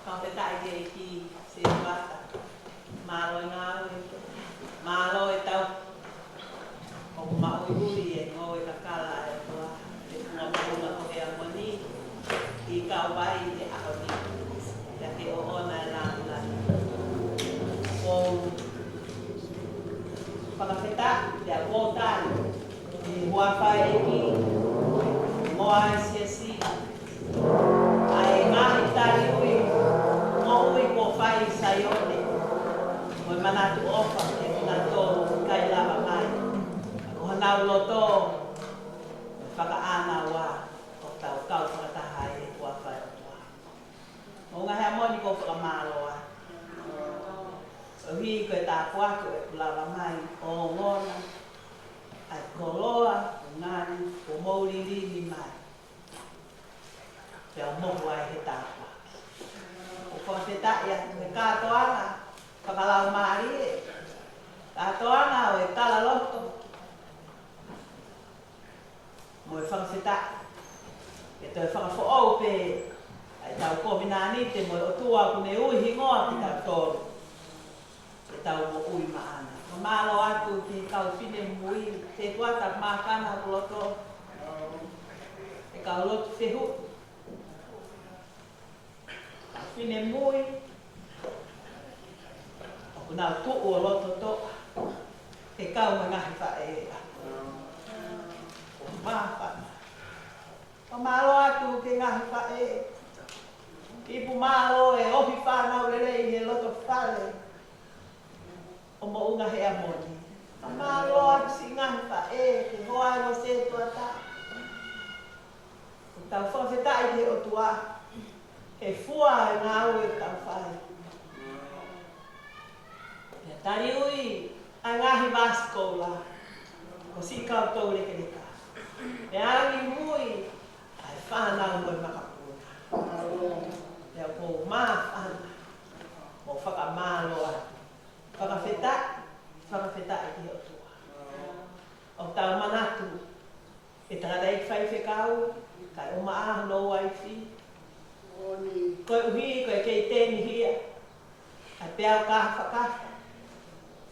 Fakafetaʻi ki he ʻEiki, Sētuata. Mālō e ngāue. Mālō e tau. ʻOku maʻuiʻui e ngoue kakala ʻa e ʻOtua, he funga moʻunga ko Heamoni, ʻi Kalevale he ʻaho ni, ʻa ia ke ʻoʻona e langilangi. ʻOku ou fakafetaʻi, pea ʻoku ou tali, ʻi he huafa ʻo e ʻEiki, mo e siasi, ʻa e ngaahi taliui moʻui kuo fai ʻi Saione, mo e manatu ʻofa kiate kinautolu ʻoku ʻikai lava mai, ka ko honau loto mo e fakaʻānaua ʻoku tau kau fakataha ai he huafa ʻo e ʻOtua. Moʻunga Heamoni, ʻoku ou fakamālō atu. Koeʻuhi ko e tāpuaki ʻoku lava mai ʻo ongona ʻa e koloa ʻo e ngaahi kuo mou lilini mai, pea u mohu ai he tāpuaki. ʻOku ou fakafetaʻi atu he kātoanga fakalaumālie, kātoanga ʻo e talaloto, mo e fakafetaʻi. Ke toe fakafoʻou pē ʻa ʻetau kovinānite mo e ʻOtua kuo ne ui hingoa kitautolu ke tau moʻui maʻana. Fakamālō atu ki he kau finemui, Sētuata, mākana ʻoku loto, he kau lotu fehuʻi, kau finemui ʻoku nau tuʻu ʻo loto toʻa, he kau mo e ngaahi faʻē ʻa e ʻOtua. ʻOku māfana. Fakamālō atu ki he ngaahi faʻē. Ipu mālō e ohi fānau lelei he loto fale ʻo Moʻunga Heamoni. Fakamālō atu siʻi ngaahi faʻē, ke hoa ʻo Sētuata. ʻOku tau fakafetaʻi ki he ʻOtua he fua e ngāue ʻoku tau fai. Pea taliui ʻa e ngaahi vasi koula, ko siʻi kau toulekeleka. Pea angimui ʻa e fānau mo e makapuna. Pea ʻoku ou māfana mo fakamālō atu. Fakafetaʻi, fakafetaʻi ki he ʻOtua. ʻOku tau manatu e tangataʻeiki faifekau, kae ʻumaʻā hono uaifi. Koeʻuhi ko e kei tengihia ʻa e peau kāfakafa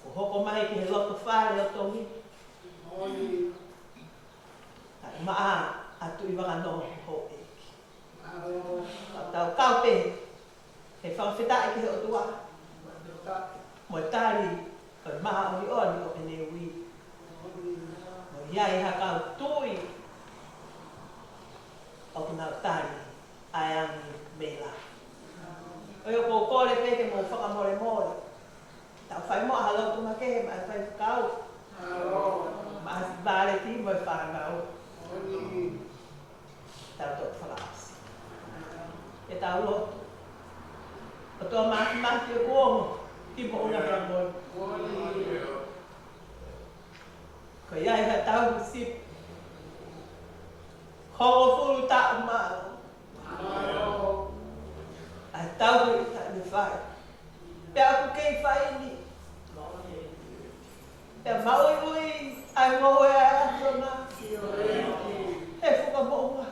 kuo hoko mai ki he loto fale ʻo Tongi, kae ʻumaʻā ʻa Tuʻivakanongo houʻeiki. Tau kau pē he fakafetaʻi ki he ʻOtua mo e tali ʻo e māʻoniʻoni ʻo ʻene ui, mo e ʻI ai ha kau tui ʻoku nau tali ʻa e angi mei lalo. ʻOku ou kole pē ke mou fakamolemole. Tau fai muʻa ha lotu makehe maʻa e faifekau, maʻa Sivaleti mo e fānau. Tau toki fakaʻosi. Ke tau lotu. ʻOtua Māfimafi, ʻoku ongo ki moʻunga hea moʻoni. Ko ia ʻi ha tauhi sipi hongofulu taʻu mālō. ʻA e tauhi ʻoku ne fai. Pea ʻoku kei fai ni. Pea maʻuiʻui ʻa e ngoue ʻa e ʻAfiona he fuka moʻunga.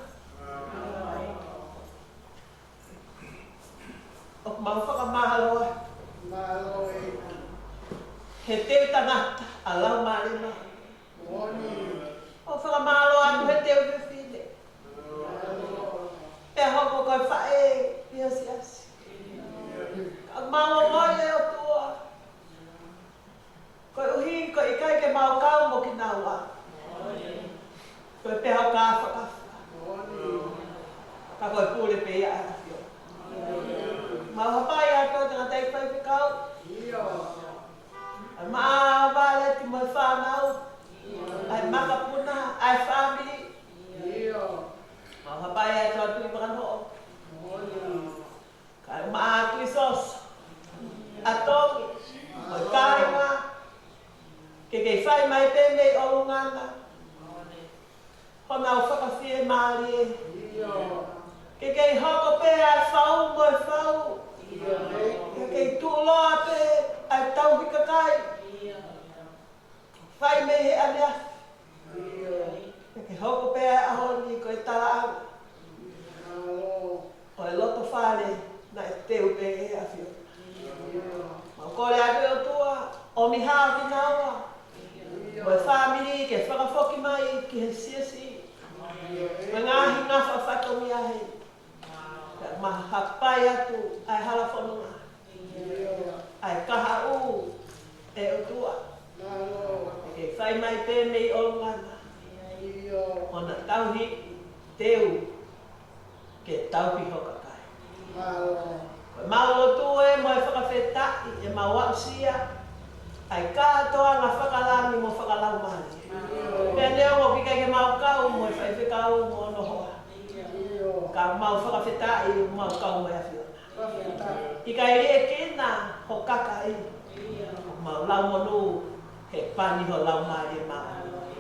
ʻOku mau fakamālō he teu tangata ʻa e Laumālie Māʻoniʻoni. ʻOku fakamālō atu he teu fefine. Pea hoko ko e faʻē ʻi he siasi. Ka mau ongoʻi, ʻe ʻOtua, koeʻuhi ko e ʻikai ke mau kau mo kinaua, ko e pehē ʻoku kāfakafa. Ka ko e pule pē ia ʻa e ʻAfiona. Mau hapai atu ʻa e tangataʻeiki faifekau, ʻa e maʻa Valeti mo e fānau, ʻa e makapuna, ʻa e fāmili. Mau hapai atu ʻa Tuʻi Makanoʻo, kae ʻumaʻā atu ʻa Soso, ʻa Tongi, mo e kāinga, ke kei fai mai pē mei ʻolunga na honau fakafiemālie. Ke kei hoko pē ʻa e fau mo e fau. Ke kei tuʻuloa pē ʻa e tauhi kakai. Fai mei he ʻaneafi. Ke kei hoko pē ʻa e ʻaho ni ko e talaʻanga ʻo e loto fale naʻe teu pē ʻe he ʻAfiona. Mau kole atu, ʻe ʻOtua, ʻomi ha kinaua mo e fāmili ke fakafoki mai ki he siasi. Mo e ngaahi ngafa fatongia he Pea mau hapai atu ʻa e hala fononga, ʻa e kahaʻu, ʻe ʻOtua, ke fai mai pē mei ʻolunga na hona tauhi teu ke tauhi ho kakai. Ko ʻemau lotu ē mo e fakafetaʻi, ʻemau aʻusia ʻa e kātoanga fakalangi mo fakalaumālie. Pea neongo ʻoku ʻikai ke mau kau mo e faifekau mo hono hoa, ka mau fakafetaʻi ʻoku mau kau mo e ʻAfiona. ʻIkai liʻekina ho kakai, mau lau monū he pani ho Laumālie Māʻoniʻoni.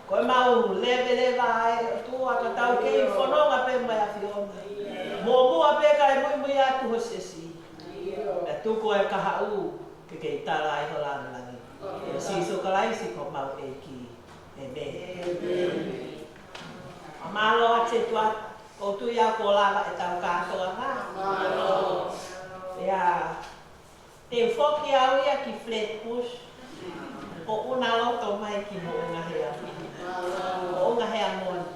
Ko ʻemau leveleva ē ʻOtua ka tau kei fononga pē mo e ʻAfiona. Muʻomuʻa pē kae muimui atu ho siasi. Pea tuku e kahaʻu ke kei tala ai ho lāngilangi. ʻIa Sīsū Kalaisi ko homau ʻEiki. ʻĒmeni. Mālō ʻa e tuʻa, ʻoku ou tui au kuo lava ʻetau kātoanga. Pea te u foki au ia ki Flatbush, ʻo ʻuna loto mai ki Moʻunga Heamoni. Moʻunga Heamoni,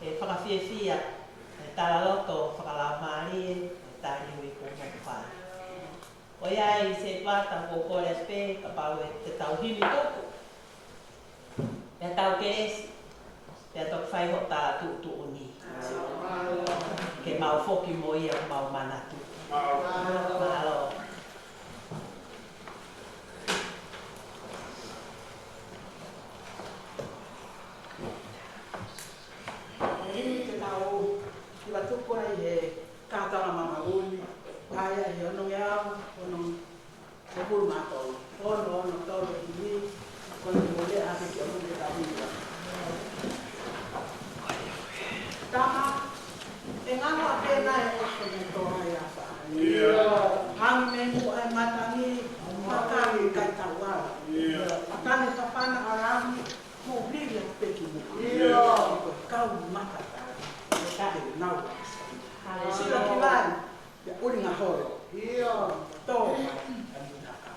ʻe fakafiefia ʻa e talaloto fakalaumālie, ʻa e tali ui kuo mou fai. ʻOku ʻi ai e setuata, ʻoku ou kole pē kapau ʻe te tau himi tuku, pea tau kelesi, pea toki fai hotau tuʻutuʻuni. Ke mau foki mo ia ʻoku mau manatu. Mālō. ʻE himi te tau hiva tuku ai he kātoanga mamalu ni, ʻa ia ʻe onongeau, onongofulu mā tolu. Ono, ono, tolu, himi, ko e mole ake ki ʻolunga ke tau hiva. Tama, ʻe ngalo ʻa Pena ʻe ʻoso me toa ia fa. Hangi me mu ai matangi, matangi kai tauala. Matangi kapana alami, mo vili a peki mu. Ko e kau mata tau. Ko e nau. Sila ki vai. Ia ʻulinga holo. ʻIo. Tō mai, ʻa Minaka.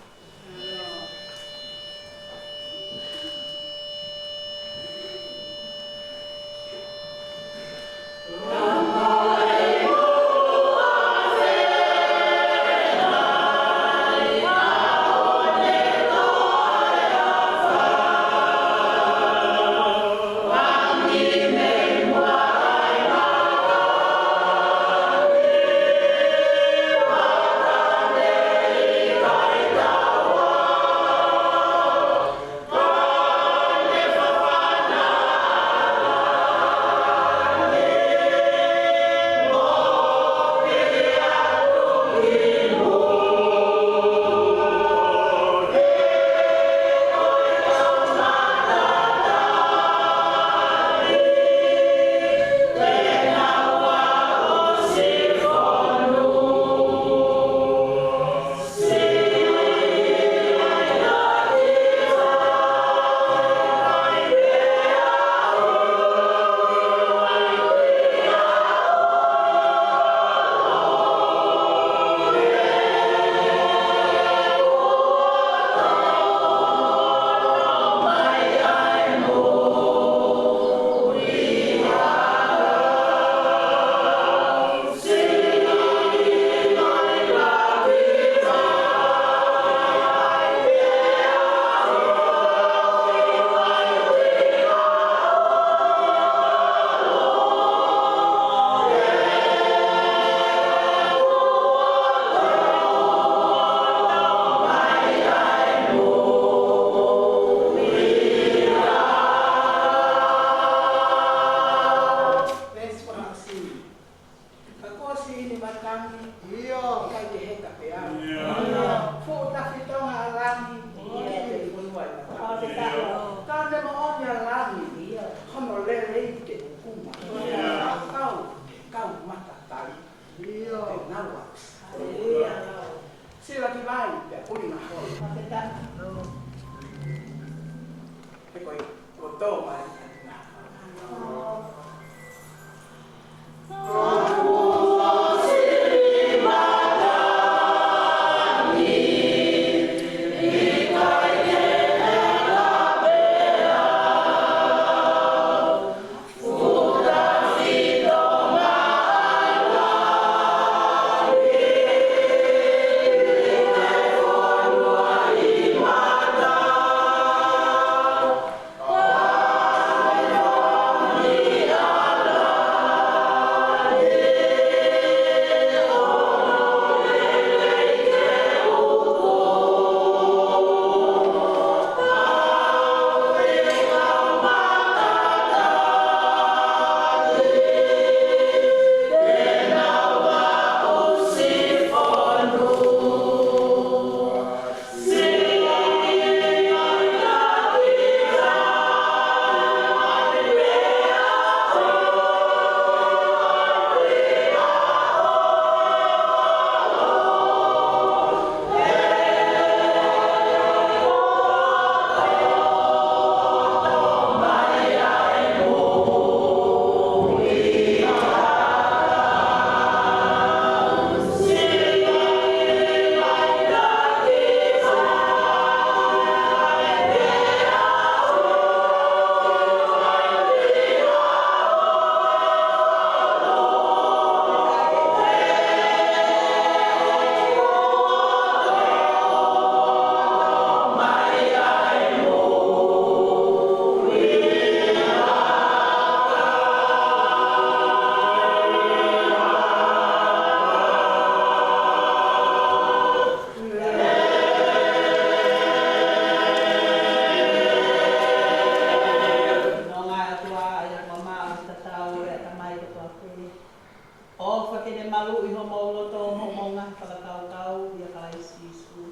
Ke ne maluʻi homou loto mo homou ngaahi fakakaukau ʻia Kalaisi Sīsū.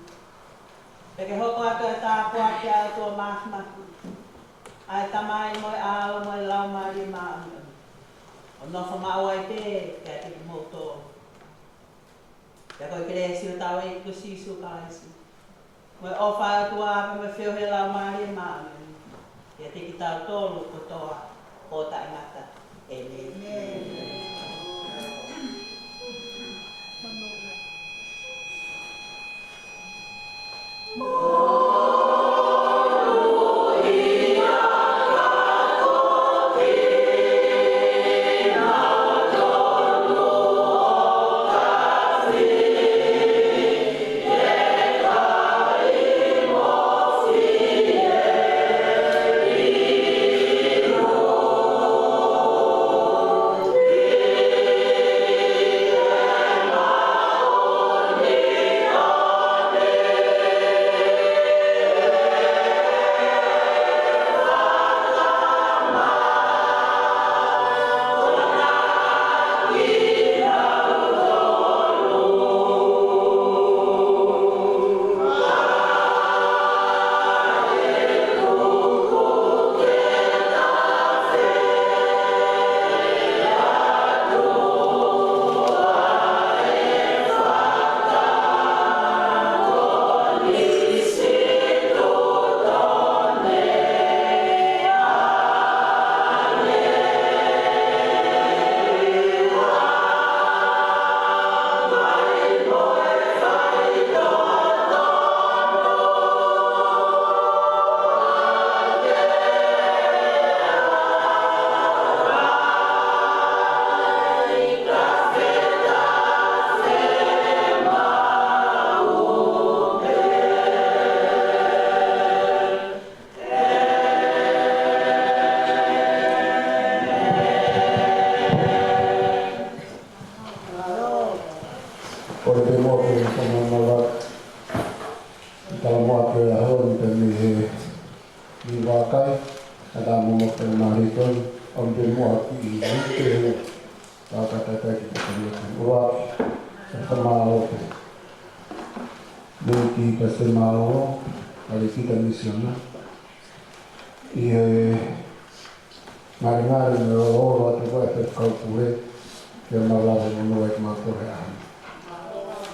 Pea ke hoko atu e tāpuaki ʻa e ʻOtua Māfimafi, ʻa e Tamai mo e ʻAlo mo e Laumālie Māʻoniʻoni, ʻo nofo maʻu ai pē kiate kimoutolu. Pea ko e kelesi ʻa hotau ʻEiki ko Sīsū Kalaisi, mo e ʻofa ʻa e ʻOtua, pea mo e feohi ʻa e Laumālie Māʻoniʻoni, ʻiate kitautolu kotoa ʻo taʻengata. ʻĒmeni. Kole pē muʻa ke u fakamālō atu ʻi he talamonū ʻo e ʻaho ni pē mei he ni vakai, ʻa e Tamai mo e Fakalelei Māʻoniʻoni, ʻomi pē muʻa ki he ʻEiki ʻa e fakataha ki he fakataha. ʻUluaki, ʻa e fakamālō pē. Mei he Palesiteni Mālōlō, ʻa e Lekita Misiona, ʻi he ngalingali mo e ʻoʻou atu ko ē ʻa e Faifekau Pule, ke mau lava ʻo nounou ai kimautolu he ʻaho ni.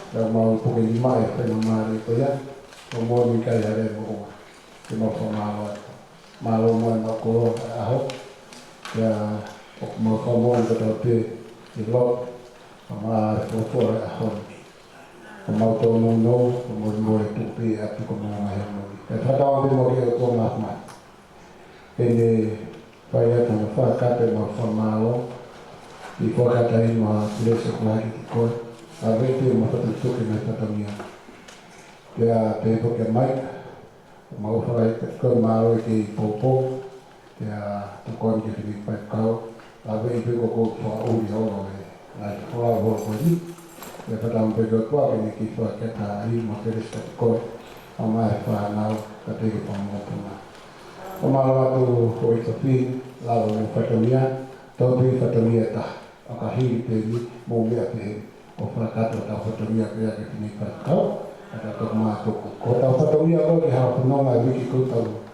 Ke mau puke nima ʻi he faingamālie ko ia, ʻo moʻoni ʻikai ha lea moʻua. Ke mau fakamālō atu. Mālō mo e mau koloa he ʻaho. Pea ʻoku mau fakamoʻoni kotoa pē ʻi loto, ʻa e mau fuofua he ʻaho ni. ʻOku mau tōnounou, ʻoku mau molemole tuku pē ʻa e ʻapi ko e moʻunga he moʻui. Pea fakatauange pē muʻa ki he ʻOtua Māfimafi, ke ne fai atu ʻa e fakakātoa mo e fakamālō, ʻi he fakataha mo e kelesi ʻoku lahi kiate koe, ʻa e veʻe mo e fakatuʻutuʻu ki he ngaahi fatongia. Pea pehē foki kia Maika, mau fai atu ko e mālō e kei poupou, pea tokoni ki he fineʻeiki faifekau, ʻa e veʻe ko ē ʻoku fakaʻuli holo e ngaahi folau holo ko eni, pea fakatauange pē ki he ʻOtua ke ne kiʻi fakakātoa ai mo e kelesi kiate koe, ʻa e ngaahi fānau, kae pehē ki he fanga mokopuna. Fakamālō atu ko e tofi, lava mo e fatongia, tofi fatongia ʻe taha. ʻA ka hili pē eni, mou meʻa pehē, ʻo fakakātoa hotau fatongia pea ki he fineʻeiki faifekau, ʻa e tokoua mātuku. Ko hotau fatongia ko ē ki he hala fononga ʻi he uike kuo tau